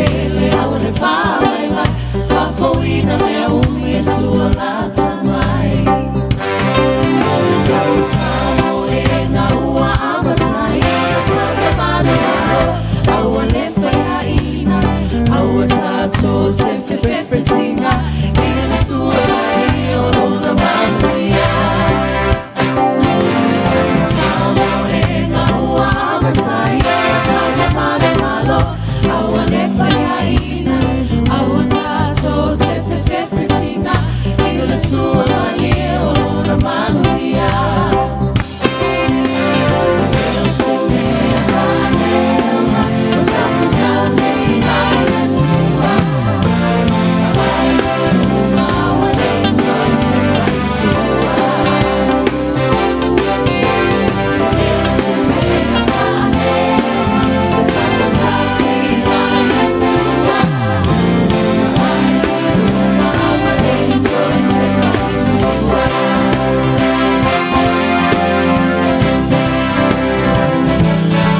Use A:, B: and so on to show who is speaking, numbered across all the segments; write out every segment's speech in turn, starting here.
A: Tele aua ne faavaivai Faafofoina mea umi e sua lata mai Tatatamo-ega ua amataina Taga manomano aua le faiaina Aua tatou te fefefetina I le sua lagi o lona manuia Tatatamo-ega ua amataina Taga manomano aua le faiaina Aua tatou te fefefetina I le sua malie o lona manuia Se mea faaleaoga O tatou tautiga i le Atua Ai luma ua le toe tepa i tua Se mea faaleaoga O tatou tautiga i le Atua Ai luma ua le toe tepa i tua.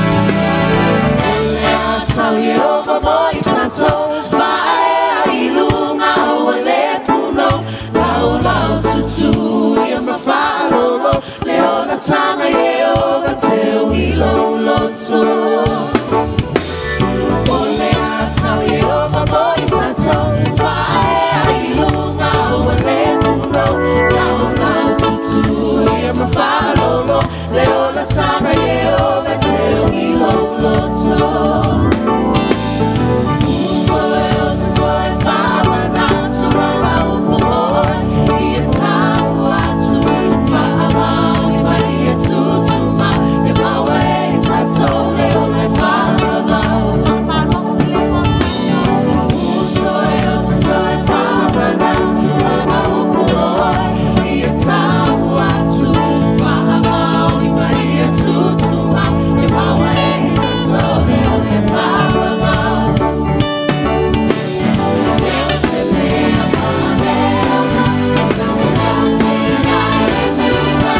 A: O le a tau Iehova mo i tatou Faaea i luga aua le punou Laulau tutū ia ma faalolo Le olataga Iehova teu i lou loto. O le a tau Iehova mo i tatou Faaea i luga aua le punou Laulau tutū ia ma faalolo Le olataga Iehova teu i lou loto. Uso e o te toe faamanatu lana upu mo oe Ia tau atu faamaoni ma ia tutumau Ia maua e i tatou le ola e faavavau Faamalosi le mo tatou Uso e o te toe faamanatu lana upu mo oe Ia tau atu faamaoni ma ia tutumau Ia maua e i tatou le ola e faavavau. Se mea faaleaoga O tatou tautiga i le Atua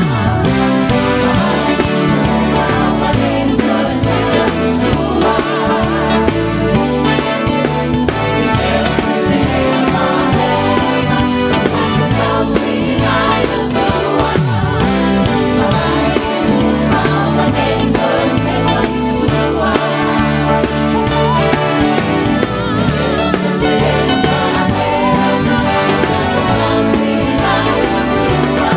A: Ai luma ua le toe tepa i tua. Se mea faaleaoga O tatou tautiga i le Atua Ai luma ua le toe tepa i tua. Se mea faaleaoga O tatou tautiga i le Atua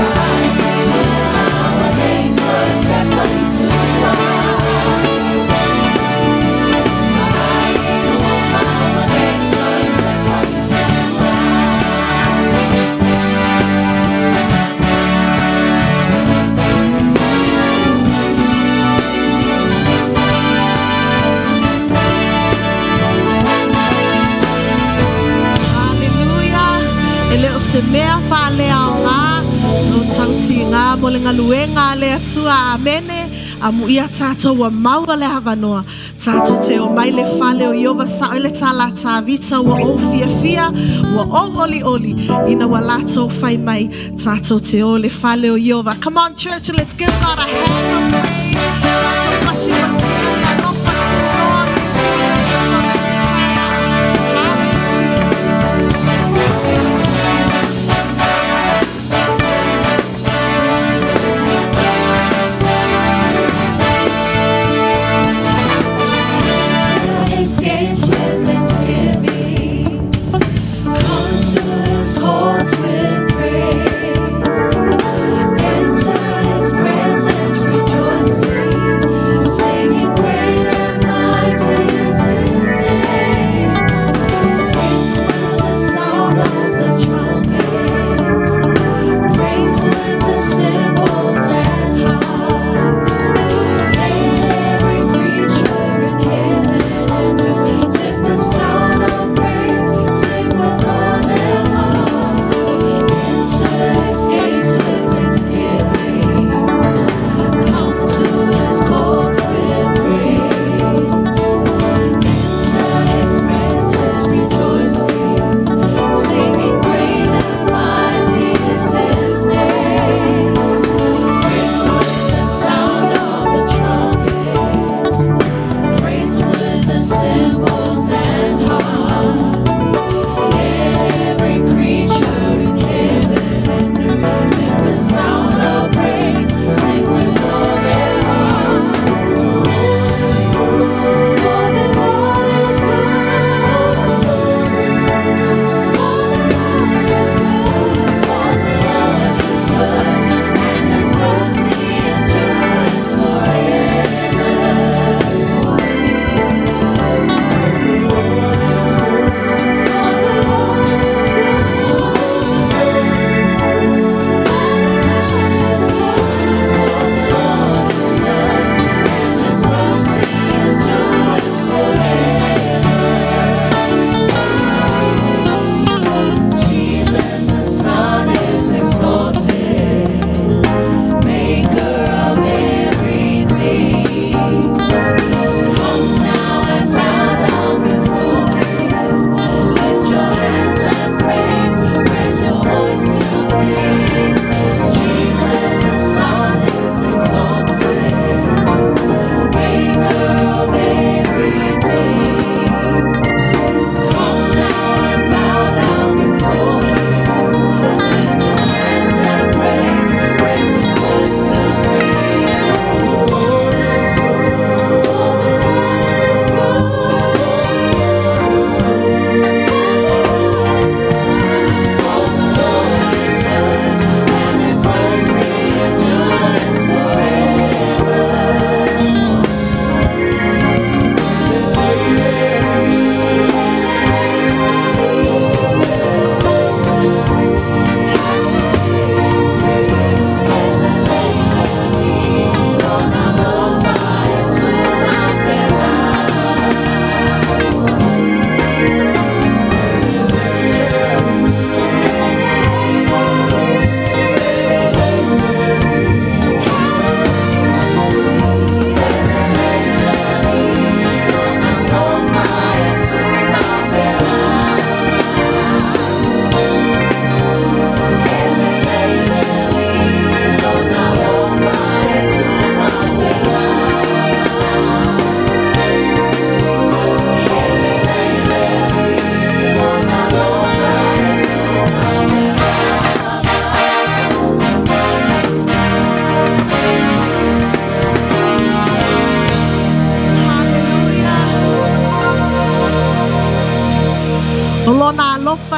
A: Ai luma ua le toe tepa i tua. Ai luma ua le toe tepa i tua. Ai luma ua le toe tepa i tua.
B: Haleluia. E le o se mea faaleaoga lou tautiga mo le galuega a le Atua. Amene. Amuia tatou ua maua le avanoa. Tatou te omai le fale o Iova sao i le tala a Tavita ua ou fiafia, ua ou olioli ina ua latou fai mai tatou te o le fale o Iova. Come on, church, let's give God a hand of praise. Tatou patipatia le alofa tunoa Iesu Keriso lenei taeao. Hallelujah.
A: Enter his gates with thanksgiving. Come to his courts with praise. Enter his presence rejoicing.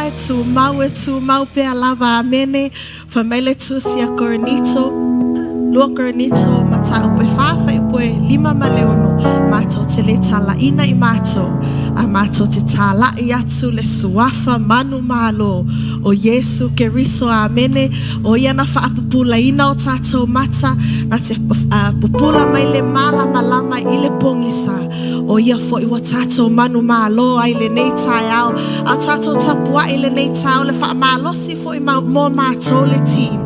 B: e tumau, e tumau pea lava. Amene. Fai mai le tusi a Korinito, 2 Korinito mataupu e 4 fuaiupu e 5 ma le 6, matou te le talaina i matou, a matou te talai atu le suafa manumalo o Iesu Keriso. Amene. O ia na faapupulaina o tatou mata, na te pupula mai le malamalama i le pogisa. O ia foi ua tatou manumalo ai lenei taeao, a tatou tapuai lenei taeao le faamalosi foi mo matou le team.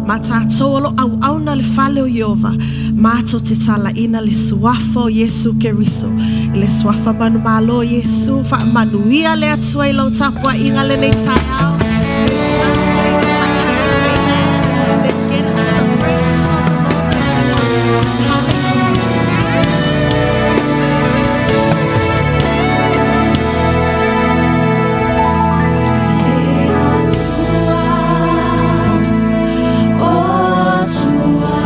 B: Ma tatou o lo auauna le fale o Ieova, matou te talaina le suafa o Iesu Keriso. I le suafa manumalo o Iesu, faamanuia le Atua i lau tapuaiga lenei taeao. There's no place like home. Amen. Let's get into the presence of the Lord this morning. Hallelujah.
A: Le Atua, o Atua,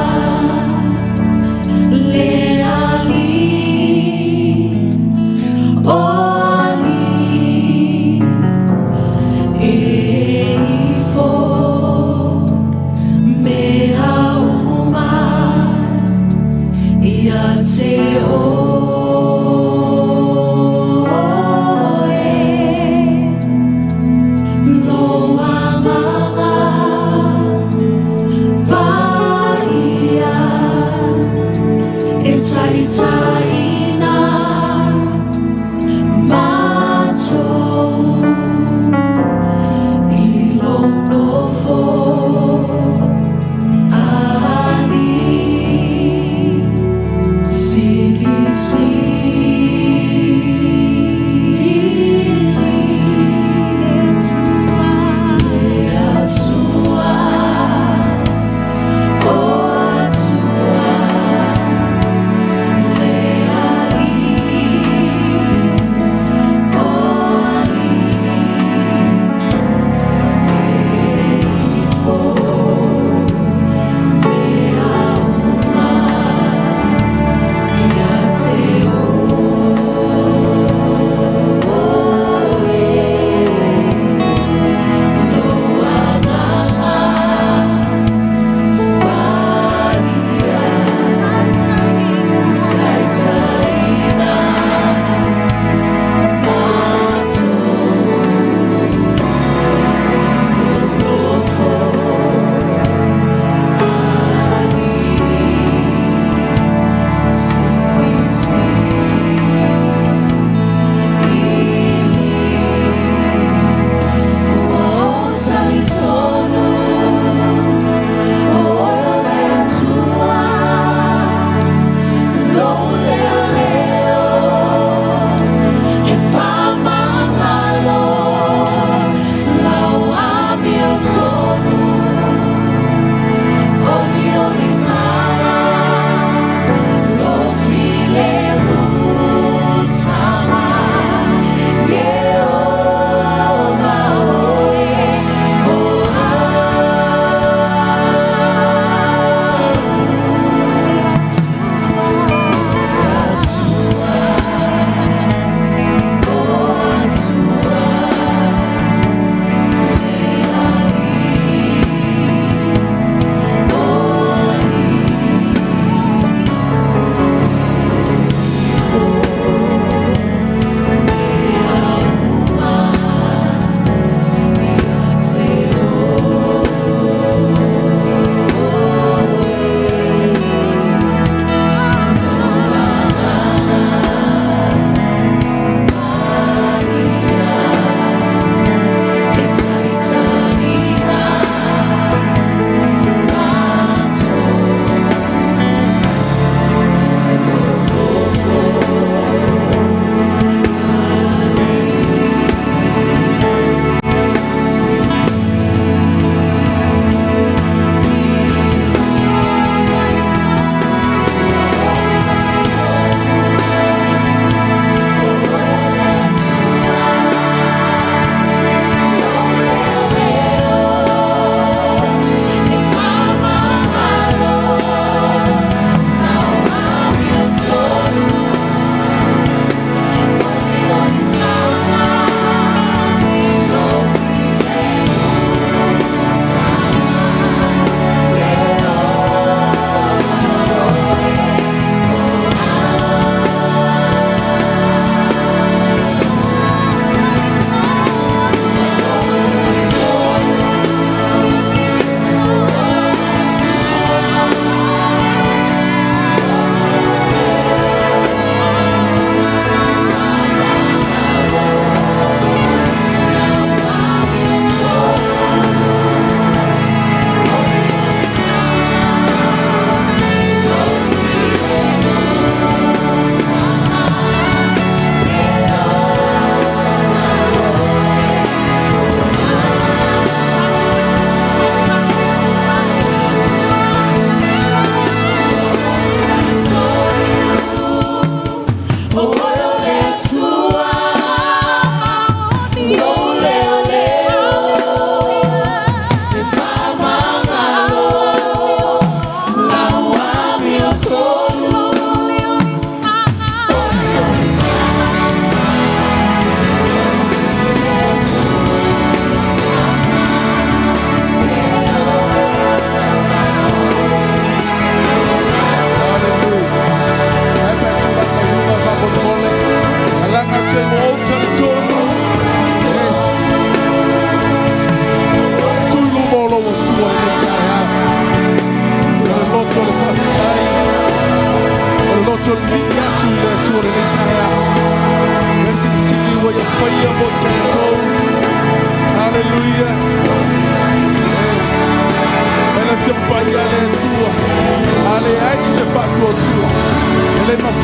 A: le Alii, o Alii, e.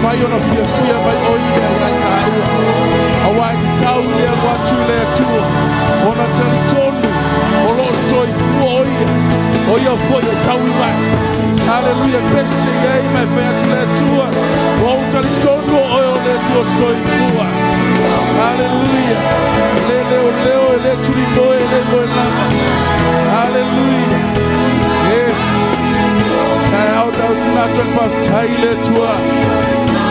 C: mafai ona fiafia mai o ia ia i tāua. Auā e tatau i le alu atu i le Atua, ona talitonu o lo o soifua o ia, o ia foi e taui mai. Haleluia, pese i ai ma e fai atu le Atua, ua ou talitonu o oe o le Atua soifua. Haleluia, e le leoleo, e le tulimoe, e le moe lava. Haleluia, yes. Taeao tau tuna atu le faafetai i le Atua,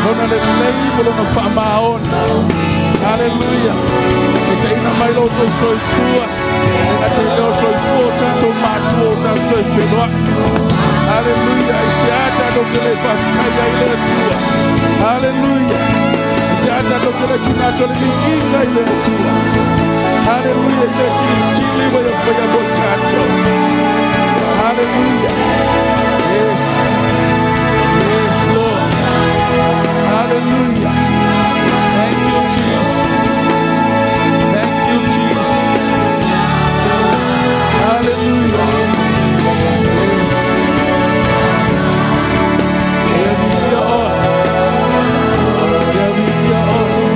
C: lona lelei ma lona faamaoni. Haleluia. Taitaiina mai lo outou soifua. E gata i lea o soifua o tatou matua o tatou e feloai. Haleluia. I se a tatou te le faafetai ai le Atua. Haleluia. I se a tatou te le tuna atu le viiga i le Atua. Haleluia. I mea silisili ua ia faia mo tatou. Haleluia. Yes. Yes, Lord. Hallelujah. Thank you, Jesus. Thank you, Jesus. Hallelujah. Yes. Ia viia oe. Ia viia oe.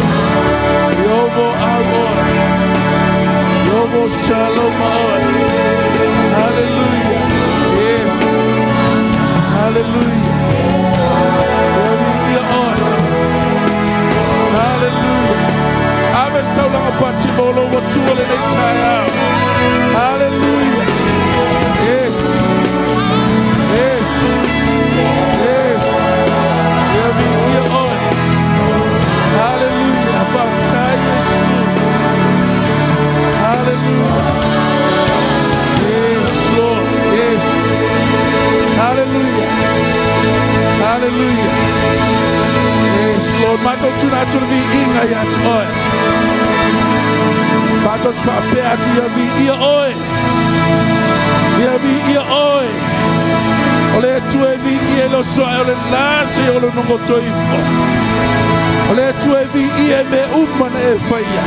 C: Iomo au oe. Iomo shalom oe. Hallelujah. Yes. Hallelujah. Ia viia oe. Hallelujah. Ave se taulaga pati mo lou Atua lenei taeao. Hallelujah. Yes. Yes. Yes. Ia viia oe. Hallelujah. Faafetai Iesu. Hallelujah. Yes, Lord. Yes. Hallelujah. Hallelujah. Yes, Lord. Matou tuna atu le viiga ia te oe. Matou te faapea atu ia viia oe. Ia viia oe. O le Atua e viia e le oso ae o le la seia o le goto ifo. O le Atua e viia i mea uma na e faia.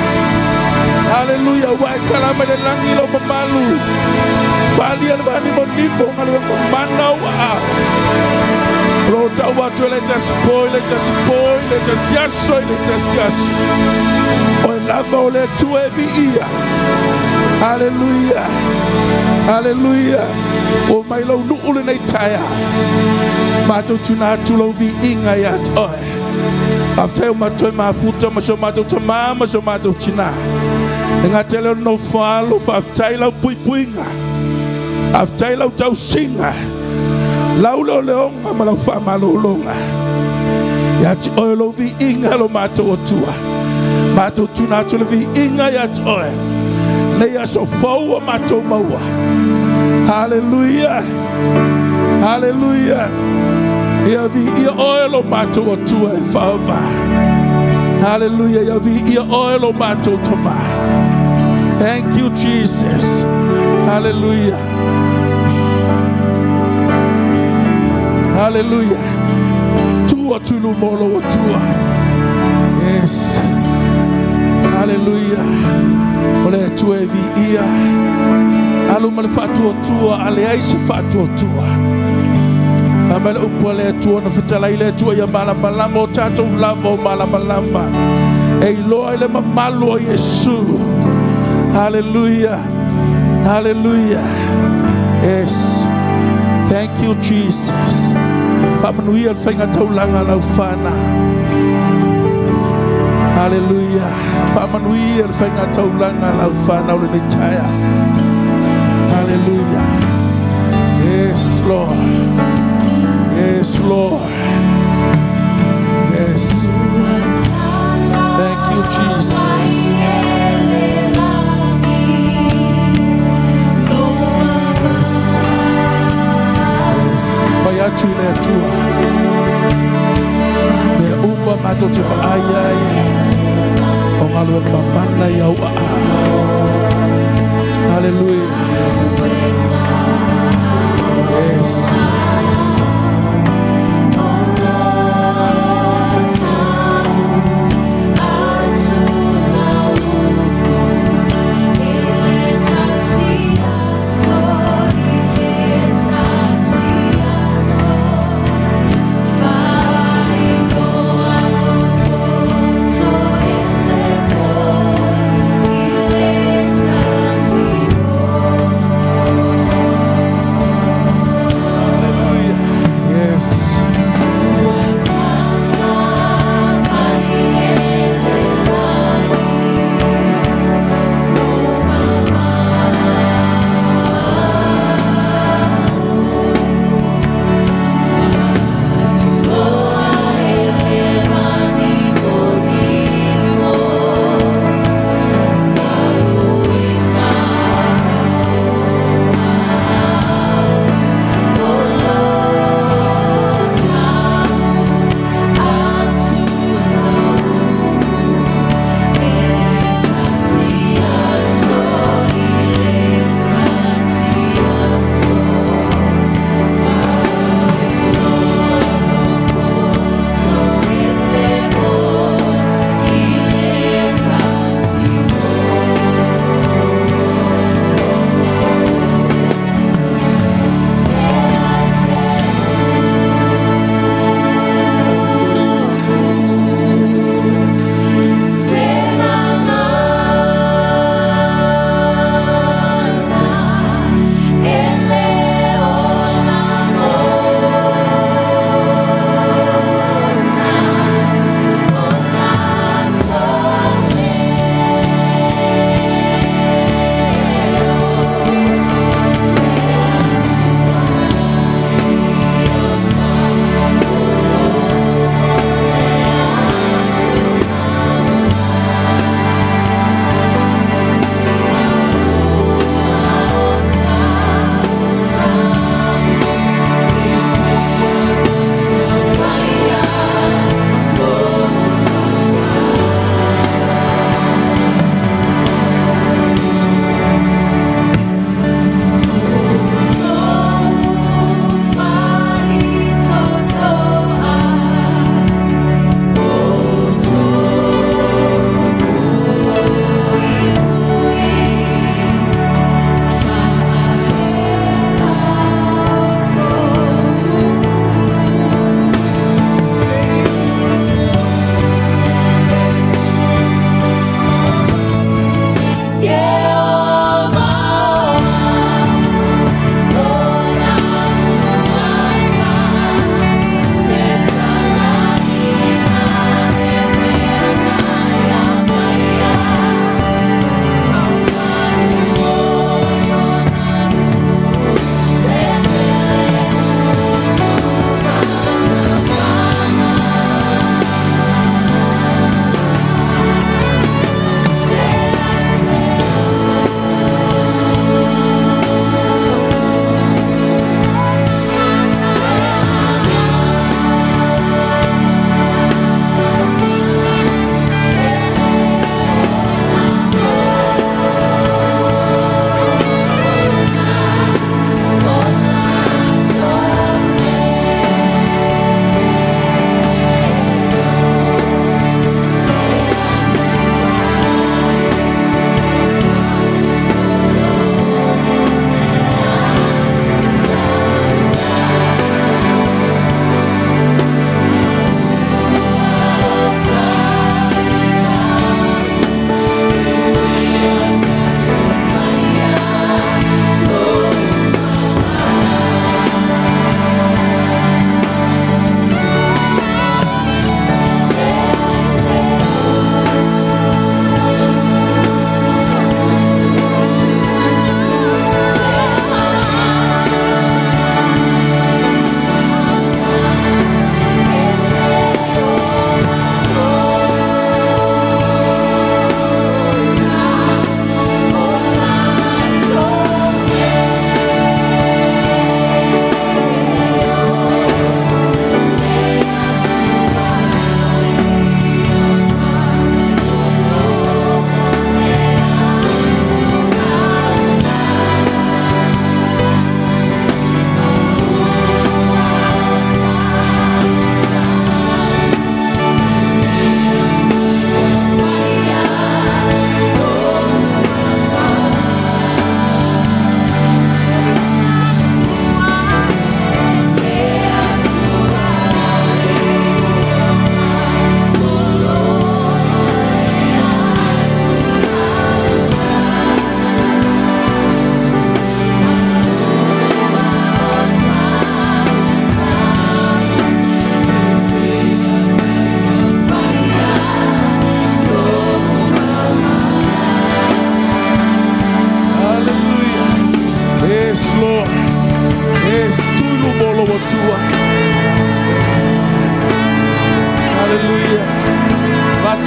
C: Haleluia, ua e tala mai le lagi lou mamalu. Faaalia le faanimonimo o galuega mamana o ou aao. O lo o tau atu e le tasi po i le tasi po i le tasi aso i le tasi aso. Oe lava o le Atua e viia. Haleluia. Haleluia. Ua mai lou nuu lenei taeao. Matou tuna atu lou viiga ia te oe. Faafetai o matou e mafuta ma si o matou tamā ma si o matou tinā. E gata i lea o le nofo alo, faafetai lau puipuiga. Faafetai lau tausiga. Lau leoleoga ma lau faamalologa. Ia te oe lou viiga lo matou Atua. Matou tuna atu le viiga ia te oe. Nei aso fou o matou maua. Haleluia. Haleluia. Ia viia oe lo matou Atua e faava. Haleluia. Ia viia oe lo matou Tamā. Thank you, Jesus. Hallelujah. Hallelujah. Tu atu i luma o lou Atua. Yes. Hallelujah. O le Atua e viia. Alu ma le faatuatua, a leai se faatuatua. Fai mai le upu a le Atua na fetalai le Atua ia malamalama o tatou lava o malamalama. E iloa i le mamalu o Iesu. Hallelujah. Hallelujah. Yes. Thank you, Jesus. Faamanuia le faiga taulaga a lau fanau. Hallelujah. Faamanuia le faiga taulaga a lau fanau lenei taeao. Hallelujah. Yes, Lord. Yes, Lord. Yes. Thank you, Jesus. Yes. Yes. Fai atu i le Atua. Mea uma matou te vaai ai. O galuega mamana i au aao. Hallelujah. Yes.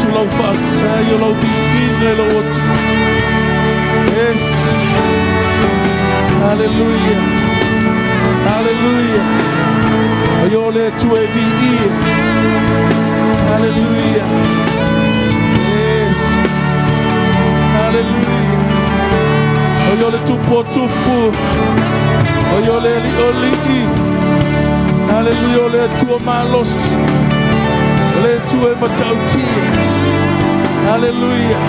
C: atu lau faafetai o lau viiga i lou Atua. Yes. Hallelujah. Hallelujah. O ia o le Atua e viia. Hallelujah. Yes. Hallelujah. O ia o le Tupu o tupu. O ia o le Alii o alii. Hallelujah. O le Atua malosi. O le Atua e matautia. Hallelujah.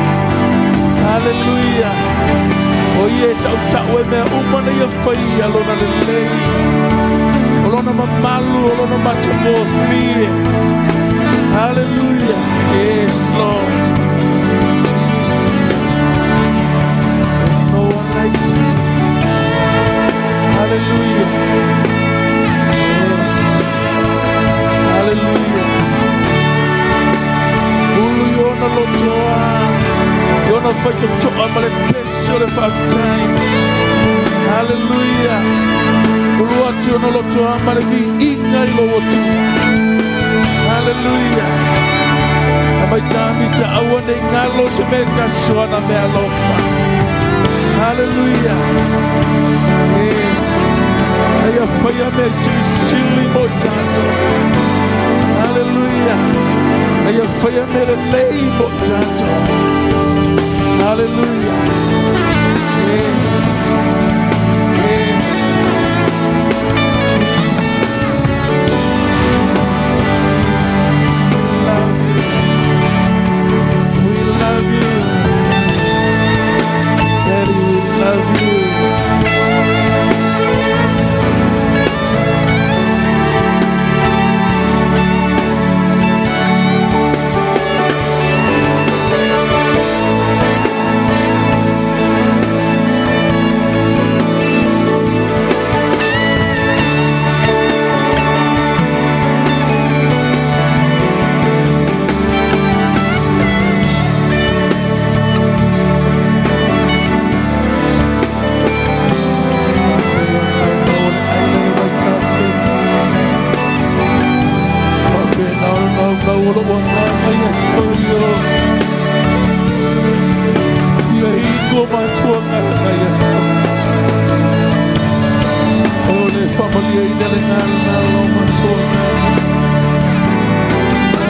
C: Hallelujah. O ia e tautau e mea uma na ia faia lona lelei. O lona mamalu, o lona matagofie. Hallelujah. Yes, Lord. Jesus. There's no one like you. Hallelujah. Yes. Hallelujah. Ulu i ona lotoa. I ona faitotoa ma le pesi o le faafetai. Hallelujah. Ulu atu i ona lotoa ma le viiga i lou Atua. Hallelujah. Na mai tāmita aua nei galo se mea tasi o ana meaalofa. Hallelujah. Yes. Na ia faia mea silisili mo i tatou. Hallelujah. Na ia faia mea lelei mo i tatou. Hallelujah. Yes. Yes. Jesus. Jesus, we love you. We love you. Daddy, we love you.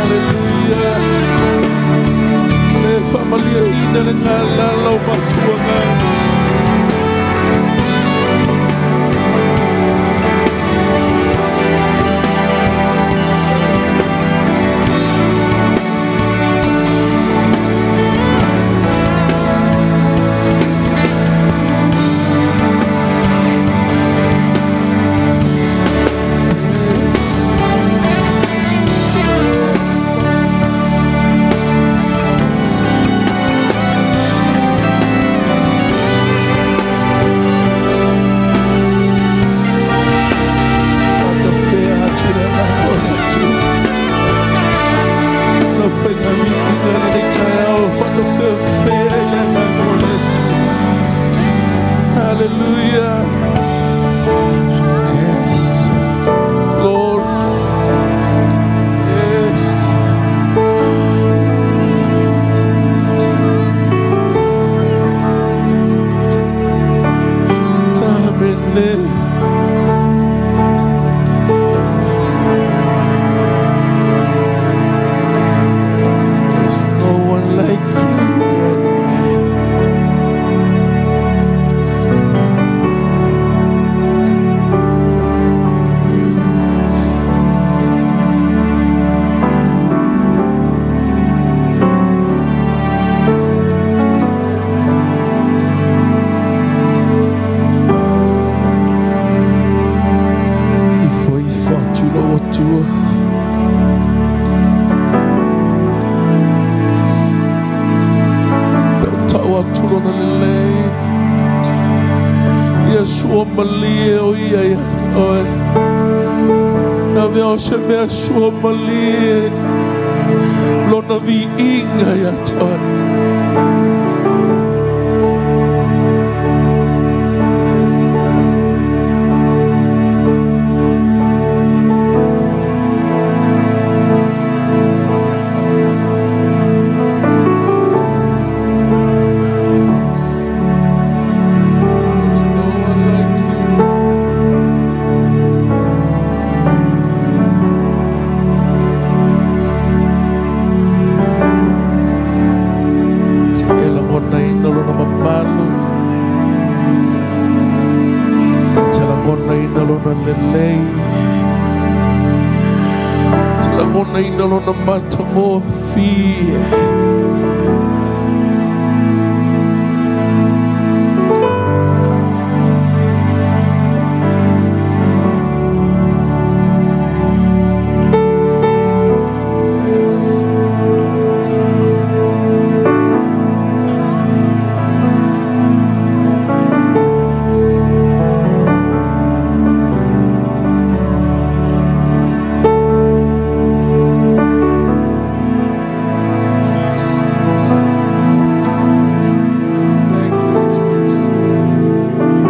C: Hallelujah. Le faamalieina le galala o matuaga. Faatafea atu le agaga o le Atua. Lau faiga viiga lenei taeao faatafeafea i le agaga o le Atua. Hallelujah. Yes. Lord. Yes. Amen. There's no one like you, Daddy. Ifo ifo atu lou Atua. Tautau atu lona lelei. Ia sua malie o ia ia te oe. Na mea o se mea sua malie. Lona viiga ia te oe. lagonaina lona lelei. Te lagonaina lona matagofie. Thank you, Jesus.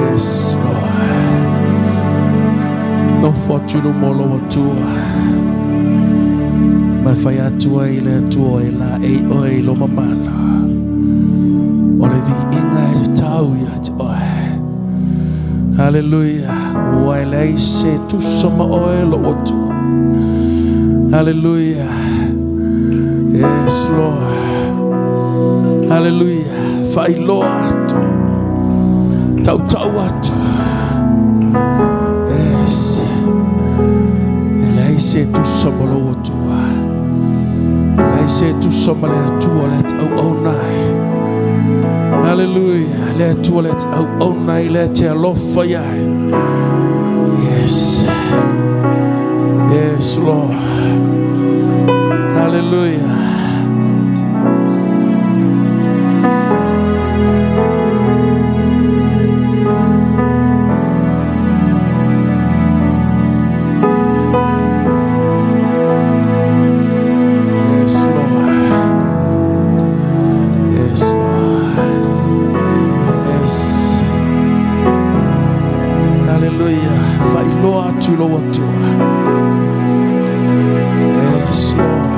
C: Yes, Lord. Nofo atu i luma o lou Atua, ma e fai atu ai i le Atua e laei oe i lou mamalu. O le viiga e tatau ia te oe. Haleluia. Ua e leai se tusa ma oe lou Atua. Haleluia. Yes, Lord. Haleluia. Faailoa atu. Tautau atu. Yes. E leai se tusa ma lou Atua. E leai se tusa ma le Atua le te auauna ai. Haleluia. Le Atua le te auauna ai, le te alofa iai. Yes. Yes, Lord. Hallelujah. Yes, Lord. Yes, Lord. Yes. Hallelujah. Faailoa atu i lou Atua. Yes, Lord.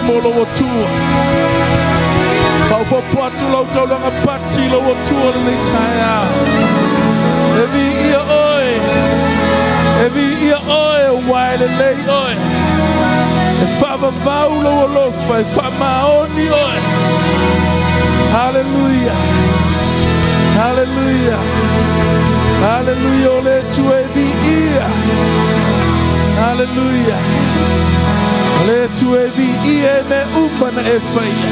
C: mo lou Atua. Faaopoopo atu lau taulaga pati i lou Atua lenei taeao. E viia oe, e viia oe, aua e lelei oe. E faavavau lou alofa, e faamaoni oe. Haleluia, haleluia, haleluia, o le Atua e viia. Haleluia. O le Atua e viia i mea uma na e faia.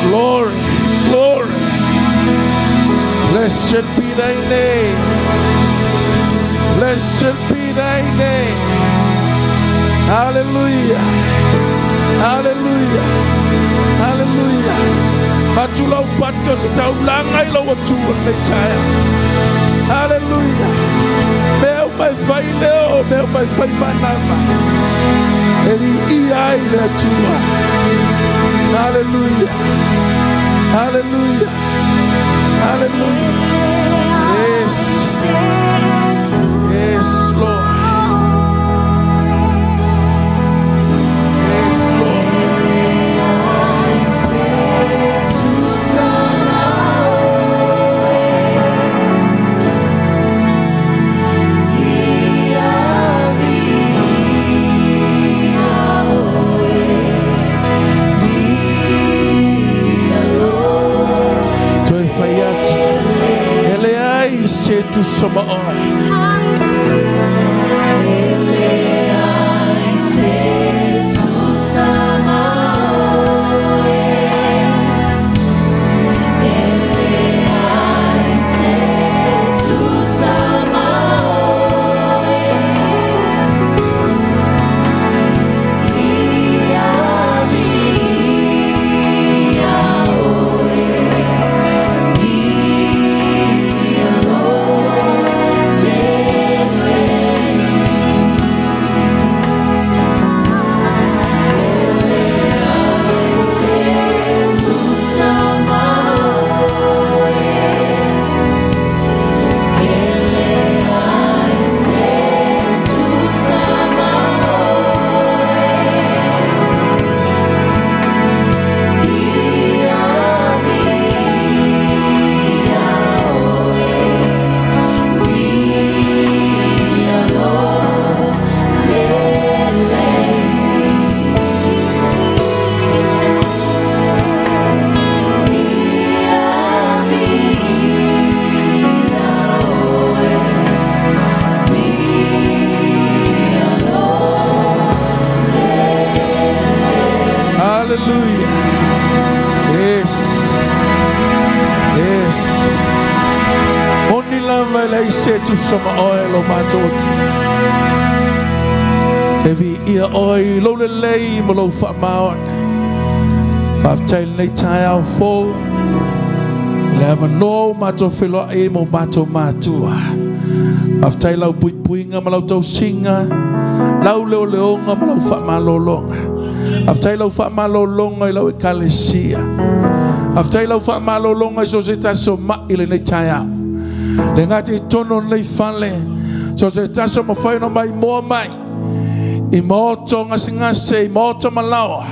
C: Glory, glory. Blessed be thy name. Blessed be thy name. Hallelujah. Hallelujah. Hallelujah. Atu lau pati o se taulaga i lou Atua lenei taeao. Hallelujah. Mea uma e fai leo, mea uma e fai manava. E viia ai le Atua. Hallelujah. Hallelujah. Hallelujah. Yes. Yes, Lord. Yes, Lord. Toe fai atu. E leai se tusa ma oe. Hallelujah. Yes. Yes. Moni lava e leai se tusa ma oe lo matou Atua. E viia oe i lou lelei ma lou faamaoni. Faafetai lenei taeao fou. Le avanoa ua matou feiloai ai ma o matou matua. Faafetai lau puipuiga ma lau tausiga, lau leoleoga ma lau faamalologa. Faafetai lau faamalologa i lau ekalesia. Faafetai lau faamalologa i so o se tasi o mai lenei taeao. Le gata i totonu o lenei fale, so o se tasi o mafai ona maimoa mai i maota o gasegase, i maota malaoa.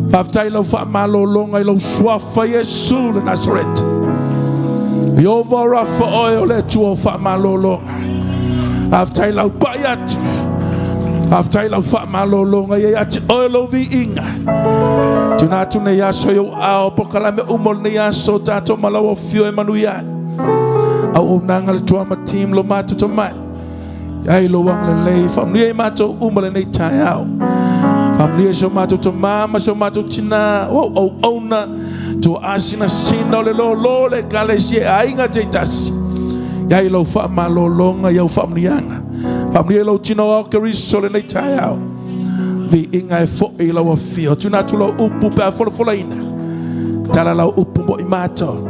C: Faafetai lau faamalologa i lou suafa Iesu le Nasareti. Ieova Rafa oe o le Atua o faamalologa. Faafetai lau pai atu. Faafetai lau faamalologa ia ia te oe lou viiga. Tuna atu nei aso i ou ao polokalame uma o lenei aso tatou ma lau afio e manuia ai. Auaunaga le Drama Team lo matou tamai. Ai lou agalelei, faamanuia i matou uma lenei taeao. Faamanuia i so matou tama ma so matou tina, o au auauna, tua asinasina o le lōlō le ekalesia e aiga taitasi. Iai lou faamalologa i au faamanuiaga. Faamanuia i lou tino ao Keriso lenei taeao. Viiga e foi i lau afio. Tuna atu lau upu pe a folafolaina. Tala lau upu mo i matou.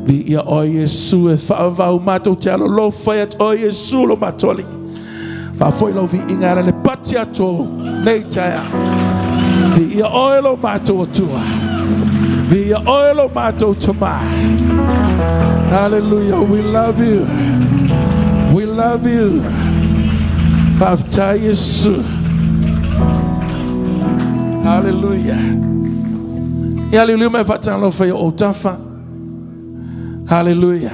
C: Viia oe Iesu e faavavau matou te alolofa ia te oe Iesu lo matou Alii. Faafoi lau viiga e ala le pati atu o nei taeao. Viia oe lo matou Atua. Viia oe lo matou Tama. Hallelujah. We love you. We love you. Faafetai Iesu. Haleluia. Ia liuliu mai faatalofa i o ou tafa. Haleluia.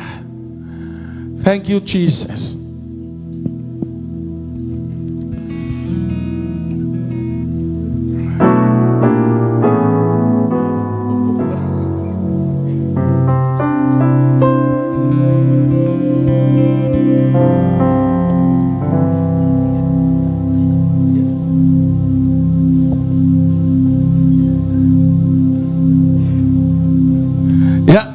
C: Thank you, Jesus. Ia,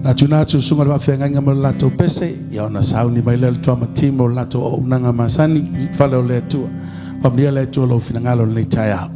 C: na tuna atu susuga le faafeagaiga ma le latou pese, ia ona sauni mai lea o le drama team o le latou auaunaga masani i le fale o le Atua. Faamanuia le Atua i lou finagalo i lenei taeao.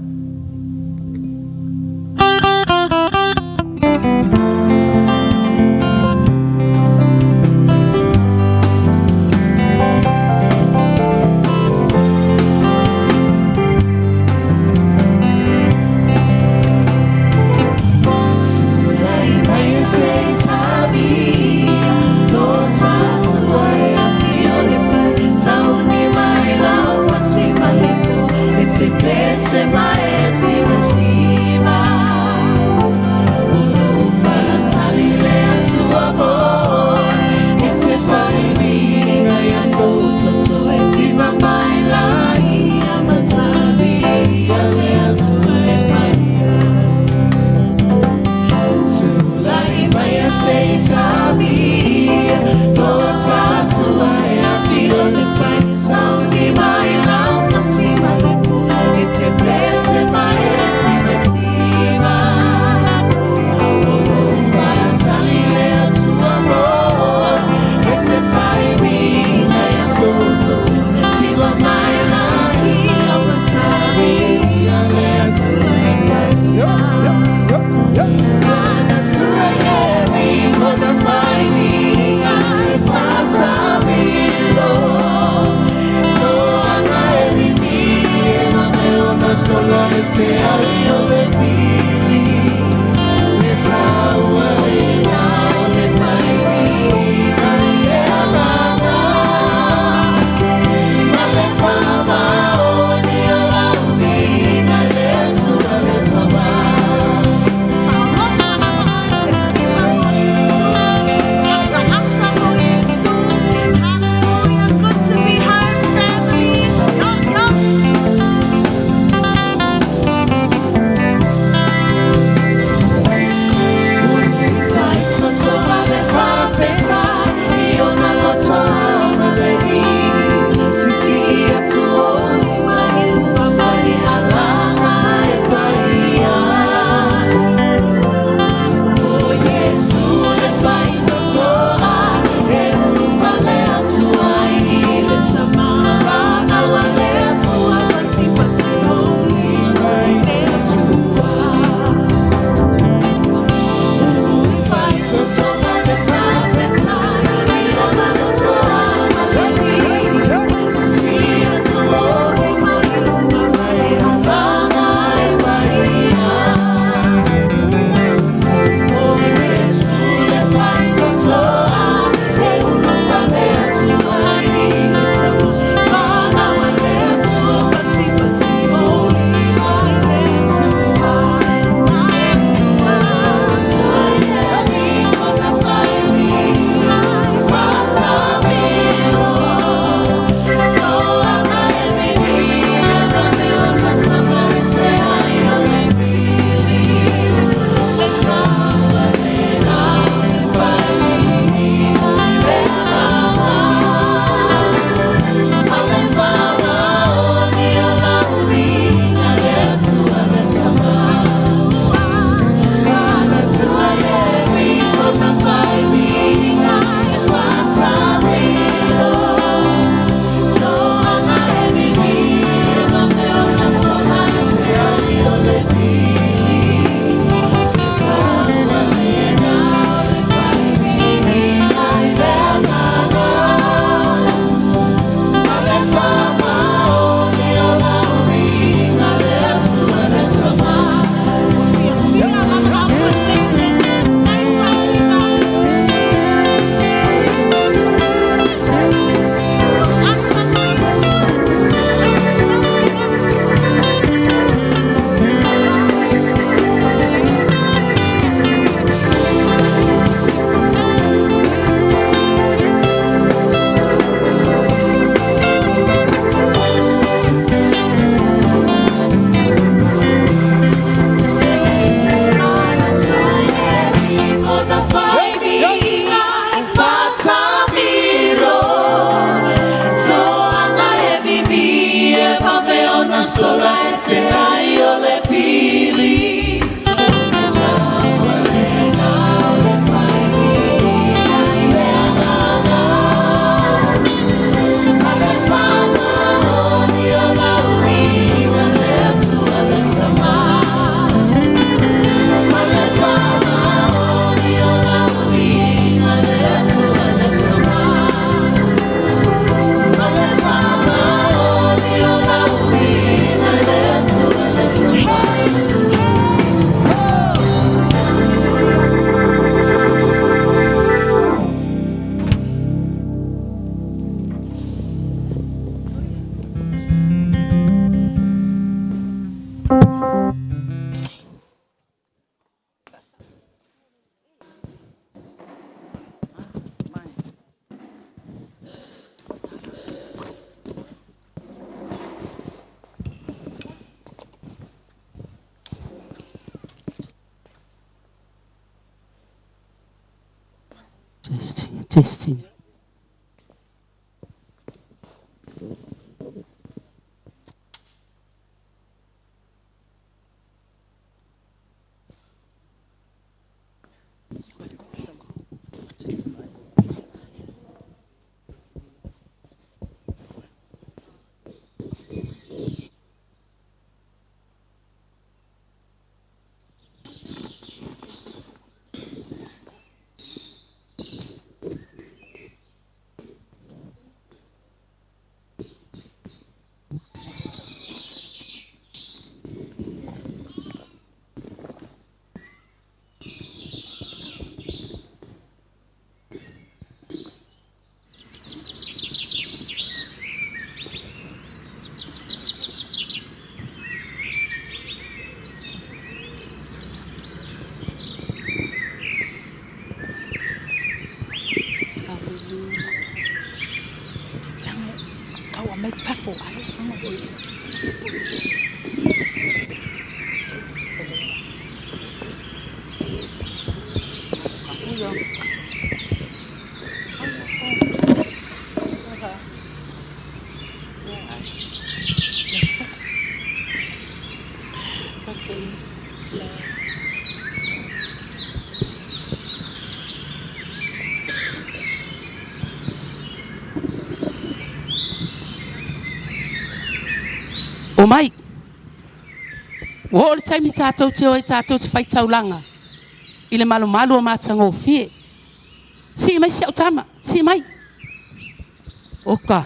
D: Testing. Omai. Ua oo le taimi tatou te o ai tatou te faitaulaga i le malumalu o matagofie. Sii mai si au tama, sii mai. Oka,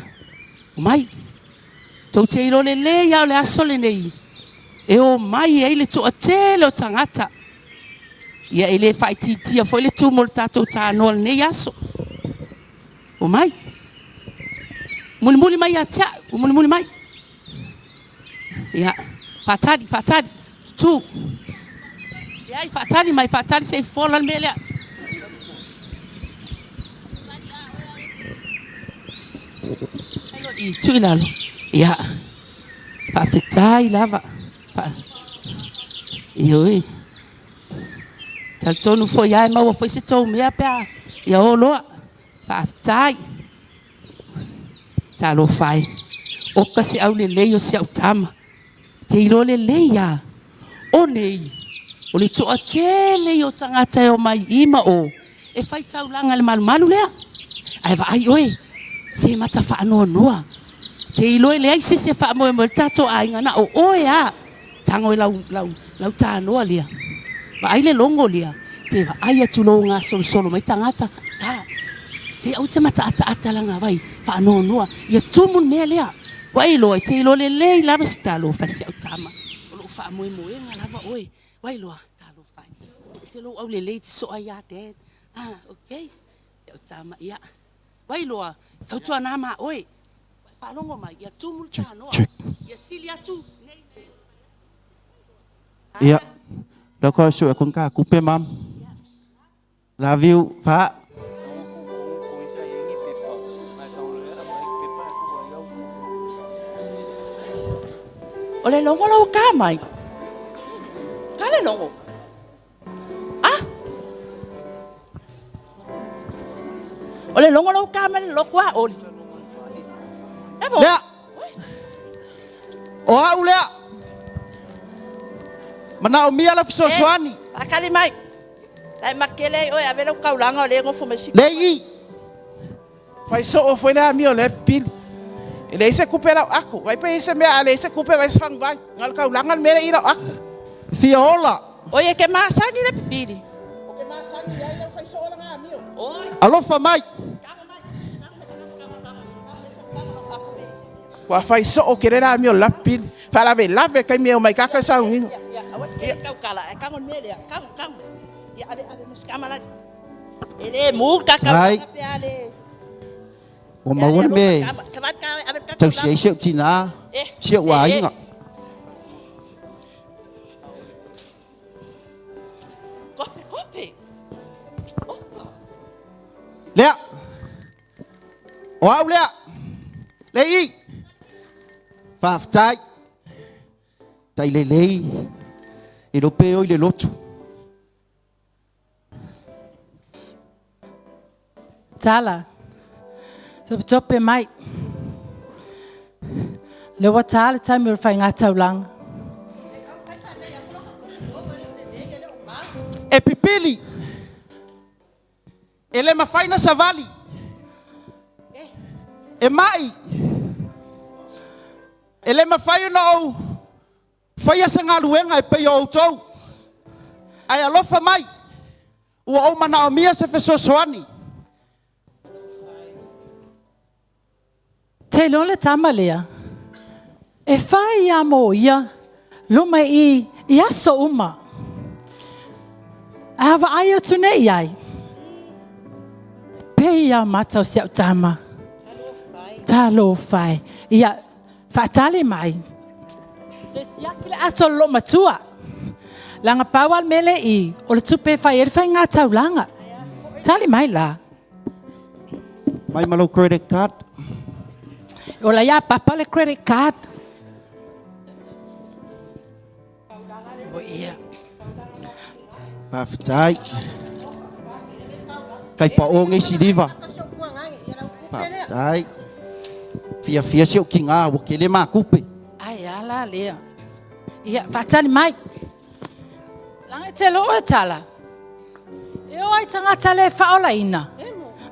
D: omai. Tou te iloa lelei lava o le aso lenei e omai ai le toatele o tagata. Ia e le faaitiitia foi le tumu o le tatou tanoa i lenei aso. Omai. Mulimuli mai ia te au, mulimuli mai. Ia, faatali, faatali, tutu. Leai, faatali mai, faatali se i fofola le mea lea. I, tuu i lalo. Ia, faafetai lava. Ioe. Talitonu foi lava e maua foi se tou mea pe a ia o loa. Faafetai. Talofa e, oka se aulelei o si au tama. Te iloa lelei lava, o nei, o le toatele ia o tagata e omai i ma o, e fai taulaga i le malumalu lea. Ae vaai oe, se mata faanoanoa. Te iloa e leai se isi e faamoemoe i le tatou aiga na o oe lava. Tago i lau, lau, lau tanoa lea. Vaai le logo lea, te vaai atu lou gasolosolo mai tagata, ta. Se aua te mataataata laga vai, faanoanoa, ia tumu le mea lea. Ua e iloa, e te iloa lelei lava se talofa i si au tama, o lou faamoemoega lava oe. Ua e iloa, talofa e, e ese lou aulelei e te soa ai ia Dad. Ah, okay. Si au tama, ia. Ua iloa, tautuana ma oe. Ua e faalogo mai, ia tumu le tanoa, ia sili atu nei nei.
E: Ia, lau kau su akong ka kupe mam. Love you, fa.
F: O le logo lau ka mai. Ka le logo. Ah! O le logo lau ka mai le loko a oli. E mo.
E: Lea. O au lea. Manaomia le fesoasoani.
F: E, faatali mai. Lai makele ai oe ave lau kaulaga o lea e nofo mai
E: Lei i.
G: Fai soo foi le amio le pili. E leai se kupe lau aku. Vai pe i se mea a leai se kupe vai se faguvai. Na o le kaulaga le mea lea i lau aku.
E: Fia ola.
F: Oi e ke masani le pipili.
G: O ke masani ai lea ua fai soo lana amio.
F: Oi.
E: Alofa mai.
G: Ua fai soo kele le amio la pipili. Faalavelave taimi e omai kaka sauniga.
F: Ia, aua te kele taukala ae tago le mea lea. Tago, tago. Ia ave, ave ma si kamalani. E le mu ka
E: Tai.
F: kaulaga pe a le.
E: Ua maua le mea e tausi ai si ou tinā, si ou aiga. Lea! O au lea! Lei! Faafetai! Tai lelei, e iloa pe o i le lotu.
D: Tala. Topetope mai. Lea ua ta le taimi o le faiga taulaga.
E: E pipili. E le mafai ona savali. E mai. E le mafai ona ou faia se galuega e pei o outou. Ae alofa mai, ua ou manaomia se fesoasoani.
D: Te iloa le tama lea, e fai lava mo ia luma i i aso uma. A vaai atu nei i ai, pei lava o mata o si au tama. Talofa e. Ia, faatali mai. Se siaki le ato o le loomatua. Leaga pau lava le mea lea i i, o le tupe e fai ai le faiga taulaga. Tali mai la.
E: Mai ma lou credit card.
D: Ola ia papa le credit card. O ia.
E: Faafetai. Kai pao ngei siliva. Faafetai. Fiafia si ou tiga ua tele ma tupe.
D: Ai a la lea. Ia, faatali mai. Leaga e te loo e tala. E o ai tagata le faaolaina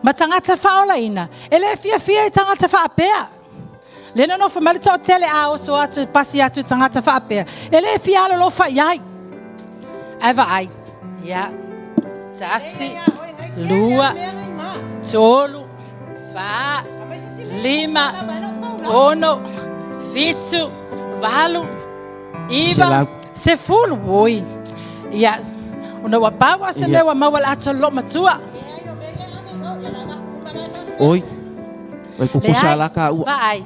D: ma tagata faaolaina e le fiafia i tagata faapea. Le nonofo mai le toatele a oso atu e pasi atu i tagata faapea e le fia alolofa i ai. Ae vaai, ia, tasi, lua, tolu, fa, lima, ono, fitu, valu, iva, sefulu, oi. Ia, ona ua pau lava se mea ua maua le ato loo matua.
E: Oi, oi kukusa la ka ua.
D: Vaai,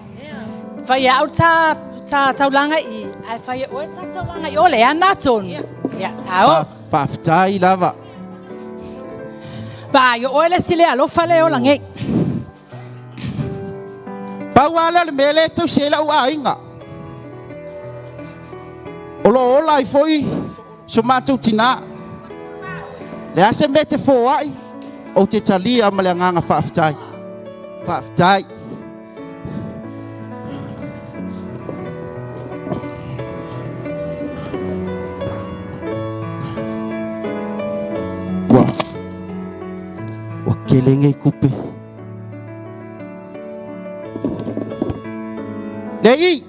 D: fai au ta, ta taulaga i, ae fai e oe ta taulaga i o le ana tonu. Ia, tao.
E: Faafetai lava.
D: Vaai, o oe le isi le alofa le ola nei.
E: Pau lava lea o le mea lea e tausi ai la'u aiga. O lo o ola ai foi so matou tinā. Le a se mea e te foai, ou te talia ma le agaga faafetai. Faafetai. Ua, ua tele nei tupe. Leai,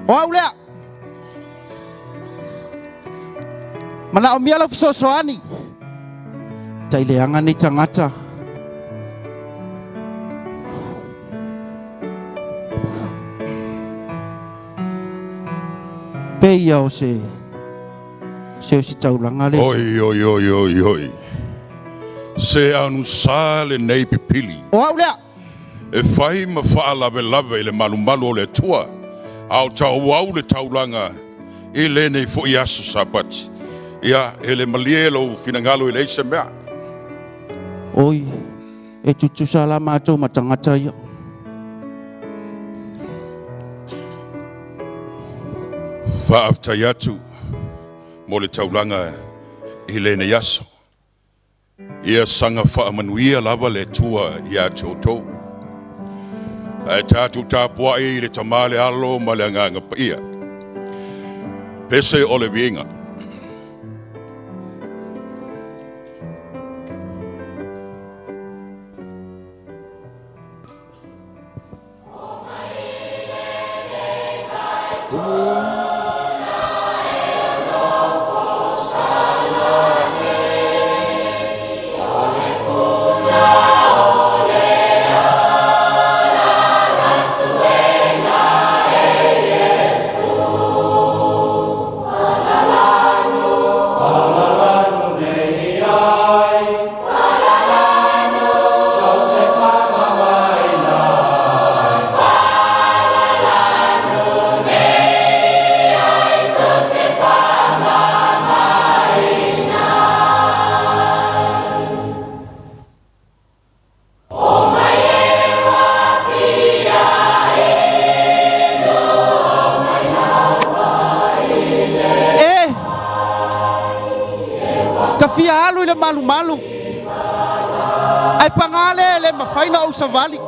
E: o au lea. Manaomia lau fesoasoani. Tai leaga nei tagata. Pei ia o se se o se taulaga le.
H: Oi, oi, oi, oi, oi. Se anusa lenei pipili.
E: O au lea.
H: E fai ma faalavelave i le malumalu o le Atua, a o tauau le taulaga i lenei foi aso Sapati. Ia, e le malie lou finagalo i leai se mea.
E: Oi, e tutusa la matou ma tagata ia.
H: Faafetai atu mo le taulaga i lenei aso. Ia saga faamanuia lava le Atua ia te outou. Ae tatou tapuai i le Tama le Alo ma le Agaga Paia. Pese o le viiga.
E: E! Ka fia alu i le malumalu. Ae Ae paga lea e le mafai ona ou savali.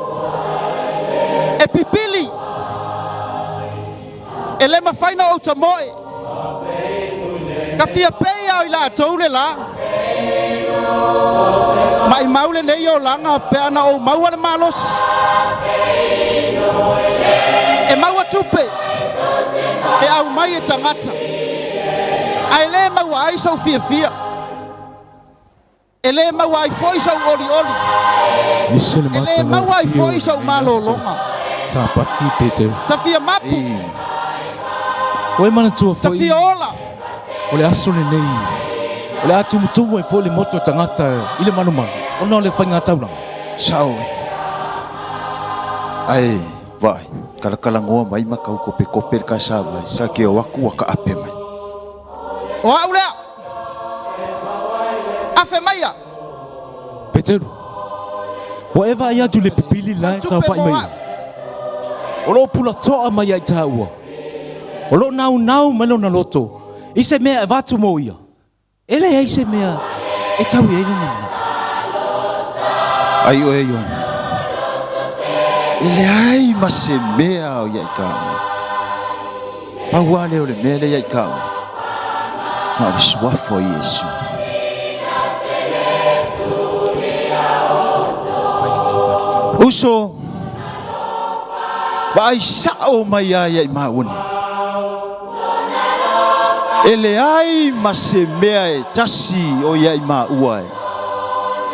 E: E pipili. E le mafai ona ou tamoe. Ka fia pei lava o i latou le la. Maimau lenei olaga pe a na ou maua le malosi. E maua tupe e aumai e tagata, ae le maua ai sou fiafia. E le maua ai foi sou olioli.
C: Ese le
E: E le maua ai
C: matagofie o
E: foi sou
C: lenei aso
E: malologa.
C: Sapati Peteru.
E: Ta fia mapu.
C: Ua e manatua
E: Ta
C: foi
E: fia ola.
C: o le aso lenei o le a tumutumu ai foi le motu a tagata i le manumanu ona o le faiga taulaga.
I: Sao e. Ae vaai, kalakalagoa mai ma kau kopekope le kasavai, sa ke o aku ua kaape mai.
E: O au lea. Afe maia.
C: Peteru, ua e vaai atu i le pipili la e
E: Tupe
C: saofai
E: mo
C: mai
E: au.
C: ai. O lo o pulatoa mai ia i tāua. O lo o naunau mai lona loto i se mea e avatu mo ia. E leai se mea e tau i ai lona manao.
I: Ai oe Ioane, e leai ma se mea o ia i kāua. Pau lava lea o le mea lea ia i kāua, na o le suafa o Iesu. Uso, vaai sa'o mai lava ia i māua nei. E leai ma se mea e tasi o ia i maua e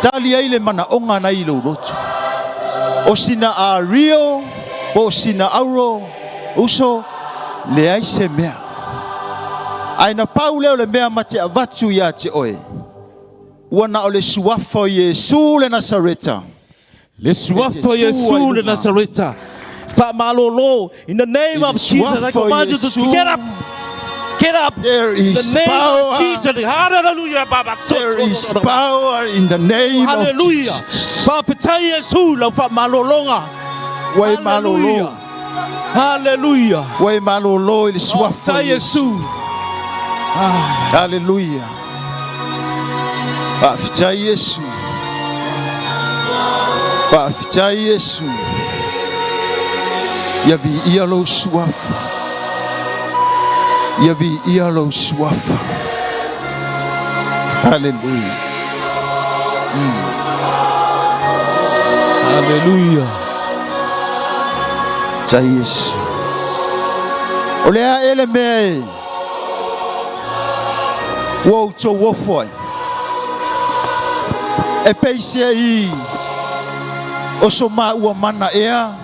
I: tali ai le manaoga na i lou loto. O sina ario po o sina auro, uso, leai se mea. Ae na pau lea o le mea ma te avatu ia te oe, ua na o le suafa o Iesu le Nasareta.
C: Le suafa o Iesu le Nasareta. Faamalolo, in the name of Jesus, I command you to get up. Get up.
I: There
C: In
I: is
C: the name
I: power.
C: of Jesus. Hallelujah. Baba.
I: There is power in the name of
C: Hallelujah.
I: Jesus.
C: Faafetai Iesu lau faamalologa.
I: Ua e malolo.
C: Hallelujah.
I: Ua e malolo i le suafa o
C: Faafetai
I: Iesu.
C: Iesu.
I: Hallelujah. Faafetai Iesu. Faafetai Iesu. Ia viia lou suafa. Ia viia lou suafa. Hallelujah.
C: Hallelujah.
I: Tai Iesu. O le a ea le mea e ua outou ofo ai. E peiseai o so maua mana ea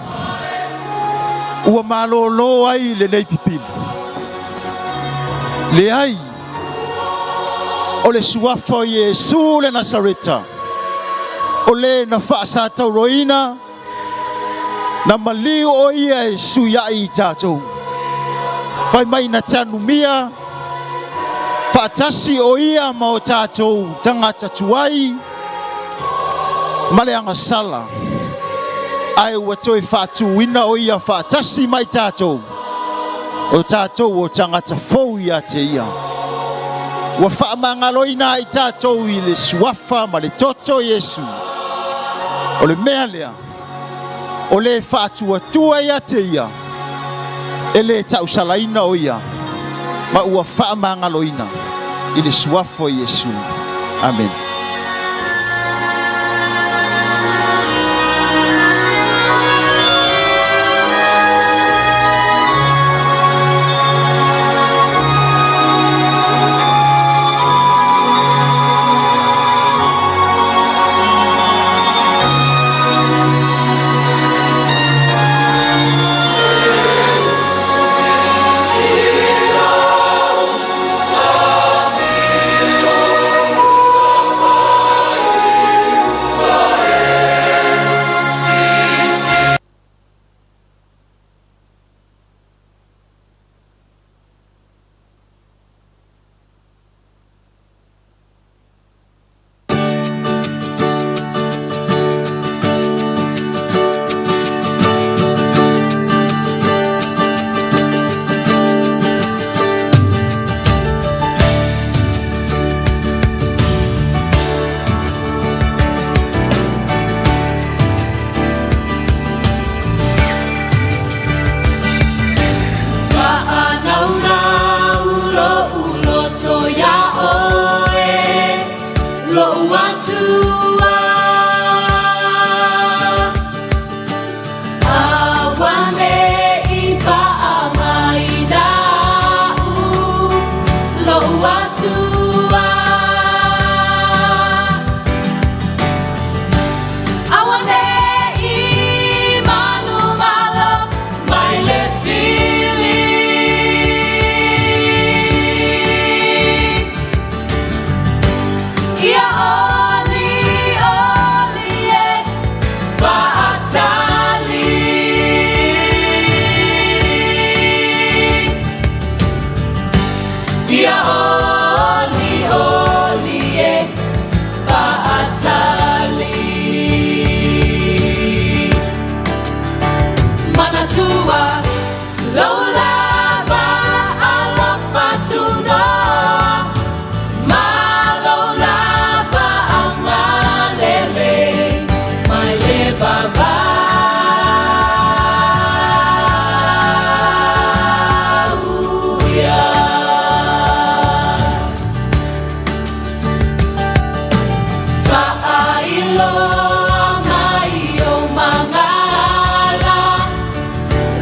I: ua malōlō ai lenei pipili. Leai, o le suafa o Iesu le Nasareta, o le na faasatauroina, na maliu o ia e suiaʻi i tatou. Fai mai na tanumia, faatasi o ia ma o tatou tagata tuai ma le agasala, ae ua toe faatuina o ia faatasi ma i tatou, o tatou o tagata fou ia te ia. Ua faamagaloina ai tatou i le suafa ma le toto o Iesu. O le mea lea, o le faatuatua ia te ia, e le tausalaina o ia, ma ua faamagaloina i le suafa o Iesu. Amene.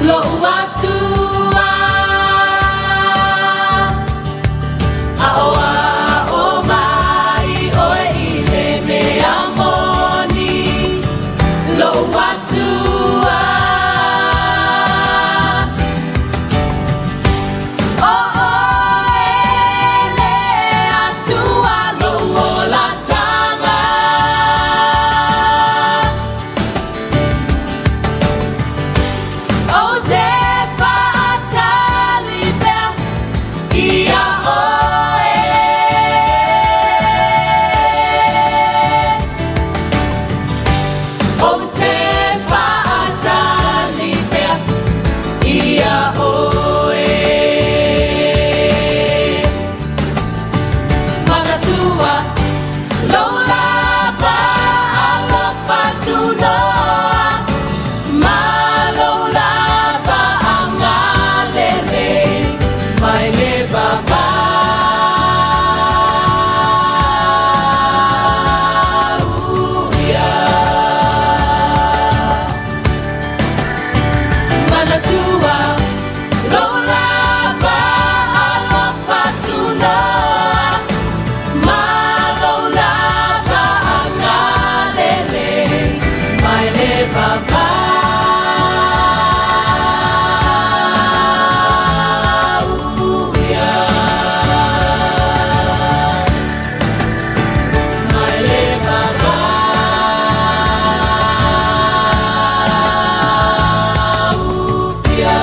A: Lo'u Atua, Aʻoaʻo mai ʻoe i le mea moni, Lo'u Atua. O ʻoe le Atua lo'u olataga. Ou te fa'atali pea ia ʻoe. Ou te fa'atali pea ia ʻoe. Manatua lou lava alofa tunoa ma lou lava agalelei mai le vavau ia. Manatua lou lava alofa tunoa ma lou lava agalelei mai le vavau ia. Mai le vavau ia.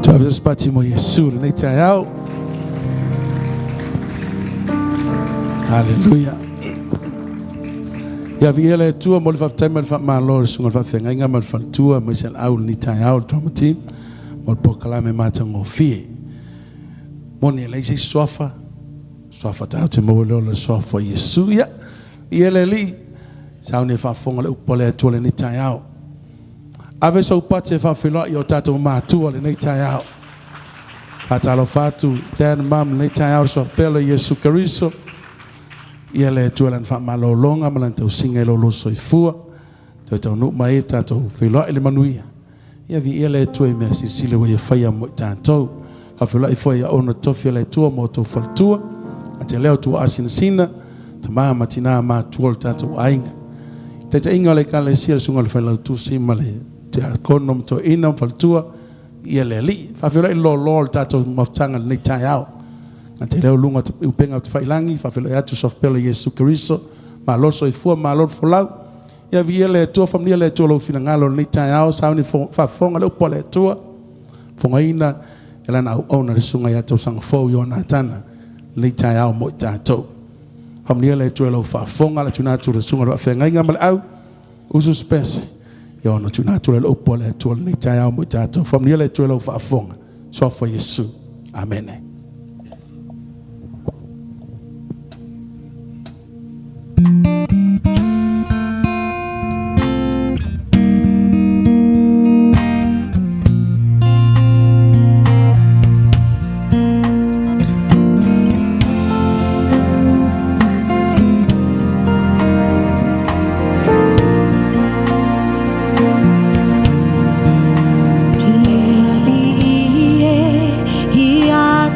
C: Toe ave se pati mo Iesu lenei taeao. Haleluia. Ia viia le Atua mo le faafetai ma le faamalo i le susuga i le faafeagaiga ma le faletua aemaise le au i lenei taeao le drama team mo le polokalame matagofie. Moni e leai se isi suafa, suafa tatou te maua i le ola o le suafa o Iesu. Ia, viia le Alii, sauni e faafofoga le upu a le Atua i lenei taeao. Ave sou pati e faafeiloai i o tatou matua i lenei taeao. Faatalofa atu Dad and Mom i lenei taeao i le suafa pele o Iesu Keriso. Ia le Atua i Lana faamalologa ma Lana tausiga i lo lua soifua. Toe taunuu mai ai le tatou feiloai i le manuia. Ia viia le Atua i mea silisili ua Ia faia mo i tatou. Faafeiloai foi i auauna totofi a le Atua ma outou faletua, a te lea o tuaasinasina, tama ma tina matutua o le tatou aiga. I taitaiga o le Ekalesia, le Susuga i le Failautusi ma le Tiakono ma Toeaina ma faletua, viia le Alii. Faafeiloai i le loaloa o le tatou mafutaga i lenei taeao. A te lea o luga o upega tafailagi, faafeiloai atu soafapela Iesu Keriso, malo le soifua, malo le folau. Ia viia le Atua, faamanuia le Atua i lou finagalo i lenei taeao, sauni faafofoga le upu a le Atua, fofogaina e lana auauna le susuga ia Tausaga Fou Ionatana lenei taeao mo i tatou. Faamanuia le Atua i lau faafofoga, le tuuina atu i le susuga i le faafeagaiga ma le au usu spese, ia ona tuuina atu lea o le upu a le Atua lenei taeao mo i tatou. Faamanuia le Atua i lau faafofoga. Suafa Iesu. Amene.
A: Le Alii e, ia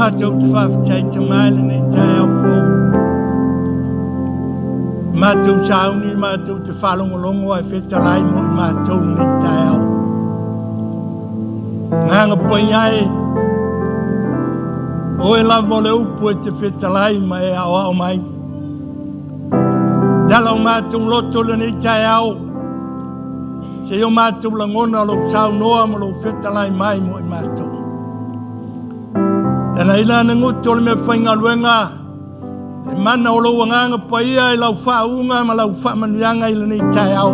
J: Matou te faafetai Tama i lenei taeao fou. Matou sauni, matou te faalogologo ae fetalai mo i matou lenei taeao. Agaga Paia e, Oe lava o le upu e te fetalai ma e aoao mai. Tala o matou loto lenei taeao, se i o matou lagona lou saunoa ma lou fetalai mai mo i matou. Tala ila na gutu o le mea faigaluega, le mana o lou agaga paia i lau faauuga ma lau faamanuiaga i lenei taeao.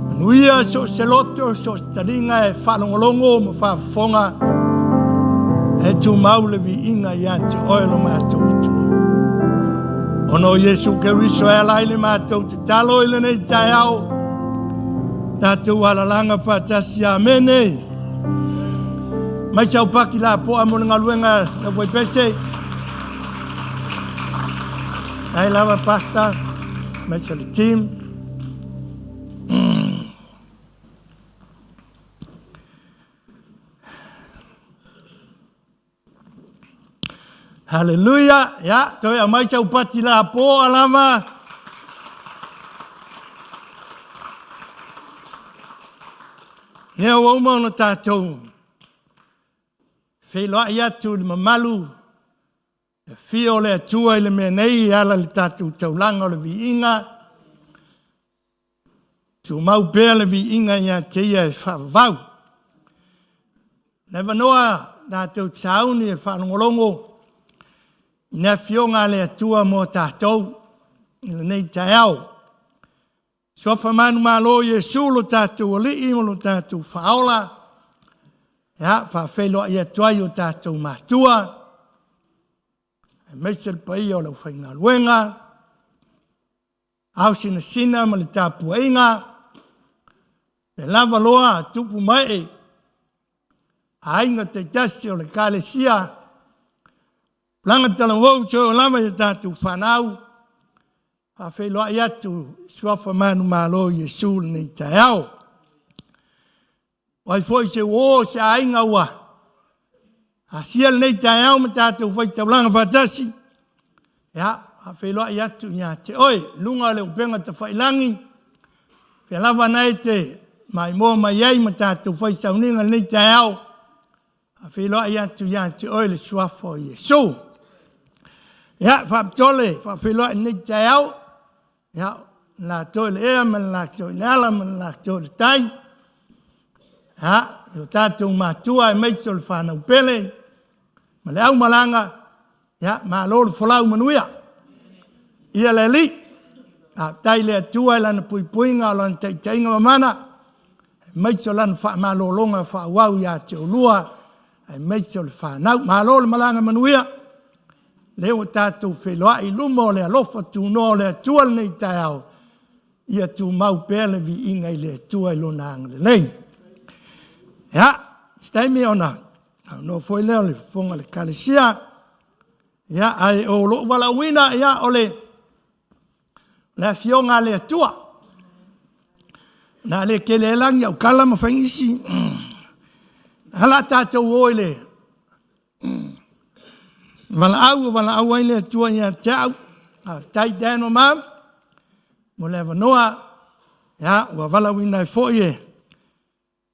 J: Manuia so o se loto, so o se taliga e faalogologo ma faafofoga, e tumau le viiga ia te oe lo matou Atua. Ona o Iesu Keriso e ala ai le matou tatalo i lenei taeao, tatou alalaga faatasi. Amene. Mai sau paki la poa mo le galuega le Waipese. Ai lava pasta, mai sa le team. Hallelujah. Ya, toe aumai sau pati la poa lava. Lea ua uma ona tatou feiloai atu i le mamalu e fia o le Atua i le mea nei e ala i le tatou taulaga o le viiga. Tumau pea le viiga ia te ia e faavavau. Le avanoa tatou te sauni e faalogologo i le afioga a le Atua mo tatou i lenei taeao. Suafa manumalo Iesu lo tatou Alii ma lo tatou Faaola, ia faafeiloai atu ai o tatou matua, aemaise le paia o le aufaigaluega, ao sinasina ma le tapuaiga, le lava loa tupu ma ee, aiga taitasi o le Ekalesia, Pulaga talavou toe o lava i a tatou fanau, faafeiloai atu i suafa manumalo Iesu lenei taeao. O ai foi se uo o se aiga ua asia lenei taeao ma tatou faitaulaga faatasi, ia, faafeiloai atu ia te oe, luga o le upega tafailagi, pea lava na e te maimoa mai ai ma tatou fai sauniga lenei taeao, faafeiloai atu ia te oe le suafa o Iesu. Ia, faapitoa le faafeiloai lenei taeao, ia, la toe le ea ma le la toe le ala ma le la toe le tai. Ia, i o tatou matua aemaise o le fanau pele ma le aumalaga, ia, malo le folau manuia. Ia le Alii, faafetai i le Atua i Lana puipuiga o Lana taitaiga mamana, aemaise o Lana faamalologa faaauau ia te oulua, aemaise o le fanau. Malo le malaga manuia, lea ua tatou feiloai i luma o le alofa tunoa o le Atua lenei taeao, ia tumau pea le viiga i le Atua i Lona agalelei. Ia, se taimi ona aunoa foi lea o le fofoga o le Ekalesia, ia, ae o lou valaauina, ia, o le le afioga a le Atua. Na le tele ai lagi au tala ma fai nisi. Ala tatou o i le valaau o valaau ai le Atua ia te au. Faafetai Dan ma Mam mo le avanoa. Ia, ua valaauina ai foi e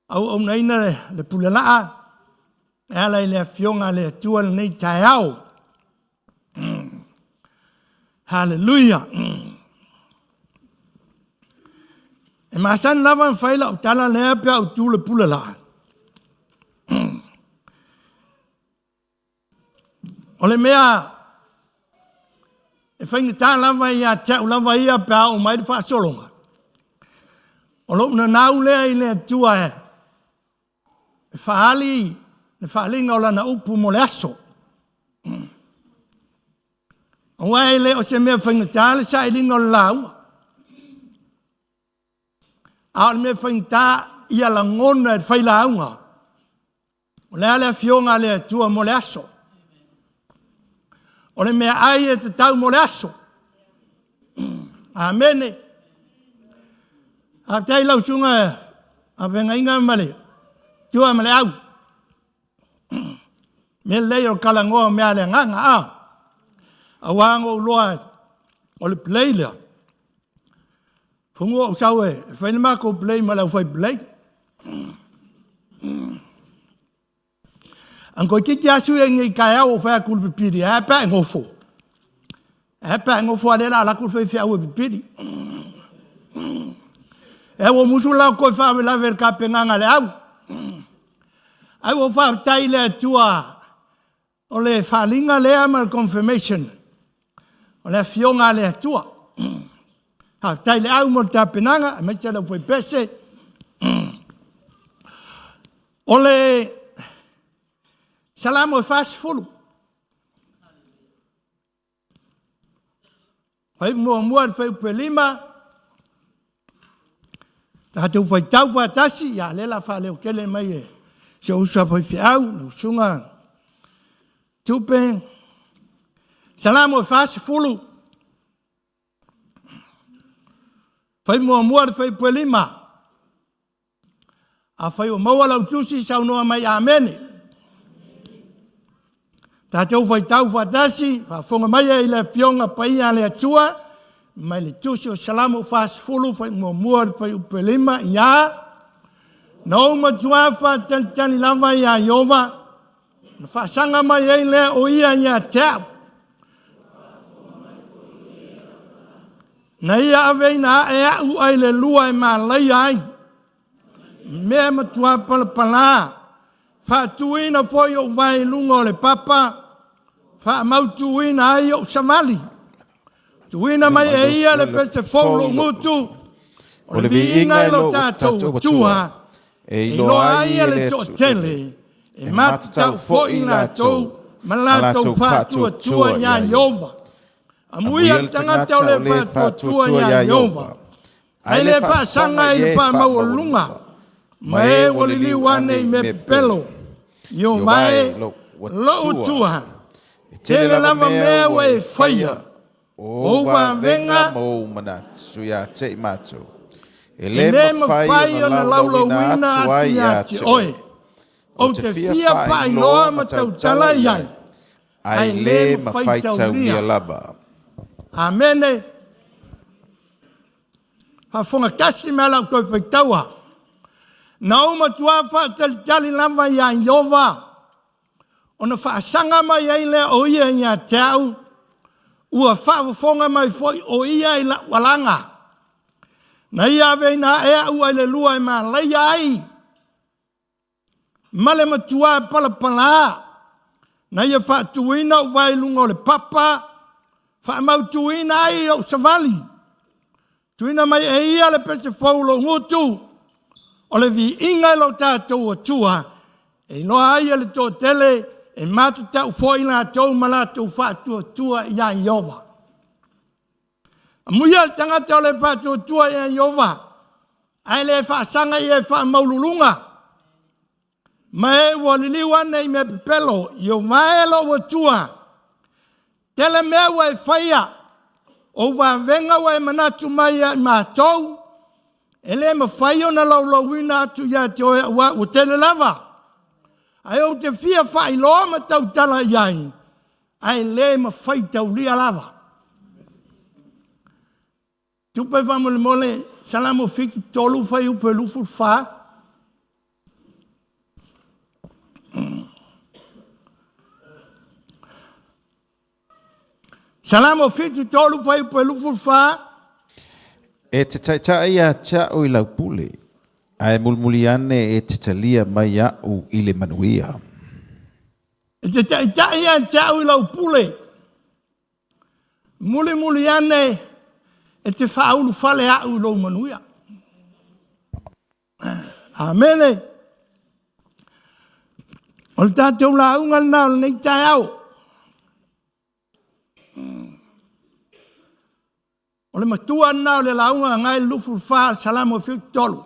J: auaunaina le pule laa e ala i le afioga a le Atua lenei taeao. Haleluia! E masani lava ona fai lau tala lea pe a ou tu le pule laa. O le mea e faigata lava ia te au lava ia pe a oo mai le faasologa, o lou nanau lea i le Atua e faaali le faaaliga o Lana upu mo le aso. Aua e le o se mea faigata le sailiga o le lauga. A o le mea faigata ia lagona e le failauga O le a le afioga a le Atua mo le aso? O le meaai e tatau mo le aso. Amene. Faafetai lau susuga a Feagaiga ma le Tua ma le Au. Mea lelei o le talanoa o mea a le agaga, a. Aua na ou iloa o le play lea. Fonu ou sau e fai le matou play ma le aufai play. An toeitiiti lava sui nei taeao ua fai atu i le pipili, ae a pe a e nofo? Ae a pe a e nofo a o lea o le a alu atu le faifeau e pipili. Ea ua musu la toe faalavelave i le tapenaga a le au. Ae ua ou faafetai i le Atua o le faaaliga lea ma le confirmation o le Afioga a le Atua. Faafetai i le au mo le tapenaga aemaise le aufaipese. O le Salamo e 40. Fai muamua le fuaiupu e 5. Tatou faitau faatasi, ia lea la faaleo tele mai e si ou uso a faifeau, lau susuga Tupe. Salamo e 40. Fai muamua le fuaiupu e 5. Afai ua maua lau tusi, saunoa mai Amene. Tatou faitau faatasi, faafofoga mai i le Afioga Paia a le Atua, mai le tusi o Salamo 40, fai muamua le fuaiupu e 5, ia, na ou matuā faatalitali lava iā Ieova, na faasaga mai ai lea o ia ia te au. Na ia aveina ae a'u ai le lua e malaia ai, mea matuā palapalā, faatuina foi ou vae i luga o le papa, faamautuina ai ou savali. Tuuina mai e ia le pese fou lou gutu, o le viiga i lo tatou Atua, e iloa ai e le toatele, e matatau foi latou ma latou faatuatua iā Ieova. Amuia le tagata o le faatuatua iā Ieova, ae le faasaga i le faamaualuluga, ma e ua liliu ane i mea pepelo. Ieova e, lou Atua, e tele lava mea ua e faia, o ou vavega
E: ma ou manatu ia te i matou, e
J: le mafai ona laulauina atu ia te oe. Ou te fia faailoa ma tautala i ai,
E: ae le mafai taulia lava.
J: Amene. Faafofoga tasi mai lau toe faitaua. Na ou matuā faatalitali lava iā Ieova, ona faasaga mai ai lea o ia ia te au, ua faafofoga mai foi o ia i la'u alaga. Na ia aveina ae a'u ai le lua e malaia ai, ma le matuā palapalā, na ia faatuina ou vae i luga o le papa, faamautuina ai ou savali. Tuuina mai e ia le pese fou lou gutu, o le viiga i lo tatou Atua, e iloa ai e le toatele, e matatau foi latou ma latou faatuatua iā Ieova. Amuia le tagata o le faatuatua ia Ieova, ae le faasaga ia e faamaululuga. Ma e ua liliu ane i mea pepelo, Ieova e lou Atua, tele mea ua e faia, ou vavega ua e manatu mai ia i matou, e le mafai ona laulauina atu ia te oe auā ua tele lava. Ae ou te fia faailoa ma tautala i ai, ae le mafai taulia lava. Tupe faamolemole, Salamo 73, fuaiupu e 24. Salamo 73, fuaiupu e 24.
E: E te taitai ia te a'u i lau pule, ae mulimuli ane e te talia mai a'u i le manuia.
J: E te taitai ia te a'u i lau pule, Mulimuli ane e te faaulufale a'u i lou manuia. Amene. O le tatou lauga lena o lenei taeao. O le matua lena o le lauga Agai 24 Salamo 73.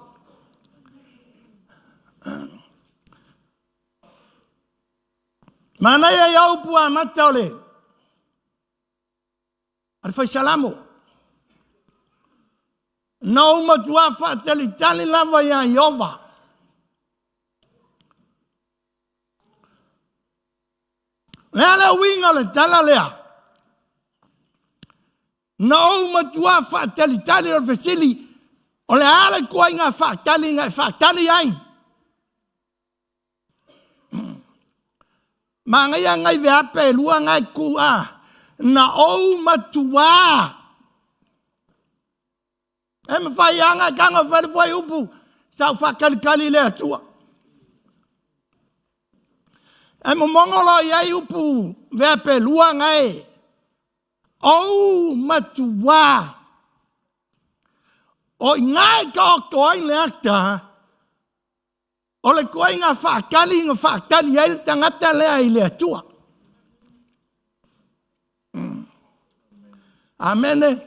J: Manaia ia upu amata o le a le fai Salamo. Na ou matuā faatalitali lava iā Ieova. Le a le uiga o le tala lea? Na ou matuā faatalitali o le fesili, o le a le ituaiga faataliga e faatali ai? Manaia nai veape e lua nai tu a na ou matuā. E mawhai anga e kanga whare whai upu sa u whakalitali le atua. E momongo lo iai upu veape lua ngai ou matuā. O i ngai ka o toai le ata O le ituaiga faatali na faatali ai le tagata lea i le Atua. Amene.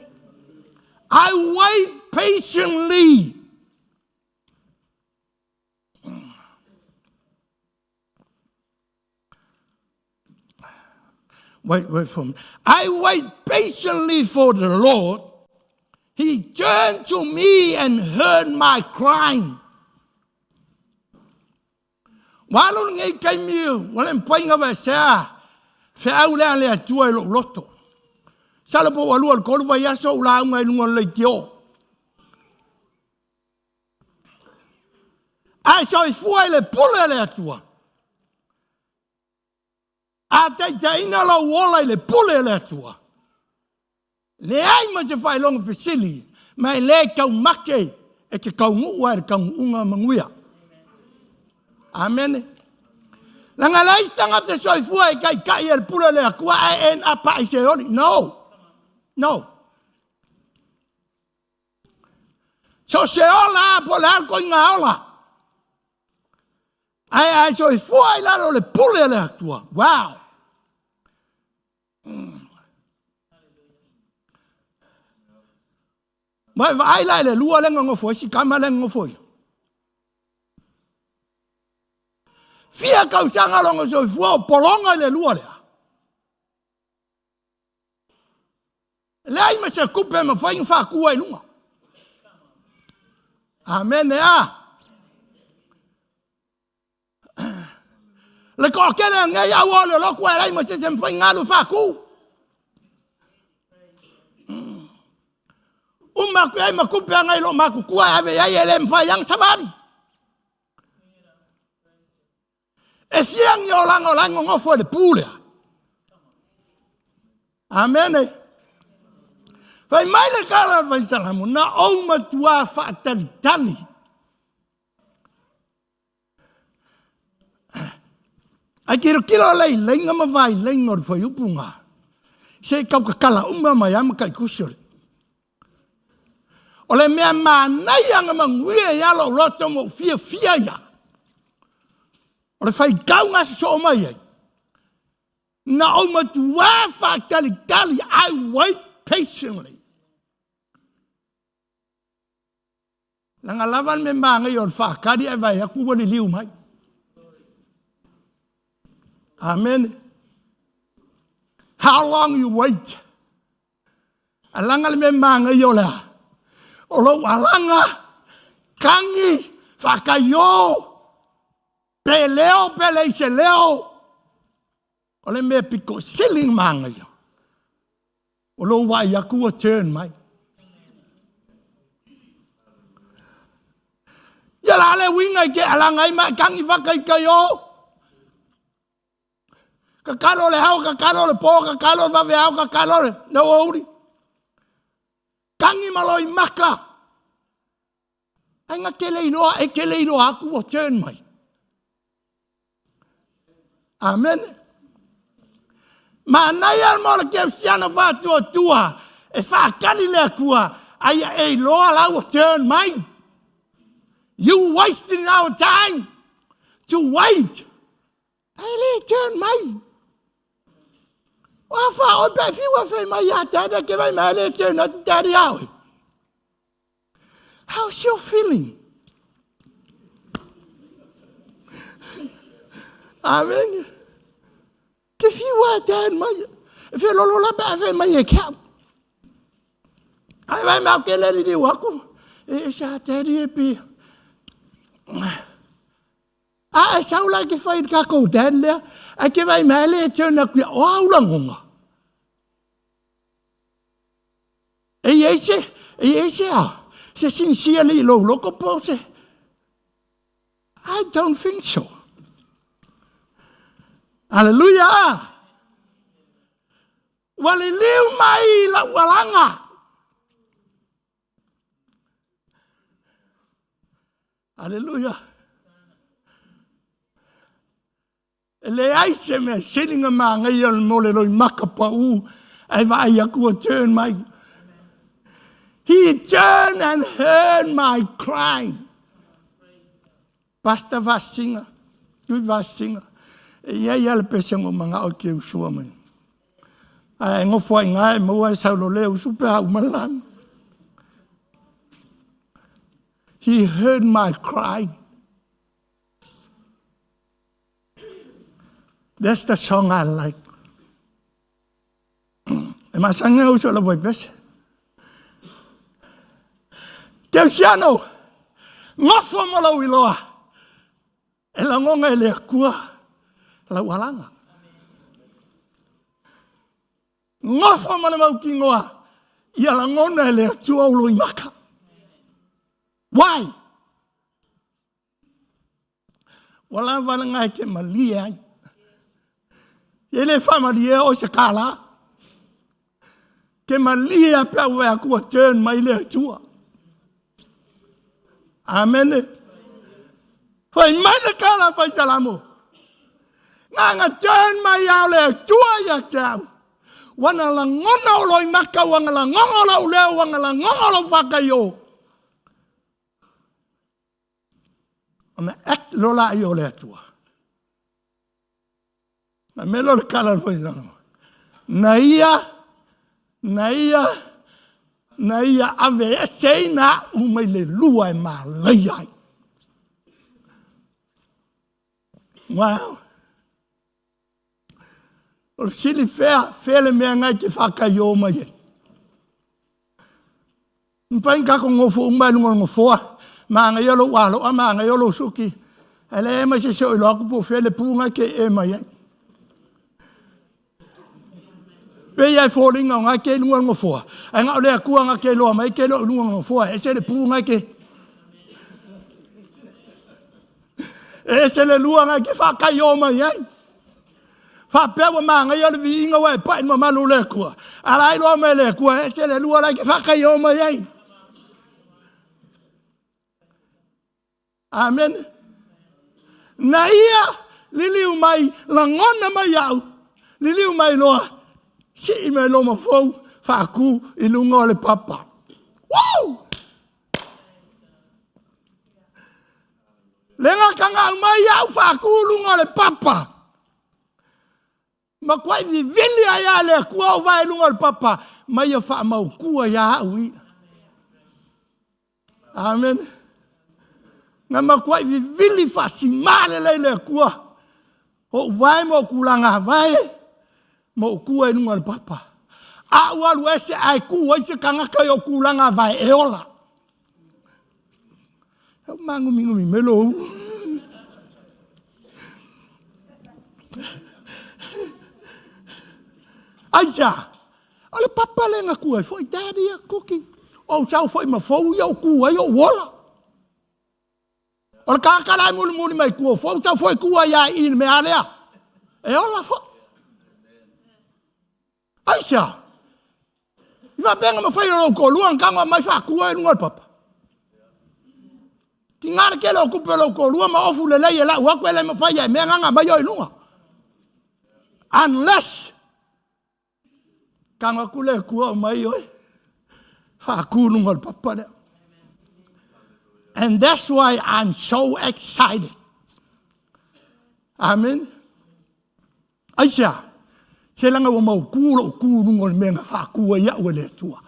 J: I wait patiently. Wait, wait for me. I wait patiently for the Lord. He turned to me and heard my crying. Ua alu lenei taimi ua le mafai ona aveesea feau lea a le Atua i lou loto. Masalo po ua lua i le tolu vaiaso ou lauga i luga o le leitio. Ae soifua i le pule a le Atua. A taitaiina lou ola i le pule a le Atua, leai ma se faailoga fesili, ma e le taumate e te taunuu lava i le taunuuga manuia. Amene. Leaga e leai se tagata soifua e taitai e le pule a le Atua ae end up i Seoli. No. No. So se ola po o le a le ituaiga ola. Ae a e soifua i lalo o le pule a le Atua. Wow! Ma e vaai la i le lua lea na nofo ai si tama lea na nofo ai. Fia tausaga lona soifua o pologa i le lua lea. Leai ma se tupe e mafai ona faatu ai i luga. Amene a. Le toatele o nei au o le lotu e leai ma se se mafai ona alu e faatu. Uma atu ai ma tupe ana i loo matutua e ave i ai e le mafai ana savali. E fia ni olaga o la e nonofo i le pu lea. Amene. Fai mai le tala a le Faisalamo, na ou matuā faatalitali. Ai tilotilo le ileiga ma vaileiga o le fuaiupu nga. Se i tau tatala uma mai lava ma taitusi o le. O le mea manaia na manuia ai lou loto ma ou fiafia ia. O le faitau na sosoo mai ai. Na ou matuā faatalitali, I wait patiently. Leaga lava le mea manaia o le faatali ae vaai atu ua liliu mai. Amene. How long you wait? Alaga le mea manaia o le a? O lou alaga, tagi, faataiō, pe leo pe leai se leo, o le mea pito sili ona manaia, o lou vaai atu ua turn mai. Ia la le uiga i te alaga ai ma e tagi faataitai o. Tatalo le ao, tatalo le po, tatalo le vaveao, tatalo le aoauli. Tagi ma loimaka. Ai na te le iloa, e te le iloa atu ua turn mai. Amene. Manaia mo le kerisiano faatuatua e faatali le Atua aia e iloa la ua turn mai. You wasting our time to wait. Ae le turn mai. Ua fa oi pe fiu a fai mai ia daddy ke vai mai le turn atu daddy a oi. How's your feeling? Amen. Ke fiu a dad mai. E fe lolo la pe a fai mai e ke au. Ai vai mau ke le li aku. E sa daddy e pe. A e sau la ke fai i le tatou dad lea. Ae ke vaai mai a le turn atu ia o a ou lagoga? E i ai se, e i ai se a, se sincerely i lou loto po o se, I don't think so. Aleluia! Ua liliu mai i lau alaga. Aleluia! E leai se mea sili na manaia mo le loimaka pau ae vaai atu ua turn mai. He turned and heard my cry. Pastor Vasiga, Tui Vasiga, e i ai lava le pese na ou manao e te usua mai. Ae nofo ai i e maua e saulole usu pe a uma le lagi. He heard my cry. That's the song I like. E masani na uso la voi pese. Keusiano, ngofo mo lau iloa. E lagonga e le Atua lau alaga. Ngofo ma le mautinoa ia lagona e le Atua ou loimaka. Why? Ua lava lena e te malie ai. E le faamalie o se kālā. Te malie a pe au e atua turn mai le Atua. Amene. Fai mai le kālā fai salamo. Nganga turn mai au le Atua ia te au. Ua na lagona o loi maka, ua na lagona o lau leo, ua na lagona o lau whakaio. Ona act loa laia o le Atua. Na mea lea o le kala o le fai Na ia, na ia, na ia ave ese ina au mai le lua e malaia ai. Wow. O le fesili fea, fea le mea ngai te whakaio mai ai. Mafai ona tatou nofo uma i luga o le nofoa, manaia lou aloa, manaia lou suki, ae leai ma se isi o iloa atu po o fea le pu lena e te ee mai ai. Pei lava e foliga o lena e te i luga o le nofoa, ae na o le Atua na te iloa mai e te le o i luga o le nofoa, e ese le pu lena e te... E ese le lua lena e te faataiō mai ai. Faapea ua manaia le viiga ua e pai i le mamalu o le Atua. A la iloa mai e le Atua, e ese le lua la e te faataiō mai ai. Amene. Na ia liliu mai, lagona mai au, liliu mai loa, sii mai loa ma fou, faatu i luga o le papa. Woo! Le gakagau mai au faatu luga o le papa. Matuai vivili ai a le Atua ou vae luga o le papa, ma ia faamautua ia au ia. Amen. Na matuai vivili faasimā lelei le Atua. Ou vae ma ou tulaga vae, ma ou tua i luga o le papa. A ou alu ese ae tu ai se tagata i ou tulaga vae e ola. Au māguminumi mai lou. Aisea? O le papa lea na tu ai foi daddy ia cookie. Ou sau foi ma fou ia ou tu ai ou ola. O le tagata la e mulimuli mai tua o fou sau foi tu ai a i le mea lea. E ola foi. Aisea? I faapea na mafai e lou toalua ona tago mai faatua i luga o le papa. Tiga le tele o tupe o lou toalua ma ofu lelei e lau atu e le mafai e mea nganga mai o i luga. Unless tago atu le Atua o mai oe faatu luga o le papa lea. And that's why I'm so excited. Amen. Aisea? Se leaga ua mautu lou tu i luga o le mea na faatu ai au e le Atua.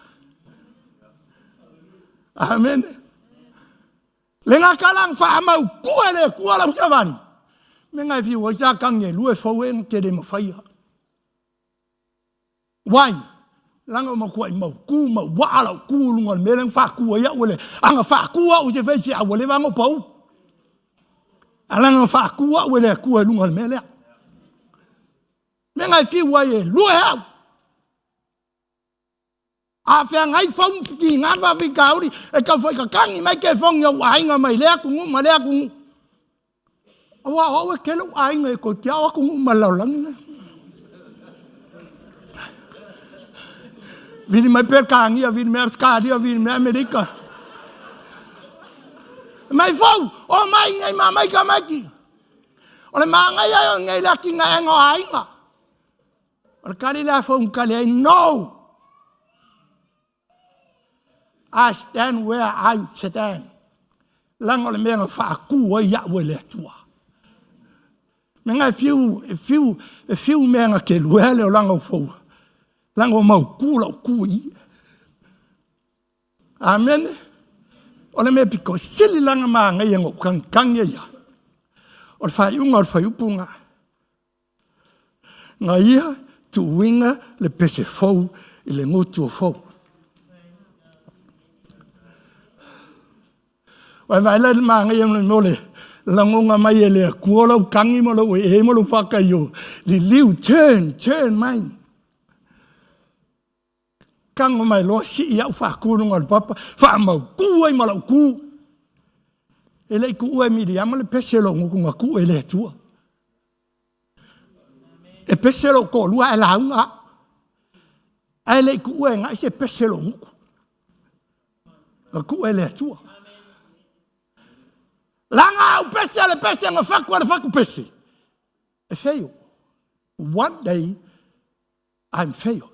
J: Amene. Le gata la na faamautu e le Atua lau savali, me ngai fiu ai sa tangi e lua e fou e na te le mafaia. Why? Leaga ua matuai mautu ma uaa lau tu i luga o le mea lea na faatu ai au e le aga faatu au i se faifeau ua leva ona ou pau. A leaga na faatu au e le Atua i luga o le mea lea. Mea ngai fiu ai e lue au. A feagai fau ki ngā whawhikauri e kau whaikakangi mai ke whongi au aiga mai lea kungu ma lea kungu. Aua o au e kele u aiga e koe tia o aku nuu ma laulangi nei. Vili mai Pelekānia, vili mai Ausekalia, vili mai Amerika. Mai fou, o mai nei ma mai ka maiki. O le māngai ai o nei le akinga e ngā aiga. O le kali lea fou kali ai, no! I stand where I stand. Langa o le mea na faakū ai ia'u e le Atua. Me ngai fiu, e fiu, e fiu mea na ke luea le o langa o fou. Langa o mau kū lau kū i. Amene. O le mea piko sili langa ma ngai e ngau kangi kangi ia. O le whaiunga o le whaiupunga. Nga ia tuuina le pese fou i le gutu o fou. Wai vai le maangaia mo le lagonga mai e le Atua lau kagi ma lou ee ma lou faakaio. Liliu, turn, turn mai. Kago mai loa sii au faaku luga o le papa, faamautu ai ma lau ku. E le i kuua e Miriama le pese o lou gutu na kuu e le Atua. E pese lou toalua ae lauga au. Ae le i kuua e ga'i se pese lou gutu. Na kuu e le Atua. Laga au pese a le pese na fatu a le fatu pese. E fail. One day I'm fail.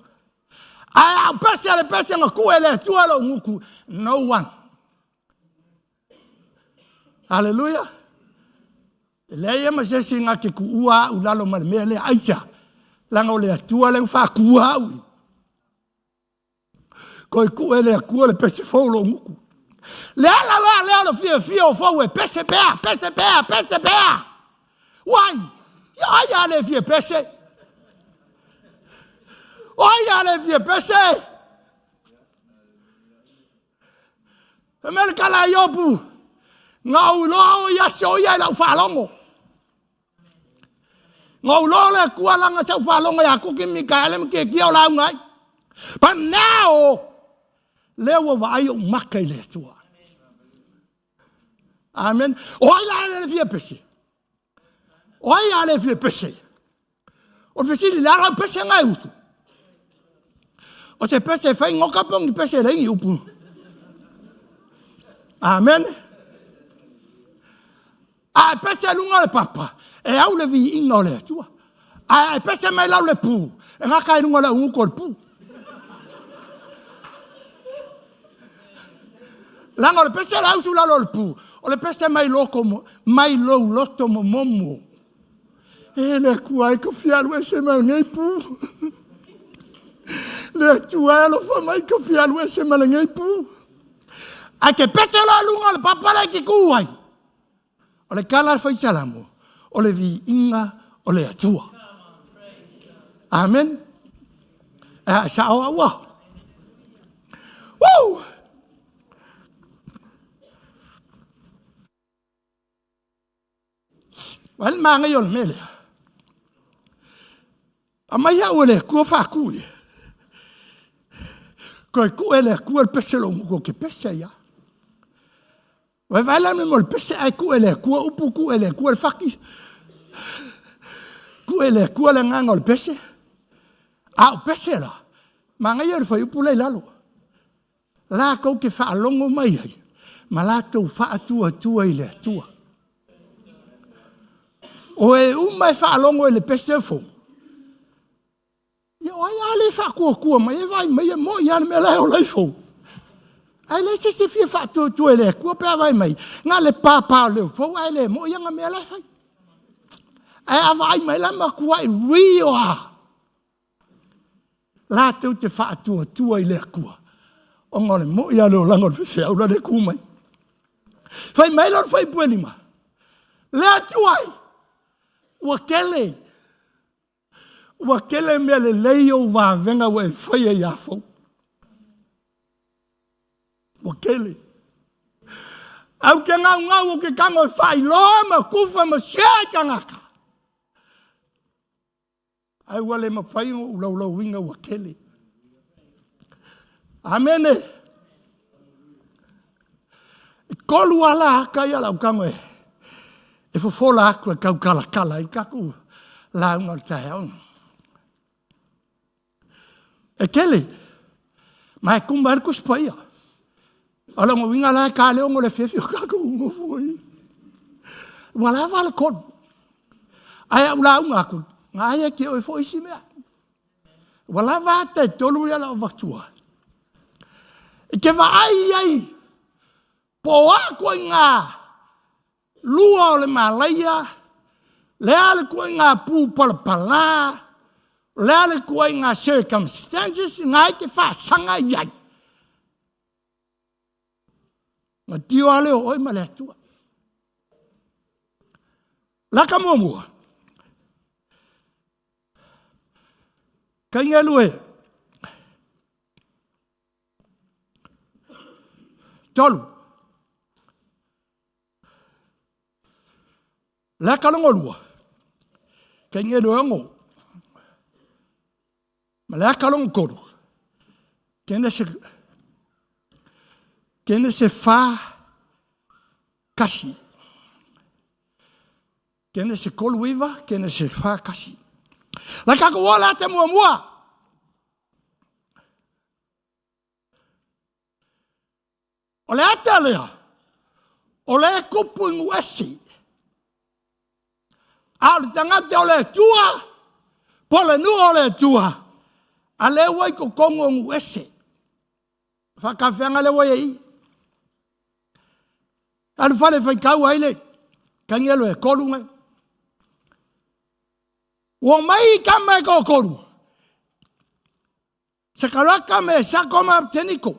J: Ae au pese a le pese na kuu e le Atua lou gutu. No one. Hallelujah. E leai e ma se isi na te kuua au lalo ma le mea lea aisa. Langa o le Atua lea faakua au. Koe kuu e le Atua le pese fou lou gutu. Le ala loa lea o le fiafia o fou e pese pea, pese pea, pese pea. Wai, ia ai a le fia pese. O ai a le fia pese. E mea le kala Iopu, na ou iloa o ia aso ia i lau faalogo. Na ou iloa o le Atua laga sa ou faalogo ia Kuki Mikaele ma Kiekie o lauga ai. But now, lea ua vaai ou maka i le Atua. Amen. O ai la le fia pese? O ai a le fia pese? O le fesili, le ala pese ngai usu. O se pese fai ngoka po ni pese le upu. Amen. A e pese lunga le papa, e au le viiga o le Atua. A e pese mai lau le pu, e ngaka i lunga le unguko o le pu. Langa o le pese la usu lalo o le pu, o le pese mai loko, mai lou loto momomo. E le Atua e ka fia alu ese ma lenei pu. Le Atua e alofa mai ka fia alu ese ma lenei pu. Ae ke pese loa luga o le papa le ke ku ai. O le kala fai salamo, o le viiga o le Atua. Amen. E sa o aua. Woo! Vai le māngai o le mea lea. A mai au e le Atua faaku ia. Koe ku e le Atua le pese lo ko ke pese ia. Vai vai la me mo le pese ai ku e le Atua upu ku e le Atua le faki. Ku e le Atua le nganga o le pese. A o pese la. Māngai o le fai upu le lalo. Latou te faalogo mai ai, ma latou faatuatua i le Atua. O e uma e faalogo i le pese fou, ia o ai a le faatuatua mai e vai mai e moi a le mea la e ola ai fou. Ae le se se fia faatuatua i le Atua pe a vai mai, na le pāpā o leo fou ae le moi anga mea la e fai. Ae a vaai mai la matuai rio a. Latou te faatuatua i le Atua, ona o le moi a le olaga o le faifeau la le tu mai. Fai mai la o le fuaiupu e 5, le Atua e, ua tele, ua tele mea lelei ou vavega ua e faia ia fou. Ua tele. Au te gaugau o ke tago e faailoa ma kufa ma sea i tagata. Ai ua le mafai ona ou laulauina ua tele. Amene. E kolu ala ata ia lau tago e, e fofola atu e tautalatala ai tatou lauga o le taeao. E tele, ma e tuma ai le Tusi Paia. A o lona uiga la e ta le 6 o le afiafi o tatou nofo ai. Ua lava le 3. Ae a ou lauga atu, na ia te oe foi isi mea. Ua lava ata e 3 ia lau avatua. E te vaai i ai po o a ituaiga lua o le malaia, le a le ituaiga pu palapala, le a le ituaiga circumstances na e te faasaga i ai. Madio lava lea o oe ma le Atua. Laka muamua, kaigelu e, 3. Le aka longa lua, kaigelu e 6. Ma le aka longa 3, Kenese 4:1. Kenese 3:9, Kenese 4:1. La tatou o la te muamua. O le ata lea, o le kupu i nuuese. A o le tagata o le Atua, po o le nuu o le Atua, a lea ua i totonu o nuuese. Faatafeaga lea ua i ai. Alu fale faitau ai le kanielo e 3 nai. Ua mai tama e toatolu. Sakaraka me Sako ma Abteniko.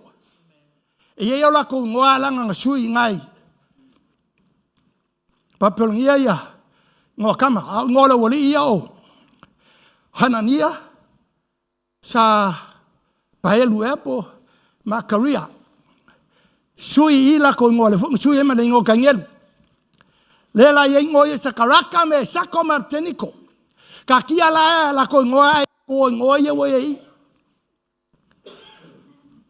J: E iai o latou igoa alanga na sui ngai. Papelonia ia igoa kama. A o igoa o le aualii ia o Hanania sa paelu ea po Makaria. Sui i latou igoa le foi na sui ai ma le igoa o Kanielu. Lea la i ai igoa ia Sakaraka me Sako ma Abteniko. Kakia la latou igoa ai o igoa ia ua i ai.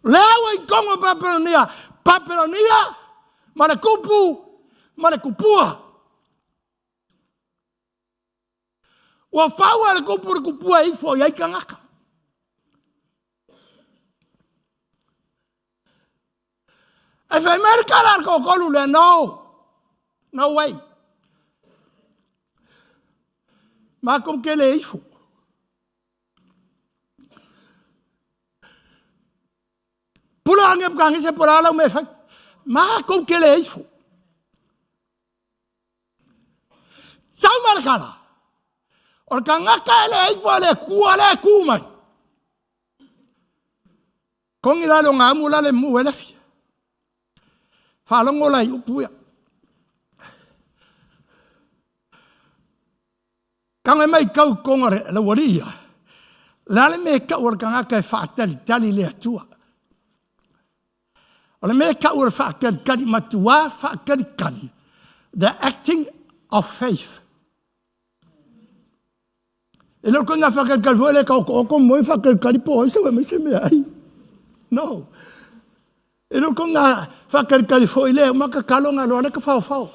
J: Lea ua i totonu o Papelonia, Papelonia ma le kupu ma le kupua. Ua fau e le kupu le kupua e ifo i ai tagata. E fai mai le tala a le toatolu lea, no, no way. Matou te le ifo. Pula ange pukangese po la lau me fai. Matou te le ifo. Sau ma le kala. O le tagata e le ifo e le kua le ku mai. Kongi la le o ngā la le mu e lefi. Whaalongo lai upu ia. Kanga mai kau konga le le wali ia. Le ale me kau o le kangaka e whaatalitali le atua. O le mea kau o le whaakalikali matua whaakalikali. The acting of faith. E le o koe ngā whakalikali foi le ka oko oko moe whakalikali po ai se mai se mea ai. No. E le o koe ngā whakalikali foi le maka kalo ngā loa le ka whao whao.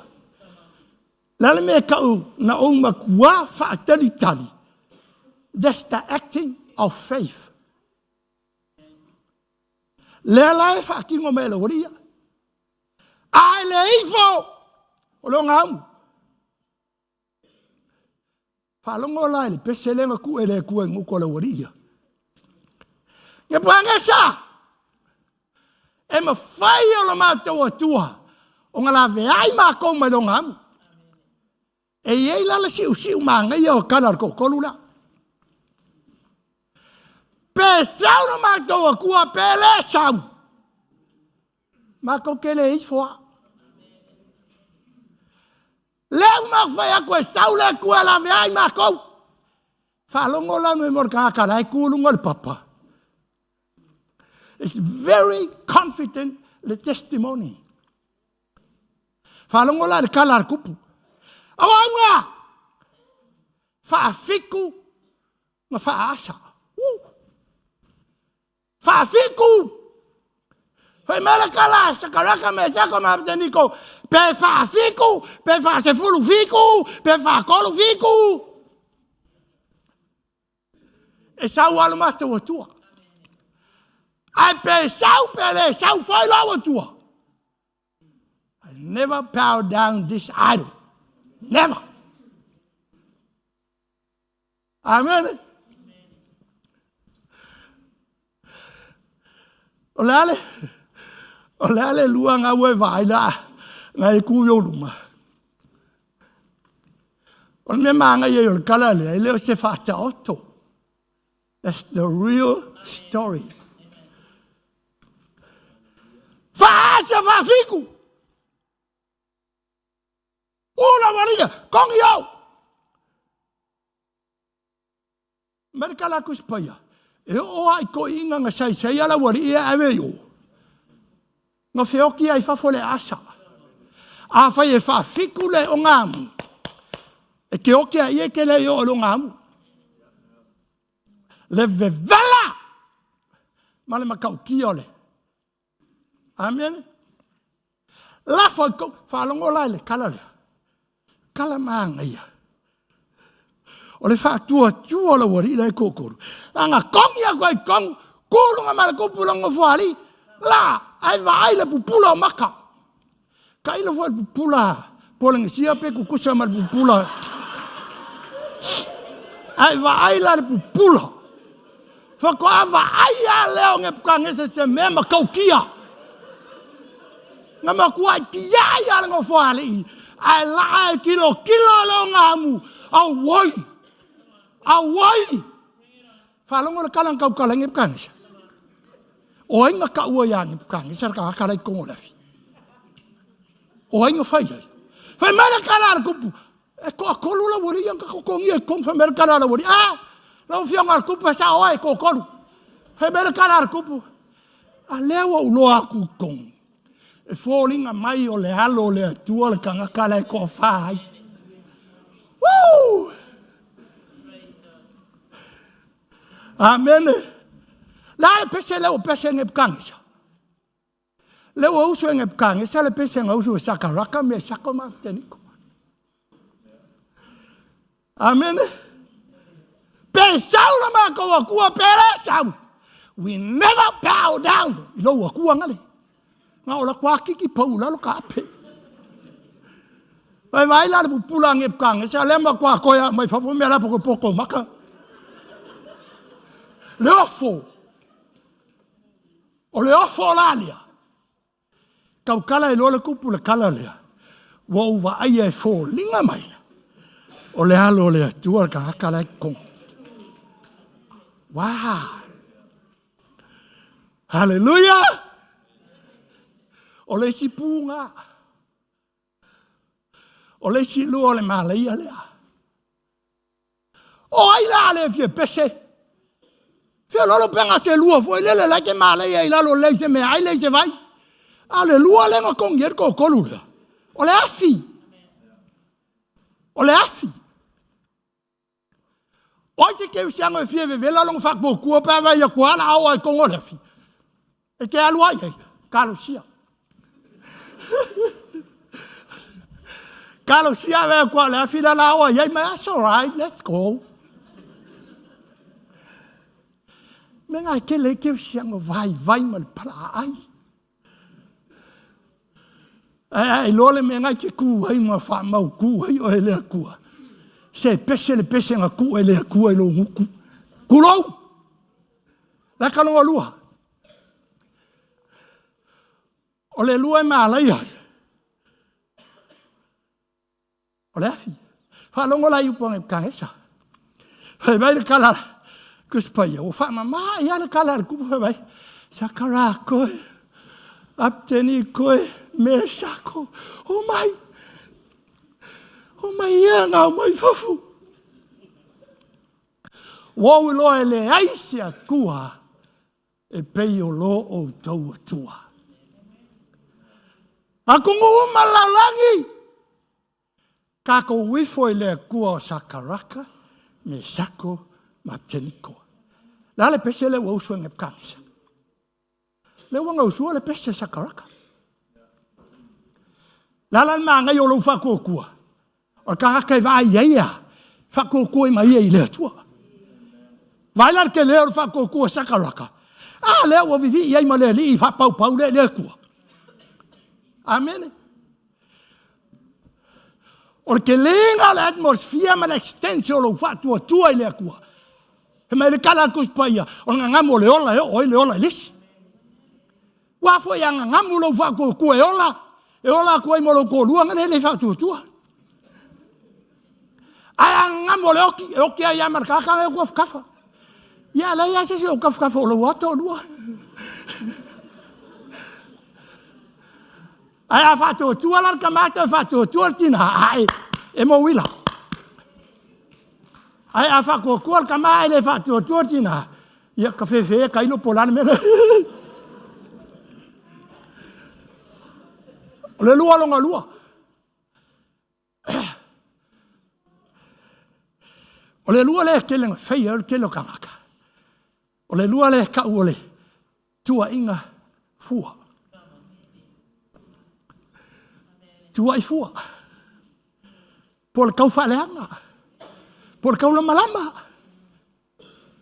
J: Le ale mea kau na ou makua whaatalitali. That's the acting of faith. Lea la e whakingo mai le waria. A e le ifo o le ngaumu. Faalogo la i le pese lea na tuu e le Atua i gutu o le aualii ia. Nebukadnesa, e mafai e lo matou Atua ona laveai matou mai lona amu. E i ai la le siusiu manaia o tala a le toatolu la. Pe sau lo matou Atua pe le sau, matou te le ifo a. Lea ua matou fai atu e sau le Atua e laveai matou. Faalogo la me mo le tagata la e tu luga o le papa. It's very confident le testimony. Faalogo la le kala a le kupu. Auauga! 7 Na faaasa. Uh! Faafitu! Fai mai le kala Sakaraka Mesako ma Abediniko, pe faafitu, pe faasefulu fitu, pe faatolu fitu. E sau alo matou atua. Ae pe sau pe le sau foi lou atua. I never bow down this idol. Never. Amen. O le ale, o le ale lua ngā ue vai la, ngā e ku yo luma. O le mea maga ia o le kala lea, e le o se faataoto. That's the real story. Faasa faafitu. Ula walia, kongi au. Mere kala ku spaia. E o ai ko inga nga sai sai ala wali ia ave yo. Nga feoki ai fafo le asa. A fai e fa fiku le o ngamu. E ke oki a ia ke le yo o lo ngamu. Le vevela. Ma le makaukia o le. Amen. Lafo i kou, faalogo la i le kala lea. Kala māgaia. O le faatuatua o lau alii la e kōkolu. Langa kongi aku ai kongu, kuluga ma le kupu longo fuali, la, ai vaai le pupula o maka. Ka ilo foi le pupula, Polenisia pe kukusa ma le pupula. Ai vaai la le pupula. Whakoa vaai a leo nge puka se se mea ma kaukia. Nga makua i kia ia le ngofo alii. Ai la e kilo kilo lo ngamu. Au woi. Au woi. Whalongo le kalang kau kala nge puka ngesa. O ai nga ka ua ia nge puka ngesa ka kala i kongo lefi. O ai nga whai ai. Whai mai le kala le kupu. E ko akolu la wori yang ka kokongi e kong whai mai le kala la wori. Ah! Lau fionga le kupu e sa oe ko kolu. Whai mai le kala le kupu. A lea ua uloa aku kong. E fōlinga mai o le alo o le atua le kangaka le ko whai. Woo! Amen. La le pese le o pese nge pukangisa. Le o uso nge pukangisa le pese nga uso sakaraka me sako ma teniko. Amen. Pe sau la ma ko akua pe le sau. We never bow down. I lo akua ngale. Nga ola kwa kiki pau lalo ka ape. Vai vai la le pupula nge pukangisa le ma kwa koya mai fafo me la poko poko maka. Le ofo. O le ofo la lea. Kau kala e loa le kupu le kala lea. Ua uva aia e fōlinga mai. O le alo o le atua le kangaka la e kongo. Wow. Hallelujah. O le isi pūga. O le isi lua o le malaia lea. O ai la le fia pese. Fia lolo penga se lua foi lele la ke malaia i lalo lei se mea ai lei se vai. A le lua le nga kongi e ko kolu lea. O le afi. O le afi. Oi se ke usianga e fia vevela longo whakmo kua pa vai a kuala au ai kongo le afi. E ke alu ai ai. Kalosia. Kalosia vai kua le afi la la o ai mai that's all right, let's go. Me ngai ke le ke usianga vai vai ma le pala ai. Ai ai lole me ngai ke ku ai ma wha mau ku ai o ele akua. Se pese le pese nga ku ele akua i lo nguku. Kulou! La kalonga lua. O le lua e maalai ai. O le afi. Whaalongo la iupo nge kangesa. Whai mai le kala kuspaia. O wha mama ia le kala le kupu whai mai. Sakara koe. Apteni koe. Me sako. O mai. O mai ia ngā mai fafu. Wau loa e le ai se akua e pei o lo o tau atua. A kungu uma laulangi. Ka ko wifo i le akua o Sakaraka, me sako, Ma Apteniko. Le a le pese lea ua usu e Nebukadnesa? Lea ua gausua le pese Sakaraka. Le a la le magaia o lou faatuatua? O le tagata e vaai ai ia, faatuatua mai ia i le Atua. Vaai la le tele o le faatuatua Sakaraka. A lea ua vivii ai ma le Alii faapaupau lea i le Atua. Amene. O le telega o le atmosphere ma le extension o lou faatuatua i le Atua. E mai le kala a le Tusi Paia, o le gagamu o le ola e oo ai le ola i le isi. Ua foi a gagamu lou faatuatua e ola, e ola atu ai ma lou toalua na le le faatuatua. Ae a gagamu o le oki, e oki ai lava ma le tagata na e o tafatafa. Ia, leai lava se isi o tafatafa o lou lava toalua. Ae a faatuatua la le tama toe faatuatua le tina, ae e mouila. Ae a faatuatua le tama ae le faatuatua le tina, ia ka fefe ka ilo po lana mea. O le lua longa lua. O le lua lea tele na faia o le tele o tagata. O le lua lea tau o le tuuaiga fua. Tuuai fua. Po o le tau faaleaga. Po o le tau lamalama.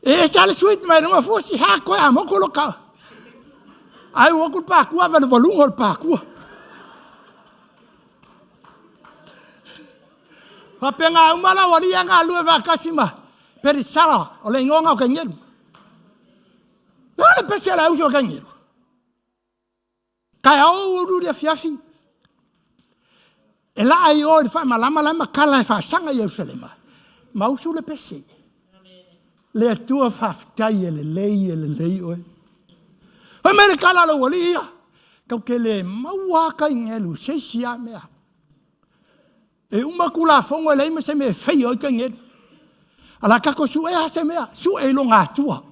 J: E ese lava le sweet mai luga fua si ha koe a moko lo ka. Ai ua ku pakua va le valuga o le pakua. Faapena uma la ua lia galue faatasi ma Perisala o le igoa o Kaigelu. Le pese a le auso o Kaigelu. Taeao ulu le afiafi. E laa i o i le faamalama la ma kala e faasaga i Ierusalema. Ma usu le pese. Le Atua faafetai e lelei e lelei oe. Fai mai le kala a lou alii ia. Tau te le maua Kaigelu se isi a mea. E uma Tulafono e leai ma se mea e faia ai Kaigelu. A la tatou suea se mea, sue i lona Atua.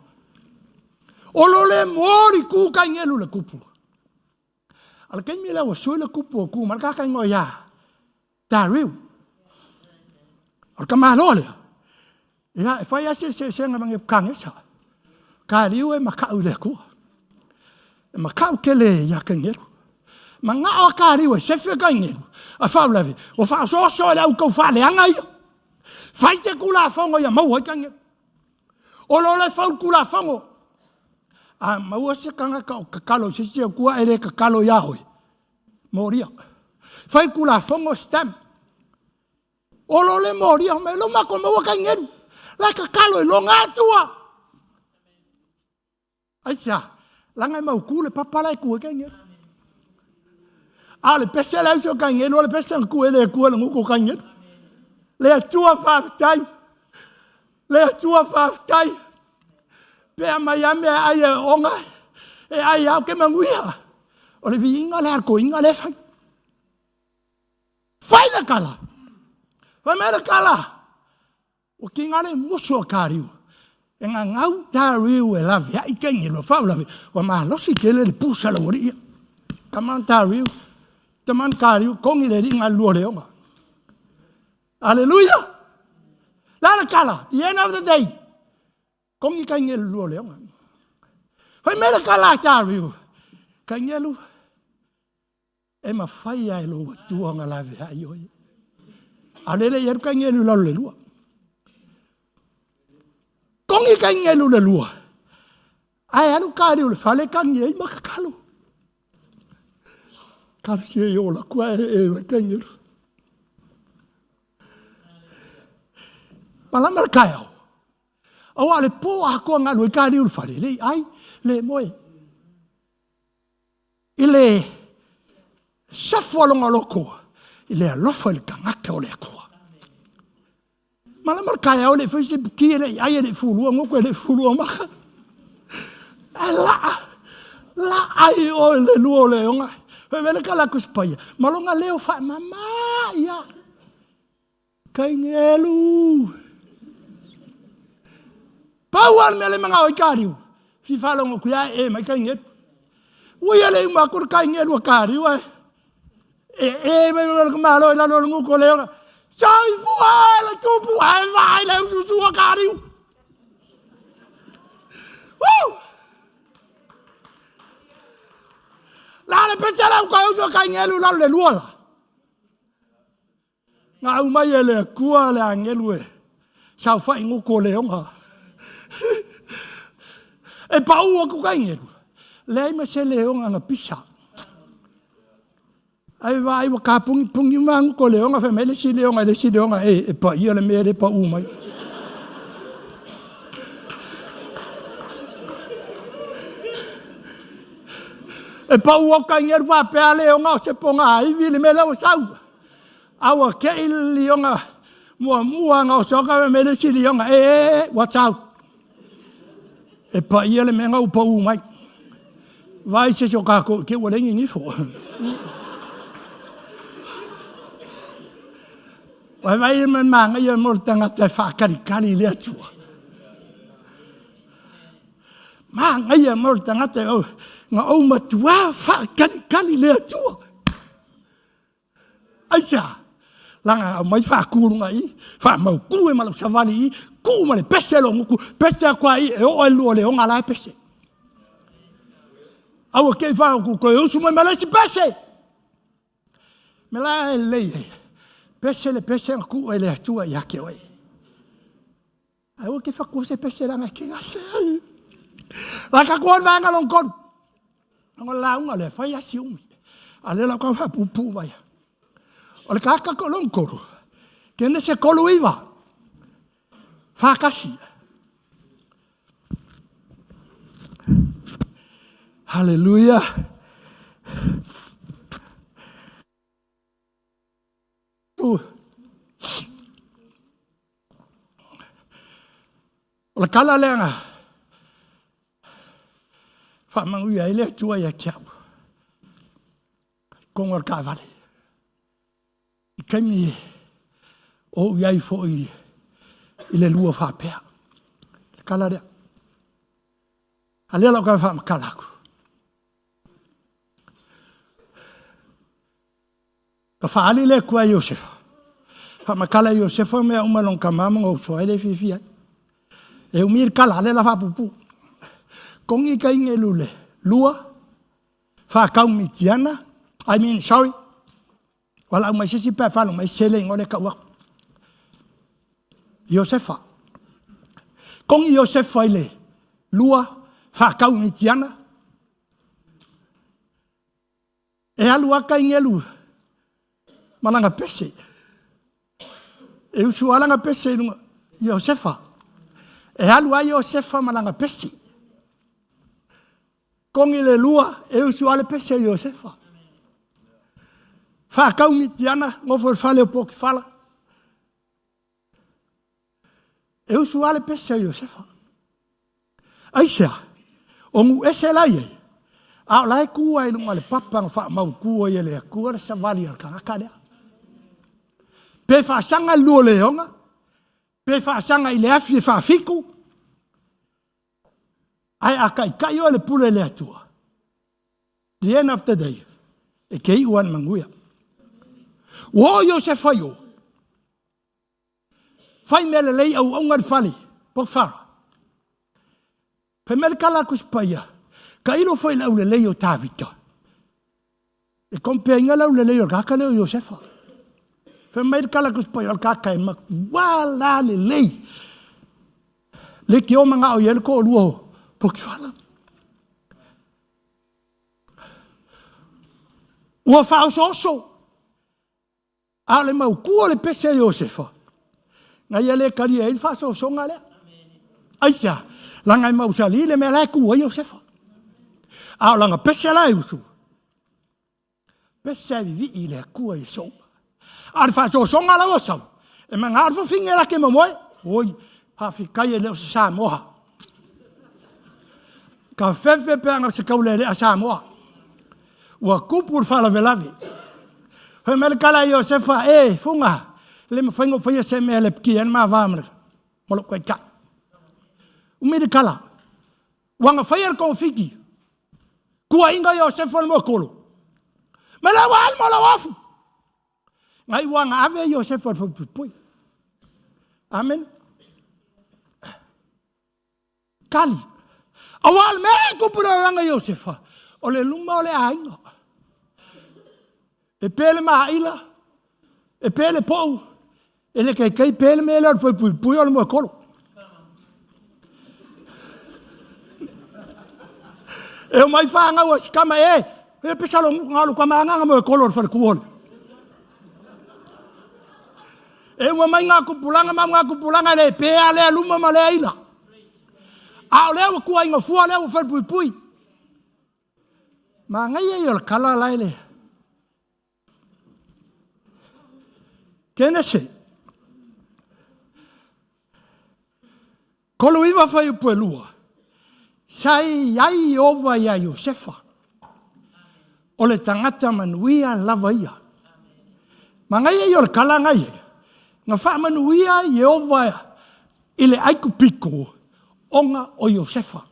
J: O lo le moli ku Kaigelu le kupu. A le taimi lea ua sui le kupu o ku ma le kaka ingoa ia Dariu. O le tamaloa lea. Ia, e fai ase se eseesega ma Nebukadnesa. Kaliu e makau i le Atua. E makau tele ia Kaigelu. Manao a Kaliu e sefe Kaigelu. A faalavelave, ua faaosooso e le au taufaaleaga ia. Fai te Tulafono ia maua ai Kaigelu. O lo le fau Tulafono. A maua se tagata o tatalo i se isi Atua e le tatalo ia oe. Molia. Fai Tulafono stamp. O lo le molia mai lo mako maua Kaigelu. La tatalo i loga Atua. Aisea? Leaga e mautu le papa la e tu ai Kaigelu. A o le pese le auso o Kaigelu, o le pese na tu e le Atua le gutu o Kaigelu. Le Atua faafetai. Le Atua faafetai. Pea mai a mea ai e oga, e ai au ke manuia. O le viiga le toeaina le fai. Fai le tala. Fai mai le tala. Ua kiga le musu o Kariu. E gagau Dariu e laveai Kaigelu a faalavelave ua malosi tele le pusa a le aualii ia. Come on Dariu. Come on Kariu, kogi le alii galulue o le oga. Aleluia! Le a le tala? The end of the day. Kogi Kaigelu lua o le oga. Fai mai le tala a Dariu. Kaigelu, E mafai lava e lou Atua ona laveai oe. A o lea e le i alu kaigelu i lalo le lua. Kogi kaigelu le lua. Ae alu kaliu le fale kagi ai ma kakalo. Talosia i ola ku ae e mai kaigelu. Malama le taeao. Aua o le po atoa na alu ai kaliu le fale, le i ai, le moe. I le safo a lona loto i le alofa i le tagata o le Atua. Malama le taeao e le i fai se buki, e le i ai, e le i fulua goto, e le i fulua maka. Ae laa, laa i o i le lua o le oga. Fai mai le tala a Tusi Paia, ma lona leo faamama ia. Kaigelu. Pau lava le mea lea e manao ai Kaliu, fia faalogo atu ia ee mai Kaigelu. Ua ia le uma atu le Kaigelu a Kaliu ae ee mai ma le malo i lalo o le gutu o le oga. Soifua le tupu ae vaai le ususu a Kaliu. Au ka uso ka ingelu lalo le lua la. Na aumai e le Atua le agelu e saofai gutu o leoga. E pau atu ka igelu, leai ma se leoga na pisa. Ai vaai ua kapugipugī ma gutu o leoga, fai mai le isi leoga i le isi leoga, e, e paia le mea lea paū mai. E pau atu ka igelu faapea leoga o se pogaivi le mea lea ua sau. A ua kei le lioga muamua na oso atu mai le isi lioga, e, e, e, watch out. E paia le mea na ua pau mai. Vai se isi o tatou i te ua leai ni nifo. Vai vai ma manaia mo le tagata e faatalitali i le Atua. Manaia mo le tagata e na ou matuā faatalitali i le Atua. Aisea? Laga aumai faatu luga i, faamautu e ma lau savali i, tuu ma le pese lou gutu, pese atu a i, e oo ai lua o leoga la e pese. Aua ke i whaoku, koe usu mai ma le isi pese. Me la e lei e, pese le pese na tuu e le Atua ia te oe. Ae aua ke whatua se pese langa e ke gase ai. La ka kua vaega long kolu. Ngo launga le fai asi umi. A le lau ka whapupu mai. O le kaka ko long kolu. Kene se kolu iwa. Whakasi. Hallelujah. O le tala lea na faamanuia ai le Atua ia te au. Kongo o le taavale. I taimi o ou i ai foi i le lua faapea. Le tala lea. A lea lau tala faamatala atu. Ka faaali le Atua e Iosefa. Faamatala e Iosefa mea uma lona tama ma ona uso ai le fiafia ai. E umi le tala, a lea la faapuupuu. Kogi ka igelu le lua, faatau Mitiana, I mean, sorry, valaau mai se isi pe a mai se le igoa lea tau atu. Iosefa. Kogi Iosefa i le lua, faatau Mitiana, E alu aka igelu ma lana pese. E usu lava lana pese i luga Iosefa. E alu ai Iosefa ma lana pese. Kogi le lua, e usu lava le pese i Iosefa. Faatau Mitiana, nofo i le fale o Potifala. E usu lava le pese a Iosefa. Aisea? O nuu ese la i ai, a o la e tu ai i luga o le papa na faamautu ai e le Atua le savali a le tagata lea. Pe faasaga i le lua o leoga, pe faasaga i le afi e faafitu, ae a taitai oe i le pule a le Atua, the end of the day, e te iu lava i le manuia. Ua oo Iosefa i o, Fai mea lelei auauna le fale, Potifara. Fai mai le tala a Tusi Paia, tailo foi i le aulelei o Tavita. E compare ina le aulelei o le tagata lea o Iosefa. Fai mai le tala a Tusi Paia, o le tagata e matua la lelei. Le te o manao i ai le toalua o Potifara. Ua faaosooso. A o le mautu o le pese a Iosefa, na ia le talia ai le faasoasoga lea. Aisea? Leaga e mausali le mea la e tu ai Iosefa. A o lana pese la e usu, pese e vivii i le Atua i aso uma. A o le faasoasoga la ua sau, e manao le fafine la ke momoe. Oi, faafetai e le o se Samoa. Ka fefe pe ana o se taulealea Samoa. Ua tupu le faalavelave. Fai mai le tala a Iosefa, E, Fuga, le mafai ona ou faia se mea e lepetia ai le ma va ma lou taitai. Umi le tala. Ua na faia le togafiti. Tuuaiga Iosefa le moetolo. Ma le ua alu ma lau afu. Ngai ua na ave Iosefa i le falepuipui. Amen. Tali. Aua o le mea e tupu i le olaga Iosefa, o le luma o le aiga. E pe le maila, e pe le pou, e le kaikai pe le mea lea o le falepuipui o le moekolo. E o mai fanau a si tama e, e pesa lo ngalo kama anga moekolo o le falekuole. E uma mai ngā kupulanga ma ngā kupulanga le pe a lea luma ma lea ila. A o lea ua kuai fua lea ua falepuipui. Manaia ia o le kala la ele. Kenese. 39 fuaiupu e 2. Sa i ai Ieova iā Iosefa. O le tagata manuia lava ia. Manaia ia o le kala na i ai. Na faamanuia Ieova i le Aikupito ona o Iosefa.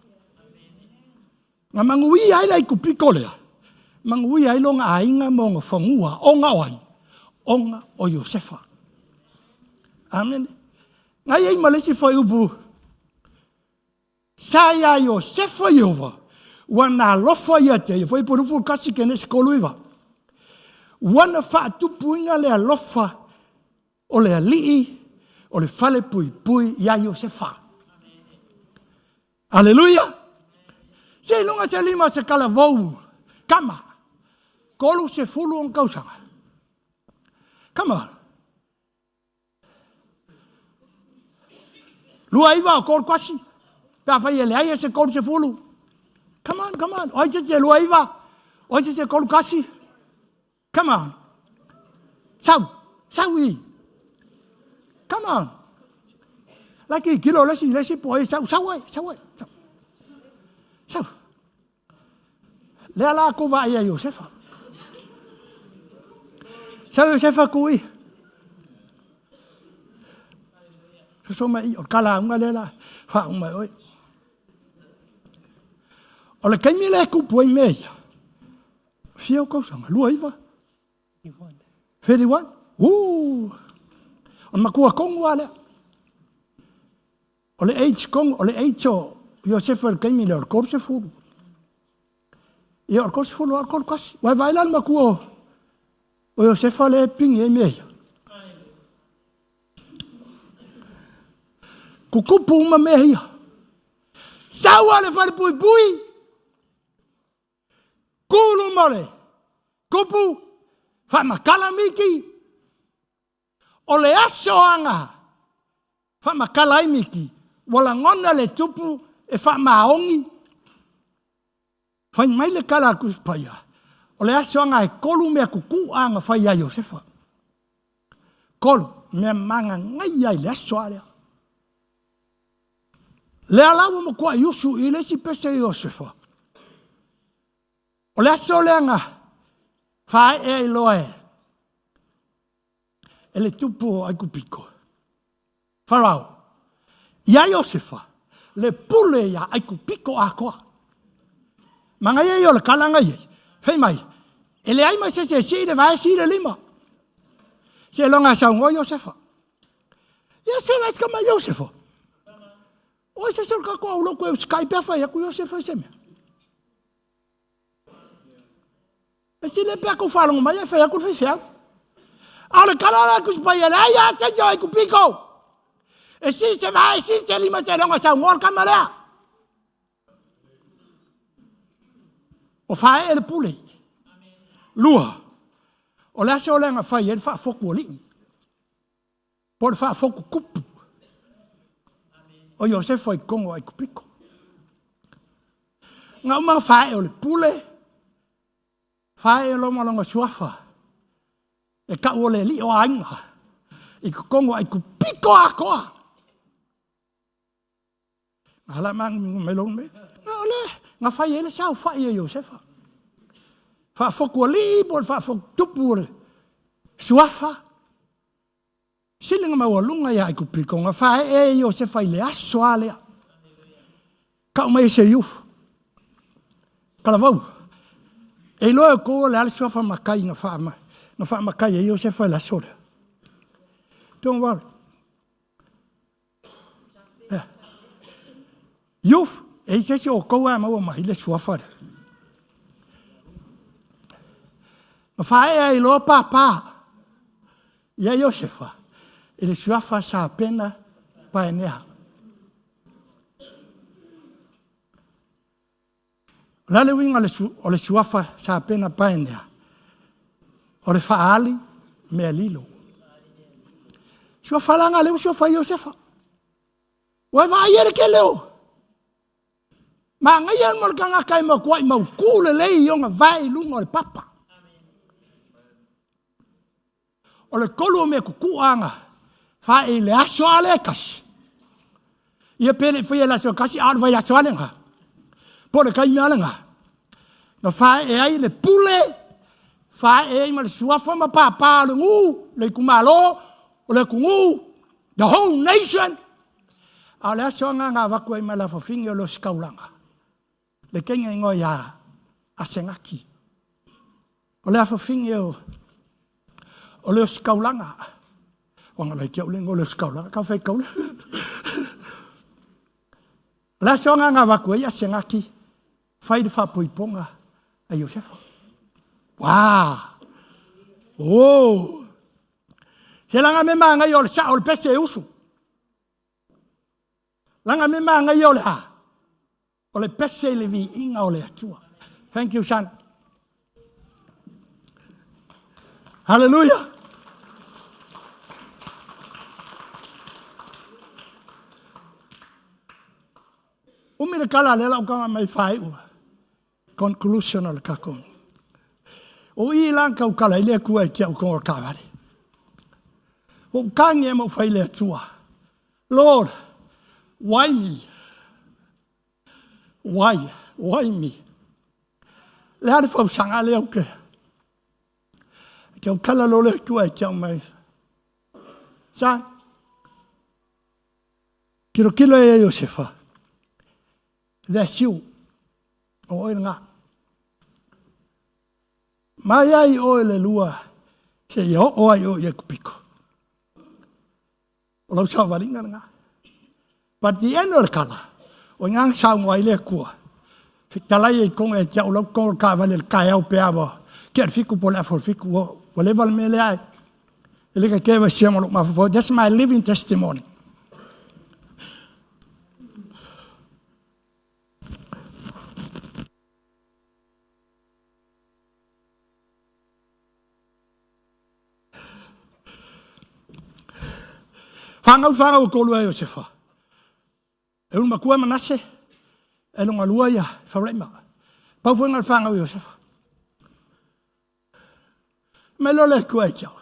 J: Na manuia ai le Aikupito lea, manuia ai lona aiga ma ona fanua, ona o ai? Ona o Iosefa. Amene. Na i ai ma le isi fuaiupu, sa iā Iosefa Ieova, ua na alofa ia te ia, fuaiupu 21 Kenesi 39. Ua na faatupuina le alofa o le alii o le falepuipui iā Iosefa. Aleluia! Seiloga se lima se kalavou kama. 30 ona tausaga. Come on. 29 o 31. Pe afai e leai e se 30. Come on, come on. O ai se se 29. O ai se se 31. Come on. Sau. Sau i. Come on. Like i kilo le si le si po ai sau sau ai sau ai. Sau. Sau. Lea la ko va ia Iosefa. Sau Iosefa kui. So mai o kala unga le la fa uma oi. O le kaimi le kupu ai me ia. Fia o kausaga, 29. 31. O le matua kongu a lea. O le age kongu, o le age o Iosefa i le taimi lea, o le 30. Ia, o le 30 a o le 31. Ua e vaai la le matua o Iosefa lea e pigi ai mea ia. Kukupu uma mea ia. Sau a le falepuipui. Kulu ma le kupu, faamakala miki. O le aso aga faamakala ai miki, ua lagona le tupu e faamaoni. Fai mai le kala a Tusi Paia, o le aso aga e tolu mea kuku'a na fai ia Iosefa. Tolu mea magagaia i le aso a lea. Lea la ua matuai usu i le isi pese i Iosefa. O le aso lea na faaee ai loa e le tupu o Aikupito, Farao, ia Iosefa, le pule ia Aikupito atoa. Manaia ia o le kala na i ai. Fai mai, e leai ma se isi e sii le vae, sii le lima. Seiloga e saunoa Iosefa. Ia se vae se mai Iosefa. O se se o tatou aulotu e usikai pe afai atu Iosefa i se mea. E sili pe aku faalogo mai e fai atu le faifeau. A o le kala la Tusi Paia le ai a se ai kupiko. E si se vae, si se lima seiloga saunoa le kama lea. O faaee le pule. Lua, o le aso lea na fai ai le faafotu alii. Po o le faafotu tupu. O Iosefa i totonu o Aikupito. Na uma na faaee o le pule, faaee loa ma lona suafa, e tau o le alii o aiga, i totonu o Aikupito atoa. Na ala mai lou mea. Na o le, na fai ai le saofai e Iosefa. Faafotu alii po o le faafotu tupu o le suafa. Sili na maualuga ia Aikupito, na faaee e Iosefa i le aso a lea. Kau mai e se iufu. Kalavau. E iloa e kou o le a le suafa makai na faamakai e Iosefa i le aso lea. Don't worry. Yeah. Youth, e i se isi o kou a maua mai le suafa lea. Ma faaee ai loa pāpā ia Iosefa i le suafa Sapena Paenea. O le a le uiga o le suafa Sapena Paenea? O le faaali mea lilo. Suafa laga lea ua suafa ai Iosefa. Ua e vaai e le tele o Manaia mo le tagata e matuai mautu lelei i ona vae i luga o le papa. O le tolu o mea tutu'a na fae i le aso a lea e tasi. Ia pe le i faia i le aso e tasi, a o le vaiaso a lena. Po o le taimi a lena. Na fae ai le pule, fae ai ma le suafa ma pāpā o le nuu, le itumalo, o le atunuu, the whole nation. A o le aso lena na avatu ai ma le afafine o le ositaulaga, le teine igoa ia Asenati. O le afafine o, o le ositaulaga. Ua galo ai te au le igoa o le ositaulaga, tau fai taula. O le aso lena na avatu ai Asenati fai le faapoipoga a Iosefa. Wow! Oh! Se laga me manaia o le sao o le pese e usu. Laga me manaia o le a? O le pese i le viiga o le Atua. Thank you, son. Hallelujah. Umi le kala lea lau kama mai whaiua. Conclusion o le kako. O i lan kau kala i le kua i te au kongo kaware. O kangi e mo whai le atua. Lord, why me? Why? Why me? Le hare whausanga le au ke. Ke au kala lo le atua i te au mai. Sa, Kilokilo e Iosefa. That's you. O oe lena. Mai ai oe le lua se ia oo ai oe i Ekupiko. O lau saovaliga lena. But the end o le kala, o ina saunoa ai le Atua, fetalai ai konga e te au lau konga o le kaavale le kaeao pe a ua tea le fitu po o le afa o le fitu, ua, ua leva le mea lea e, e le ka keva sia ma lou mafaufau. That's my living testimony. Whanau whanau o kōlua e Iosefa. E ulu makua e Manase, e longa lua ia Whauraima. Pau foi ngā whanau Iosefa. Me lo le kua e kiau.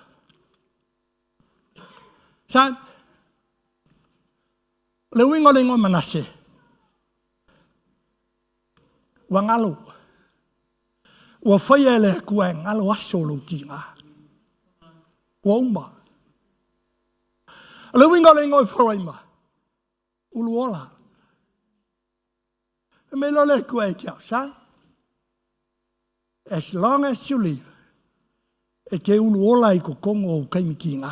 J: Sa, le uiga o le ingoa Manase, ua galo. Ua faia e le Atua e galo aso o lou tiga. Ua uma. O le uiga o le ingoa Eferaima, ulu ola. E mei loa le Atua e te au, sa? As long as you live, e te ulu ola i totonu o ou taimi tiga.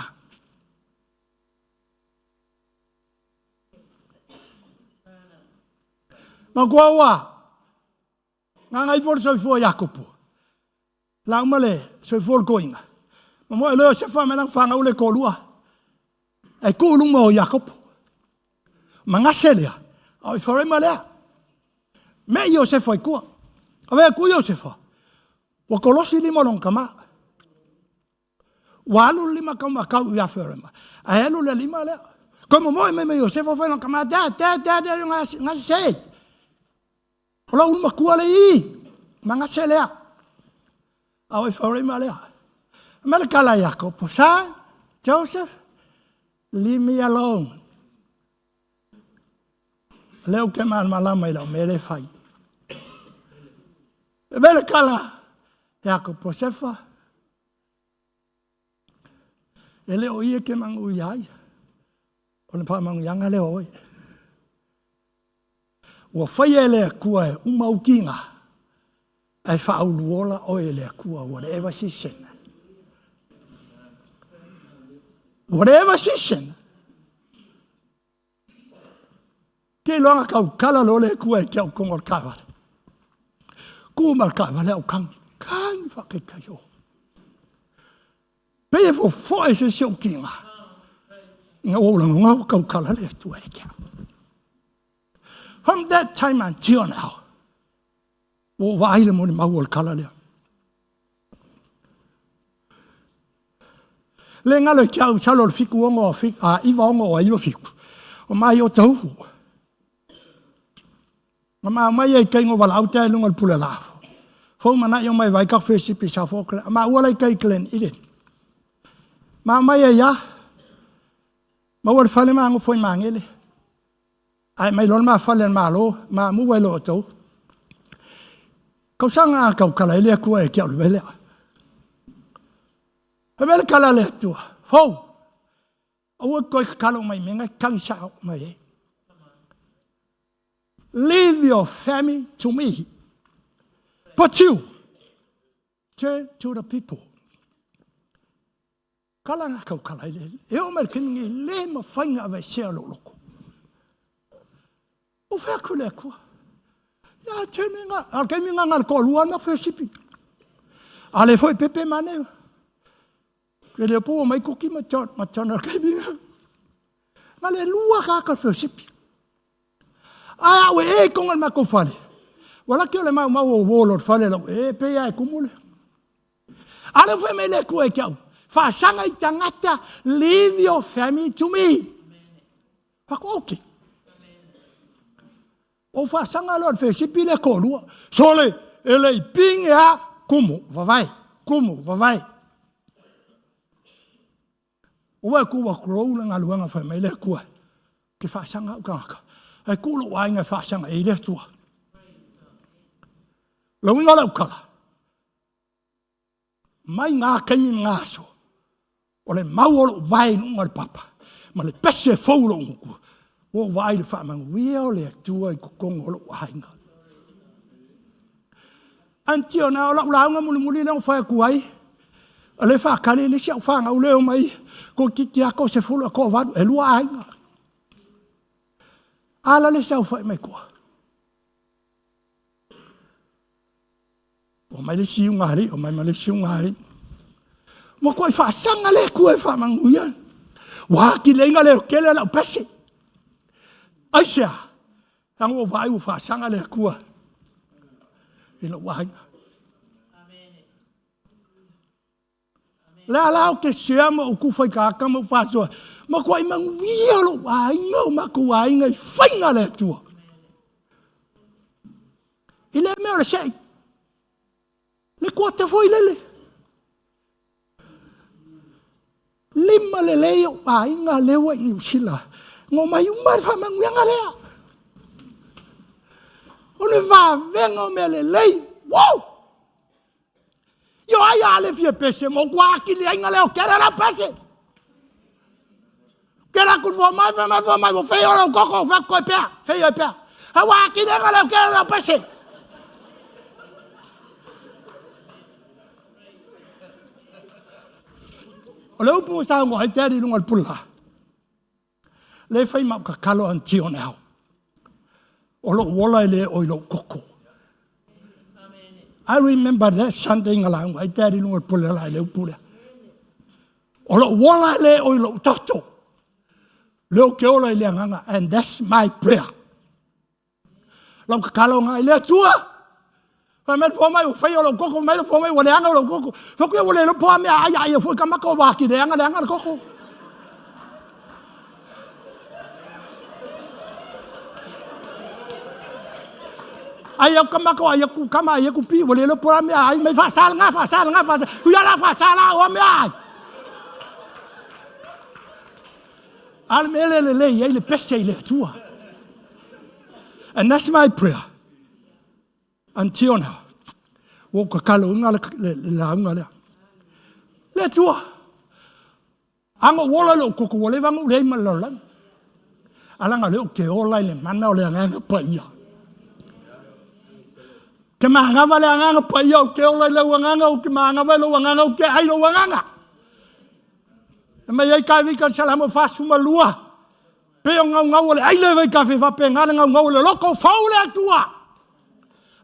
J: Matua ua, Gagaifo le soifua Iakopo. La uma le soifua o le toeaina. Ma moe loa Iosefa ma lana fanau le toalua. E tuu i luma o Iakopo. Manase lea, a o Eferaima lea. Mei Iosefa i tua. Avea atu Iosefa. Ua kolosi lima o lona tama. Ua alu le lima tau makau ia Eferaima. Ae alu le lima lea. Toe momoe mai ma Iosefa fai lona tama, Dad, dad, dad, gase. O lou ulu matua le i, Manase lea. A o Ephraima lea. Me le kala Iakopo, sa, Joseph, leave me alone. Lea ou te malamalama i lau mea le fai. Me le kala Iakopo, Sefa, e le o ia ke manu ia ia. O le whaamanuiaga lea o oe. Ua faia e le Atua e uma ou tiga, ae faauluola oe e le Atua, whatever season. Whatever season. Ke iloaga tautala loa le Atua e te au tonga o le taavale. Tu ma le taavale au kangi. Kangi whakaitai o. Pei e fofoe se isi ou kiga. Ina ua ou lagona ua tautala le Atua ia te au. From that time until now, ua ou vaai le molimau o le kala lea. Le galo i te au, salo le fiku ono a iwa ono o a iwa fiku. O mai o tauhu. Na ma mai ai kai ngo wala au te lunga le pule la. Fou mana i o mai vai ka fesipi sa fo kle. Ma ua lai kai klen ire. Ma mai ai ya. Ma ua le fale ma ngo foi mangele. Ai mai lona ma fale ma lo ma mu wai lo tau. Kau sanga kau kala ele akua e kia ulu mele. He mele kala le atua. Fou. Aua koe kakalo mai menga kang sao mai e. Leave your family to me. But you, turn to the people. Kala ngā kau kala i le. E o mai le kemi ngi le ma whainga awe sea lo loko. O whea ku le akua. Ia tene ngā, a kemi ngā ngā ko lua na whesipi. A le foi pepe mane. Ke le po mai koki ma chon ma chon a kemi. Nga le lua ka ka whesipi. Ai au e konga ma ko fale. Wala ke ole mau mau o wolo fale lo e pe ia e kumule. Ale fue me le ku e kia. Whaasanga i tangata, leave your family to me. Whako okay. O whaasanga lo whesipi le korua. Sole, e le i pinge a kumu, vavai, kumu, vavai. Ua ku wa grow le ngaluanga whai mai le kua. Ke whaasanga au kangaka. Ai ku lo wainga whaasanga e le tua. Lo winga lau kala. Mai ngā kaimi ngā aso. O le mau o lou vae i luga o le papa, ma le pese e fou lou guku, ua ou vaai i le faamanuia o le Atua i totonu o lou aiga. Until now, o lau lauga mulimuli lea na fai atu ai, o lea e faatali le isi au fanau lea e omai, toeitiiti lava toasefulu a toavalu, e lua aiga. A la le isi saofai mai tua. Ua mai le isi iuga alii, ua mai ma le isi iuga alii. Ua tuai faasaga le Atua e faamanuia. Ua atileina le tele lau pese. Aisea? Leaga ua vaai ua faasaga le Atua i lou aiga. Le la ou te sea ma ou tufa i tagata ma ou faasoa, matuai manuia lou aiga, o matou aiga i faiga a le Atua. I le mea o le sei, le kuata foi lele. Lima lelei ou aiga lea ua i Niu Sila. Ngo mai uma le faamanuiaga lea. O le vavega o mea lelei. Wow! Io ai a le fia pese mo kua aki le ainga leo kera la pese. Kera ku fo mai fo mai fo mai fo fei o koko fa ko pea fei o pea. Ha wa aki le ainga leo kera la pese. O le upu sa ngo ai te ari lunga le pula. Le fai mau kakalo until now. O lou ola e le o i lou koko. I remember that Sunday nga launga ai te ari lunga pule la le upu lea. O lou ola e le o i lou toto. Leo ke ola i le anganga and that's my prayer. Lau kakalo nga i le Atua. Fai mai fo mai o fai o lou koko mai fo mai o leanga o lou koko. Fai ku o le po mea ai ai fo ka maka o waki leanga leanga le koko. Ai au ka maka ai ku kama ai ku pi o le po mea ai mai fa sala nga fa sala nga fa. Ku ya la fa sala o mea ai. A le mea lea lelei ai le pese i le Atua. And that's my prayer. Until now. Ua ou kakalo uga le, le, le lauga lea. Le Atua. A na ou ola i lou koko, ua leva ona ou leai ma le lalolagi. A leaga o lea ou te ola i le mana o le Agaga Paia. Ke manava le Agaga Paia, ou te ola i lau Agaga, ou te manava i lou Agaga, ou te ai lou Agaga. E mai ai ka vika salamo 42. Pe o ngaungau o le aile vai ka fe vape ngā le ngaungau o le loko fau le atua.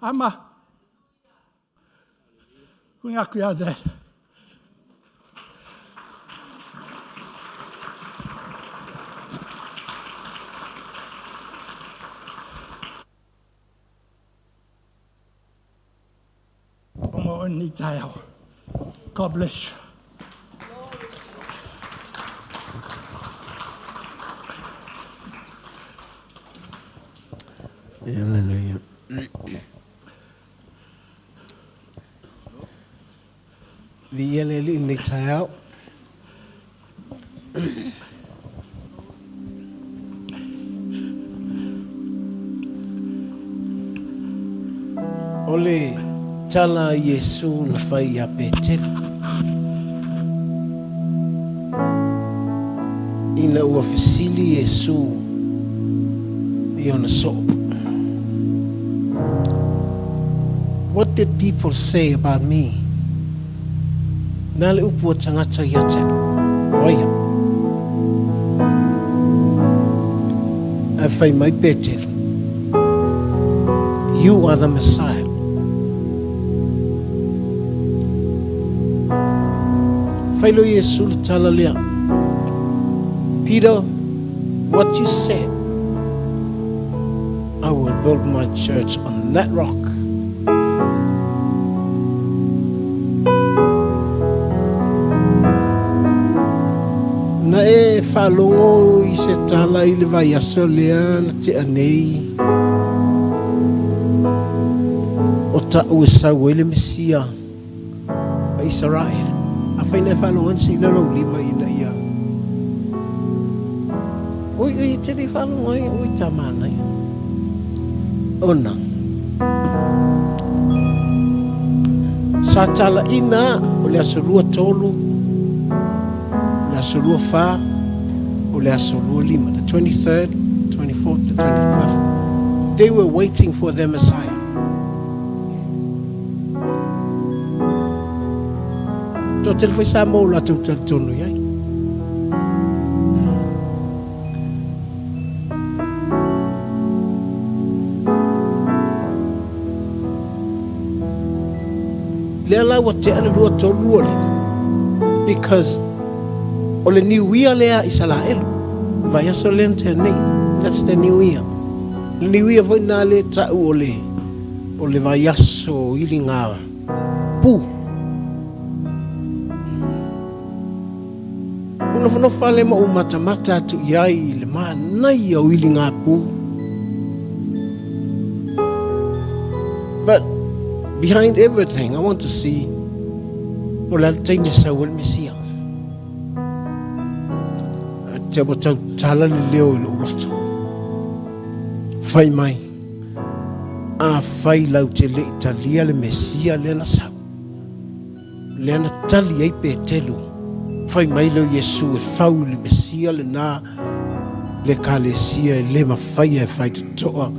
J: Ama. Kuinga aku ia there. oe lenei taeao. God bless you.
K: Hallelujah. Viia le Alii i lenei taeao. O le tala a Iesu na fai iā Petelu, ina ua fesili Iesu i ona soo, What did people say about me? Nā le upu a tangata ia te au, o ia. Ae whai mai Petelu, You are the Messiah. Whai lo Iesu le tala lea, Peter, what you said, I will build my church on that rock. Na e faalogo i se tala i le vaiaso lea na tea nei o ta'u e sau ai le Mesia a Isaraele. Afai na e faalogo ane se ila lou lima ina ia Oi, oi, e te le faalogo ai, oi tā mānaia. Ona. Sa talaina o le aso 23, o le aso 24, o le aso 25, the 23rd, 24th, the 25th. They were waiting for their Messiah. Toatele foi sa maua o latou talitonu i ai. Lea la ua tea le 23 25 because o le New Year lea a Isalaelu, vaiaso lea na tea nei. That's the New Year. Le New Year foi na lea e ta'u o le o le vaiaso iliga pu. Ou nofonofo lea ma ou matamata atu i ai i le manaia o iliga pu. But behind everything, I want to see o le a le taimi e sau ai le Mesia. Te ua tau tala le leo i lou loto. Fai mai, afai lau te le i talia le Mesia lea na sau. Lea na tali ai Petelu, fai mai lea o Iesu e fau i le Mesia lenā le Ekalesia e le mafaia e faitotoa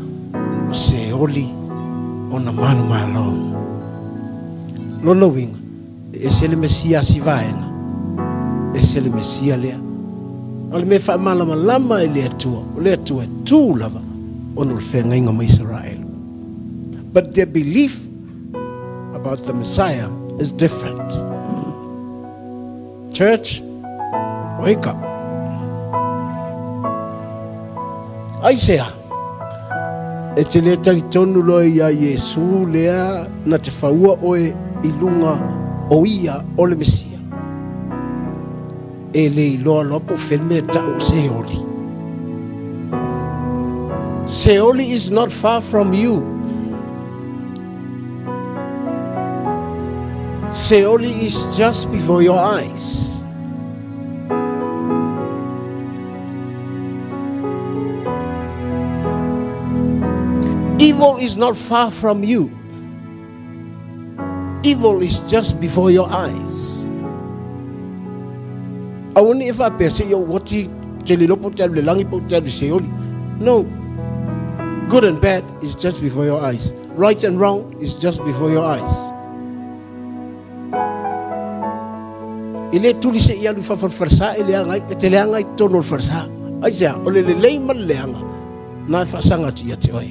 K: o Seoli ona manumalo. Lona uiga, e ese le Mesia a si vaega, ese le Mesia lea. A o le mea e faamalamalama e le Atua, o le Atua e tu lava ona o le feagaiga ma Isaraelu. But their belief about the Messiah is different. Church, wake up. Aisea, e te le talitonu loa iā Iesu lea na te faua oe i luga o ia o le Mesia. E le iloa loa po o fea le mea e ta'u o Seoli. Seoli is not far from you. Seoli is just before your eyes. Evil is not far from you. Evil is just before your eyes. Aua ne i faapea, se i ou oti te le iloa po o te alu i le lagi po o te alu i Seoli. No. Good and bad is just before your eyes. Right and wrong is just before your eyes. E le tuli se i alu i fafo o le falesa e leaga ai, e te leaga ai i totonu o le falesa. Aisea? O le lelei ma le leaga, na e faasaga atu ia te oe.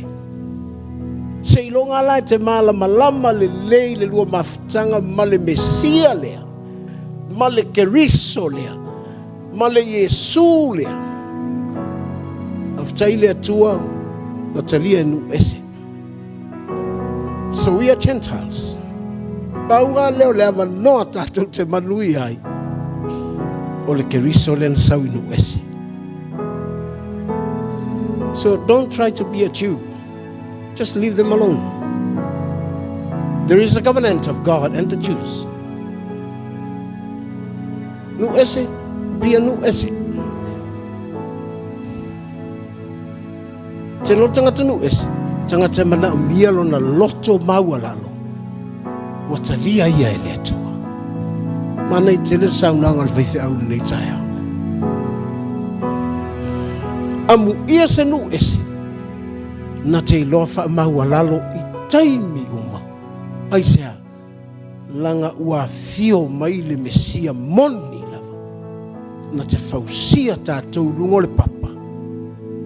K: Seiloga la e te malamalama lelei le lua mafutaga ma le Mesia lea, ma le Keriso lea, ma le Iesu lea. Faafetai i le Atua na talia e nuu ese. So we are Gentiles. Pau lava lea o le avanoa tatou te manuia ai, o le Keriso lea na sau i nuu ese. So don't try to be a Jew. Just leave them alone. There is a covenant of God and the Jews. Nuu ese, be a nuu ese. Tele o tagata nuu ese, tagata e manaomia lona loto maualalo, ua talia ia e le Atua. Manaia tele le saunoaga a le faifeau i lenei taeao. Amuia se nuu ese, na te iloa faamaualalo i taimi uma. Aisea? Laga ua afio mai le Mesia moni lava, na te fausia tatou i luga o le papa.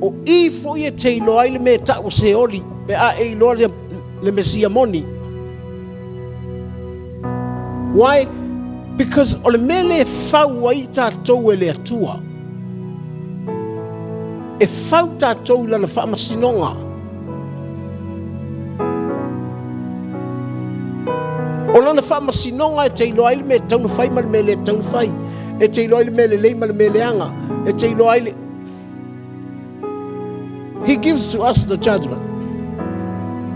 K: O i foi e te iloa ai le mea e tau o Seoli, pe a e iloa le, le Mesia moni. Why? Because o le mea lea e fau ai tatou e le Atua. E fau tatou i lana faamasinoga. O lana faamasinoga e te iloa ai le mea e tatau ona fai ma le mea e le tatau ona fai. E te iloa ai le mea lelei ma le mea leaga. E te iloa ai le... He gives to us the judgment.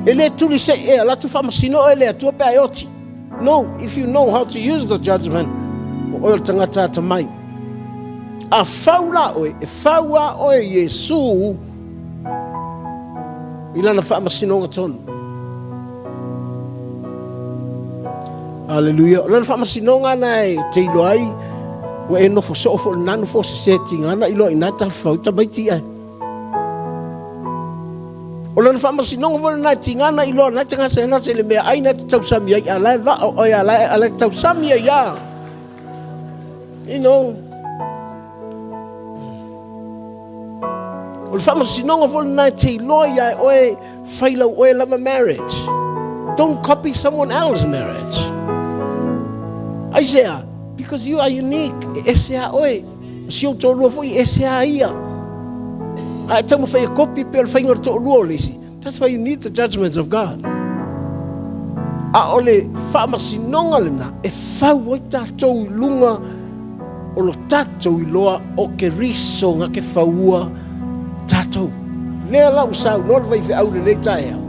K: E le tuli se i e ala atu faamasino oe le Atua pe a e oti. No, if you know how to use the judgment, o oe o le tagata atamai. A fau la oe, e fau a oe Iesu i lana faamasinoga tonu. Aleluia. O lana faamasinoga na e te iloa ai, ua e nofo soo fo lena nofo se se tiga na iloa ina tafafau tamaiti ai. O lana faamasinoga foi lena e tiga na iloa na te gase na se le mea ai na te tausami ai a la e vaa o ia la e tausami ai a. You know, O le faamasinoga foi lena e te iloa ia e oe fai lau oe lava marriage. Don't copy someone else's marriage. Aisea? Because you are unique. E ese a oe. O si ou toalua foi e ese a ia. A e taumafai e kopi pe o le faiga o le toalua o le isi. That's why you need the judgments of God. A o le faamasinoga lena e fau ai tatou i luga o lo tatou iloa o Keriso nga ke faua tatou. Lea la ua saunoa le faifeau i lenei taeao.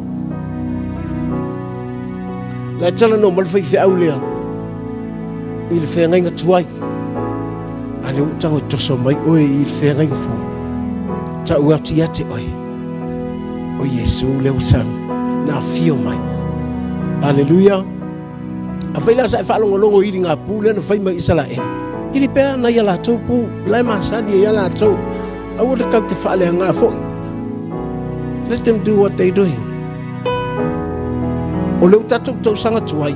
K: La e talanoa mai le faifeau lea i le feagaiga tuai. A lea ua tago e toso mai oe i le feagaiga fou. Tau atu ia te oe. O Iesu lea ua sau, na afio mai. Aleluia. Afai la sa e faalogologo i iliga pu lea na fai mai Isaraelu, ili pea nai a latou pu, la e masani ai ia latou. Aua le tau te faaleaga foi. Let them do what they doing. O lea ua tatou tausaga tuai,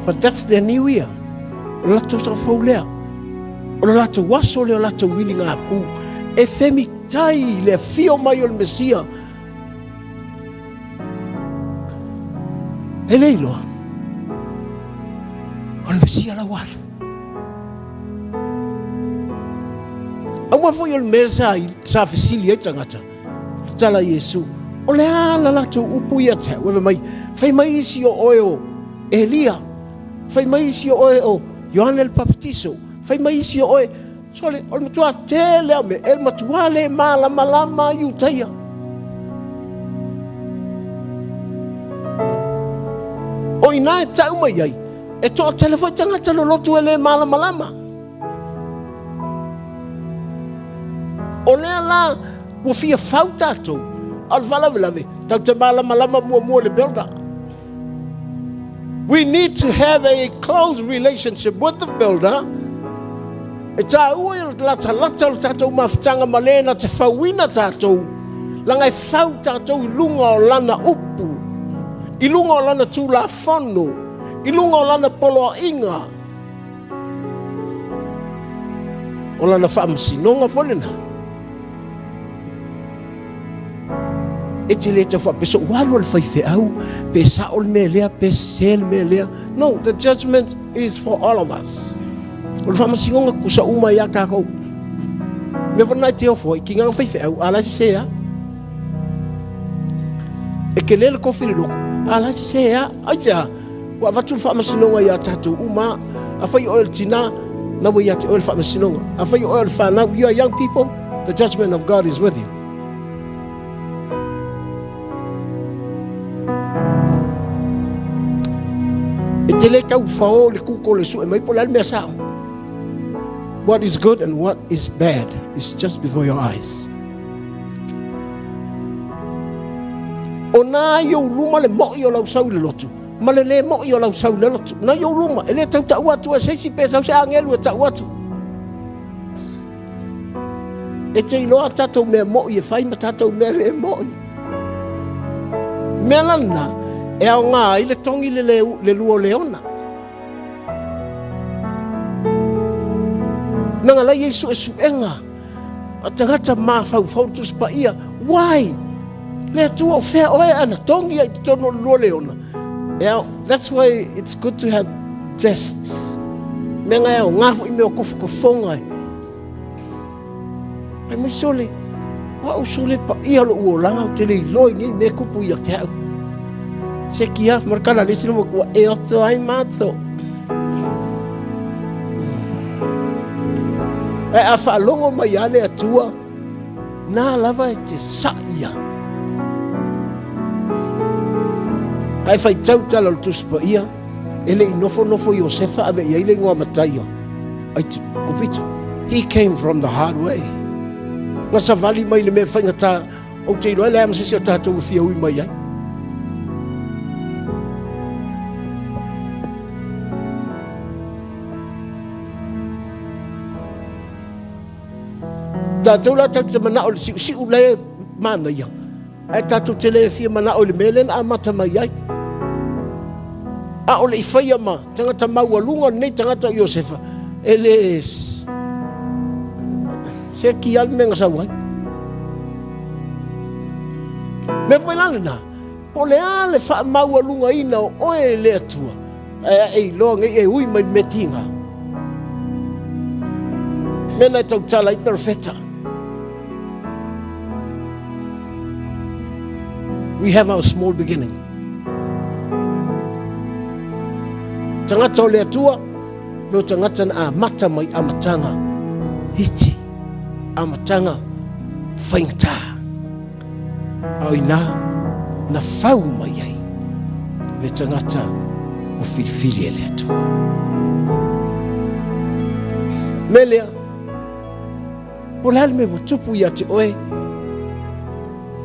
K: but that's their new year. O le latou tausaga fou lea. O le latou aso lea o latou iliga pu e femitai i le afio mai o le Mesia. E le iloa. O le Mesia la ua alu. Aua foi o le mea sa, sa fesili ai tagata. Le tala i Iesu. O le a la latou upu ia te au. Eve mai, fai mai isi o oe o Elia. Fai mai isi o oe o Ioane le Papatiso. Fai mai isi o oe. Sole, o le matua tele au mea, e le matua le malamalama Iutaia. O ina e tau mai ai, e toatele foi tagata lolotu e le malamalama. O lea la, ua fia fau tatou, a o le faalavelave, tatou te malamalama muamua i le builder. We need to have a close relationship with the builder. E tāua i le latalata o le tatou mafutaga ma le na te fauina tatou, laga e fau tatou i luga o lana upu, i luga o lana tulafono, i luga o lana poloaiga, o lana faamasinoga foi lena. E te le tau faapea ua alu a le faifeau pe sao le mea lea pe sese le mea lea. No, the judgment is for all of us. O le faamasinoga tutusa uma ia tatou. Mea foi lena e te ofo ai, ki ngā faifeau, a la e sese a. E ke le le kofi le loko, a la e sese a. Ai te a. Ua avatu le faamasinoga iā tatou uma a. Afai o oe o le tinā, na ua ia te oe le faamasinoga. Afai o oe o le fanau, you are young people, the judgment of God is with you. E te le tau whao le kūkole sue mai po le a le mea sao. What is good and what is bad is just before your eyes. O nā i ou luma le mo'i o lau sau i le lotu, ma le lē mo'i o lau sau i le lotu. Na i ou luma, e le tau ta'u atu e se isi pe sau se agelu e ta'u atu. E te iloa tatou mea mo'i e fai ma tatou mea lē mo'i. Mea la lena, e aoga ai le togi le, le, le lua o leona. Naga lai ai suesuega a tagata mafaufau le Tusi Paia. Why? Le Atua o fea oe ana togi ai totonu o le lua leona. Yeah, that's why it's good to have tests. Mea nga e ngā foi mea o kofokofonga e. Pai mai sole, o au sole pa ia lo uolanga o te le iloa i nei mea kupu ia te au. Se ki af markala le sino kua e oto ai mato. E a whaalongo mai a le Atua, nā lava e te sa ia. Ae faitau tala o le Tusi Paia, e le i nofonofo Iosefa ave i ai le igoa Mataia, ai te kopita. He came from the hard way. Na savali mai le mea faigata, ou te iloa e leai ma se isi o tatou e fia ui mai ai. Tatou la tatou te manao i le siusiu le manaia, ae tatou te le fia manao i le mea lea na amata mai ai. A o le i faia ma tagata maualuga lenei tagata o Iosefa, e le se ki a le mea na sau ai. Mea foi la lena, po o le a le faamaualugaina o oe e le Atua, Ae a e iloa nei e ui mai le mea tiga. Mea na e tautala ai perofeta. We have our small beginning. Tagata o le Atua, me o tagata na amata mai amataga iti, amataga faigata. A o inā na fau mai ai le tagata ua filifili e le Atua. Mea lea, po o le a le mea ua tupu ia te oe,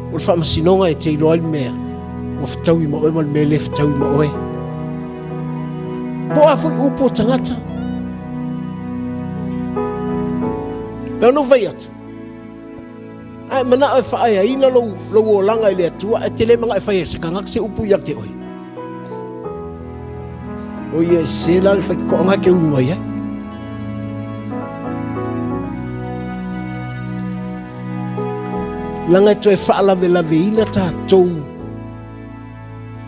K: o le faamasinoga e te iloa ai le mea ua fetaui ma oe ma le mea le fetaui ma oe. Po o a foi upu o tagata. Pei ona ou fai atu, A e manao e faaeaina lou, lou olaga i le Atua, e te le manao e fai e se tagata se upu ia te oe. O ia e se la le whaikokoanga ke umi mai ai. Langa e toe faalavelave ina tātou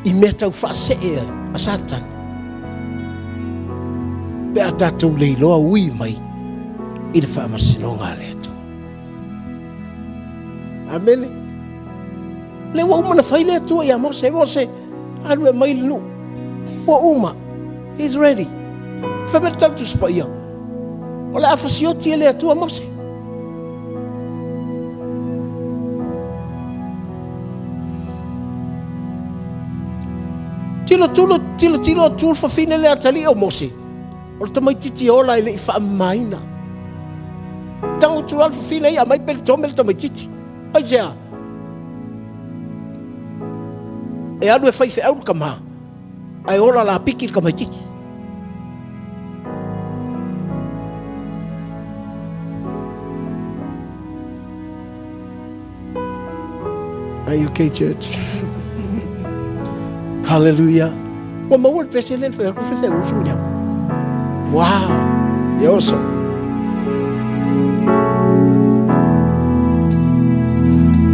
K: i mea tau faasee ai a Satani. Pe a tātou le iloa ui mai i le faamasinoga a le Atua. Amene. Le ua uma na fai le Atua ia Mose, Mose, alu e mai le nuu. Ua uma. He's ready. Fai mai le tau Tusi Paia. O le a fasioti e le Atua Mose. Tilo tulu, tilo tilo atu le fafine le atalii o Mose. O le tamaititi ola e le i faamamaina. Tago atu loa le fafine ia, aumai peletome le tamaititi. Aisea? E alu e faifeau le tama, ae ola lapiki le tamaititi. Are you okay, church? Hallelujah. Ua maua le pese lea na fai atu fefea usu mea. Wow. E oso.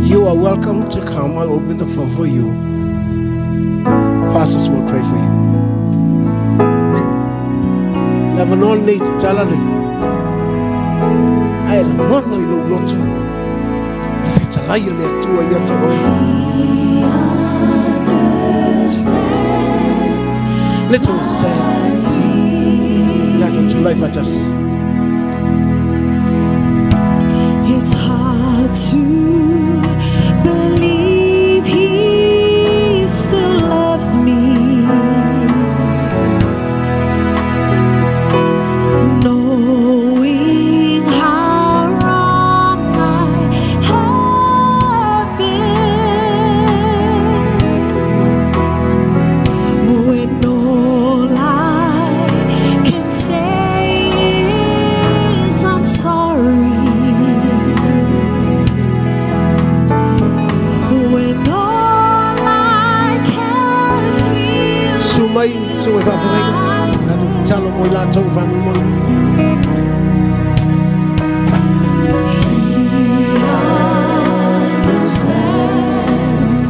K: You are welcome to come. I'll open the floor for you. Pastors will pray for you. Le avanoa lenei te tala le. Ae lagona i lou loto. Le fetalai o le Atua ia te oe. Let's all stand. Tatou tulai faatasi.
A: It's hard to believe he still loves me. Knowing how wrong I have been. When all I can say is I'm sorry. When all I can feel
K: Susu mai, susu mai faafeagaiga. Tatou tatalo mo i latou faamolemole.
A: Understands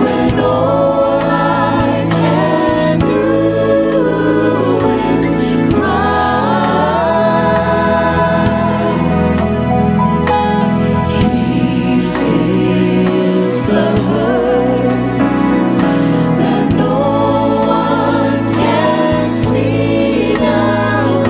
A: when all I can do is cry. He feels the hurt that no one can see down.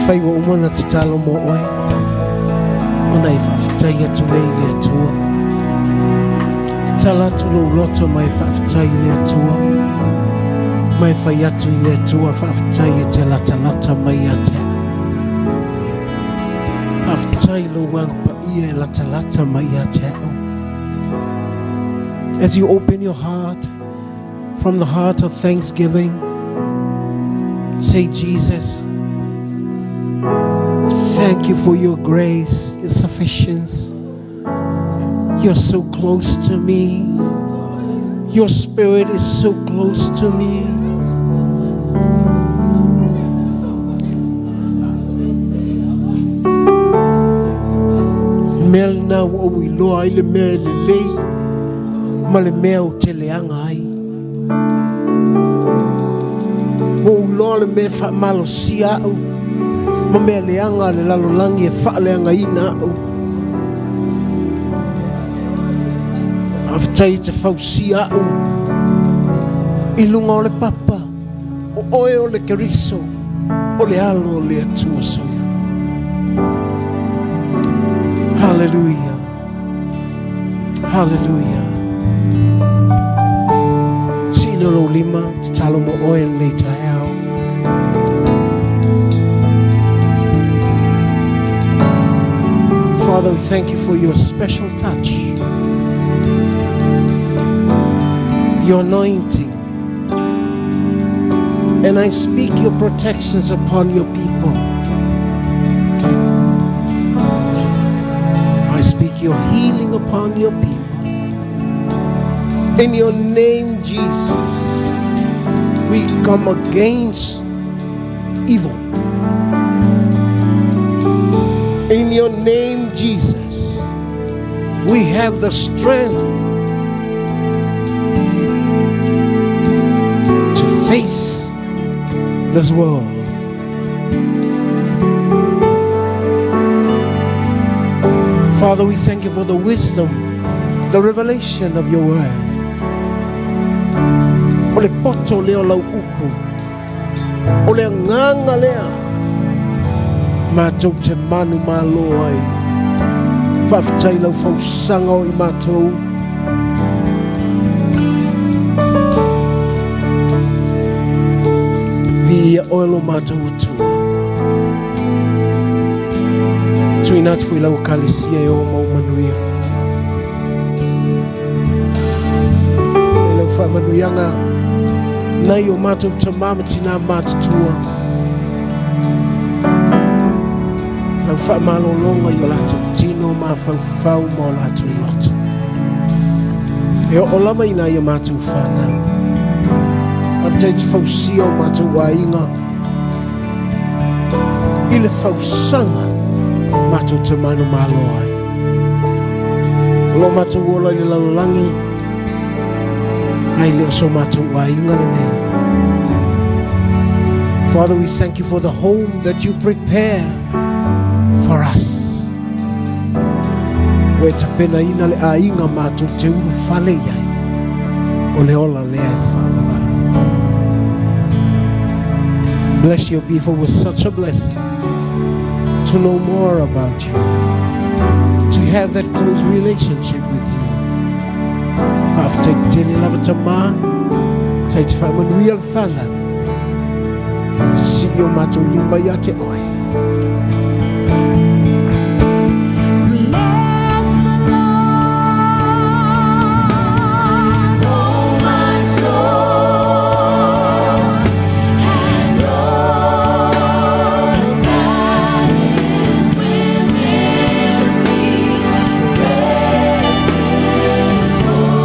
K: Afai ua uma ona tatalo mo oe, ona e faafetai atu lea i le Atua. Tatala atu lou loto ma e faafetai i le Atua. Ma e fai atu i le Atua faafetai e te latalata mai ia te au. Faafetai lou Agaga Paia e latalata mai ia te au. As you open your heart from the heart of thanksgiving, say, Jesus, thank you for your grace, your sufficiency. You're so close to me. Your spirit is so close to me. Mea lena ua ou iloa ai le mea e lelei ma le mea ou te leaga ai. Ua ou iloa le mea e faamalosia au ma mea leaga a le lalolagi e faaleagaina au. Faafetai e te fausia au i luga o le papa o oe o le Keriso o le alo o le Atua soifua. Hallelujah. Hallelujah. Sii lea o lou lima, tatalo mo oe lenei taeao. Father, we thank you for your special touch, your anointing. And I speak your protections upon your people. I speak your healing upon your people. In your name, Jesus, we come against evil. In your name, Jesus, we have the strength to face this world. Father, we thank you for the wisdom, the revelation of your word. O le poto lea o lau upu. O le agaga lea matou te manumalo ai. Faafetai lau fausaga o i matou. Viia oe lo matou Atua. Tuuina atu foi lau ekalesia e o mau manuia. E lau faamanuiaga nai o matou tamā ma tinā matutua. Lau faamalologa i o latou tino mafaufau ma o latou loto. E oo lava i nai a matou fanau. Faafetai te fausia o matou aiga i le fausaga matou te manumalo ai. O lo matou ola i le lalolagi, ae le o so matou aiga lenei. Father, we thank you for the home that you prepare for us. Ua e tapenaina le aiga matou te ulufale i ai. O le ola lea e faavavau. Bless your people with such a blessing to know more about you, to have that close relationship with you. Faafetai tele lava Tamā, tai te faamanuia le fanau. Sisii o matou lima ia te oe.
A: Bless the Lord, oh my soul, and all that is within me. Bless His holy,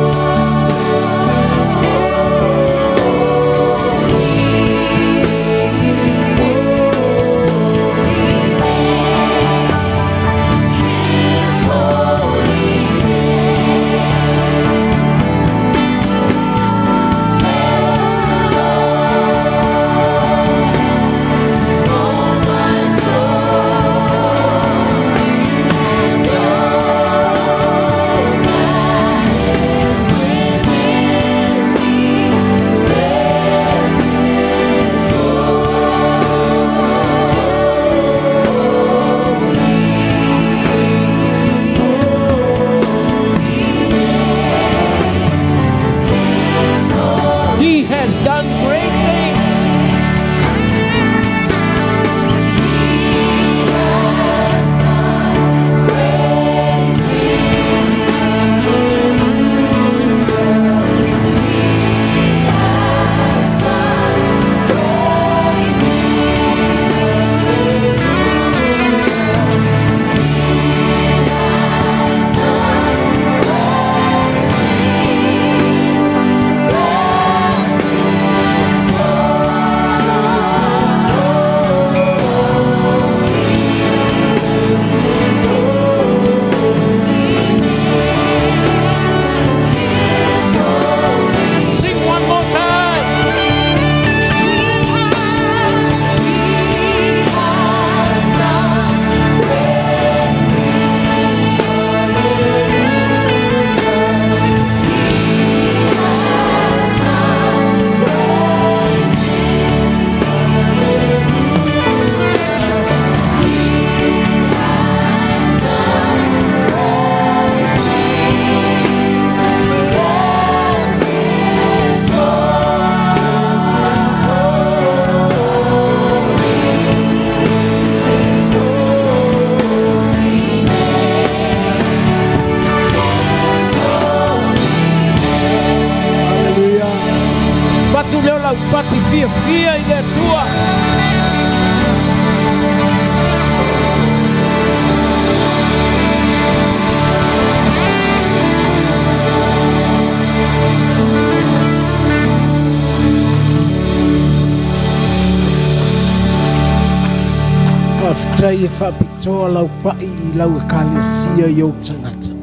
K: Faafetai e faapitoa lau pa'i i lau Ekalesia i ou tagata.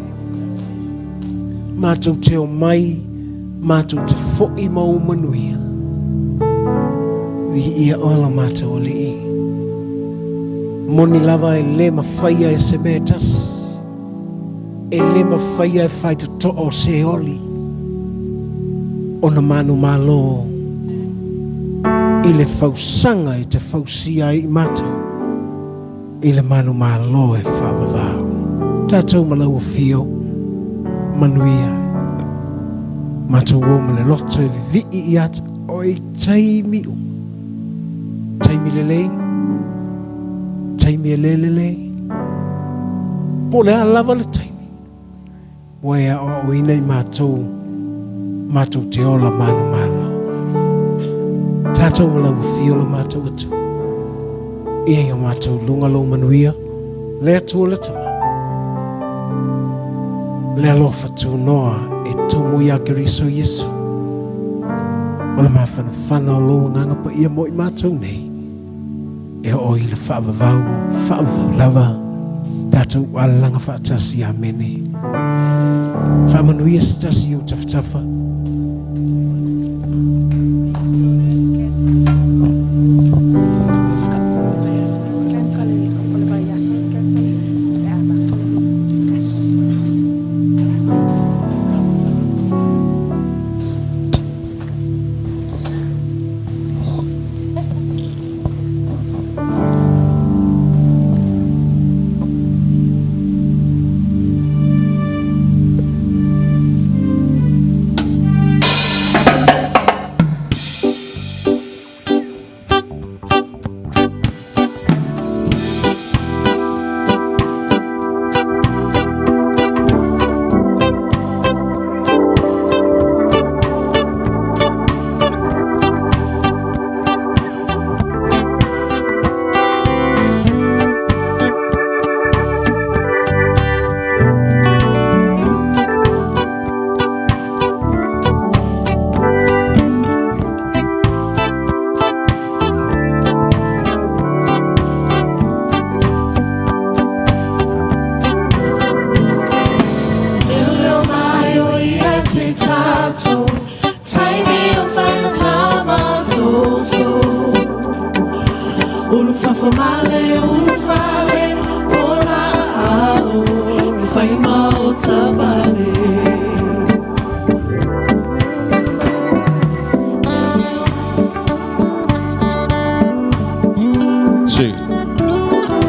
K: Matou te omai, matou te fo'i ma ou manuia. Viia oe lo matou Alii. Moni lava e le mafaia e se mea e tasi, e le mafaia e faitotoa o Seoli ona manumalo i le fausaga e te fausia ai i matou i le manumalo e faavavau. Tatou ma lau afio, manuia. Matou o ma le loto e vivii ia te oe i taimi uma. Taimi lelei, taimi e le lelei, po o le a lava le taimi, ua e aoaoina i matou, matou te ola manumalo. Tatou ma lau afio lo matou Atua. Ia i o matou luga lou manuia, le Atua le Tama, le alofa tunoa e tumu iā Keriso Iesu. O le mafanafana o lou Agaga Paia mo i matou nei, e oo i le faavavau, faavavau lava, tatou alalaga faatasi. Amene. Faamanuia se tasi i ou tafatafa.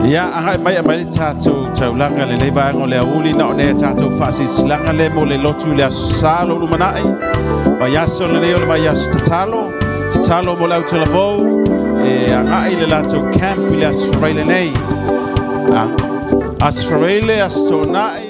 E: Ia, agai mai aumai le tatou taulaga i lenei vaega o le aoauli na o nea tatou faasilasilaga lea mo le lotu i le Aso Sa lo lumanai. Vaiaso lenei o le vaiaso tatalo, tatalo mo le au talavou e agai i le latou camp i le Aso Faraile nei. Aso Faraile, Aso Toonai.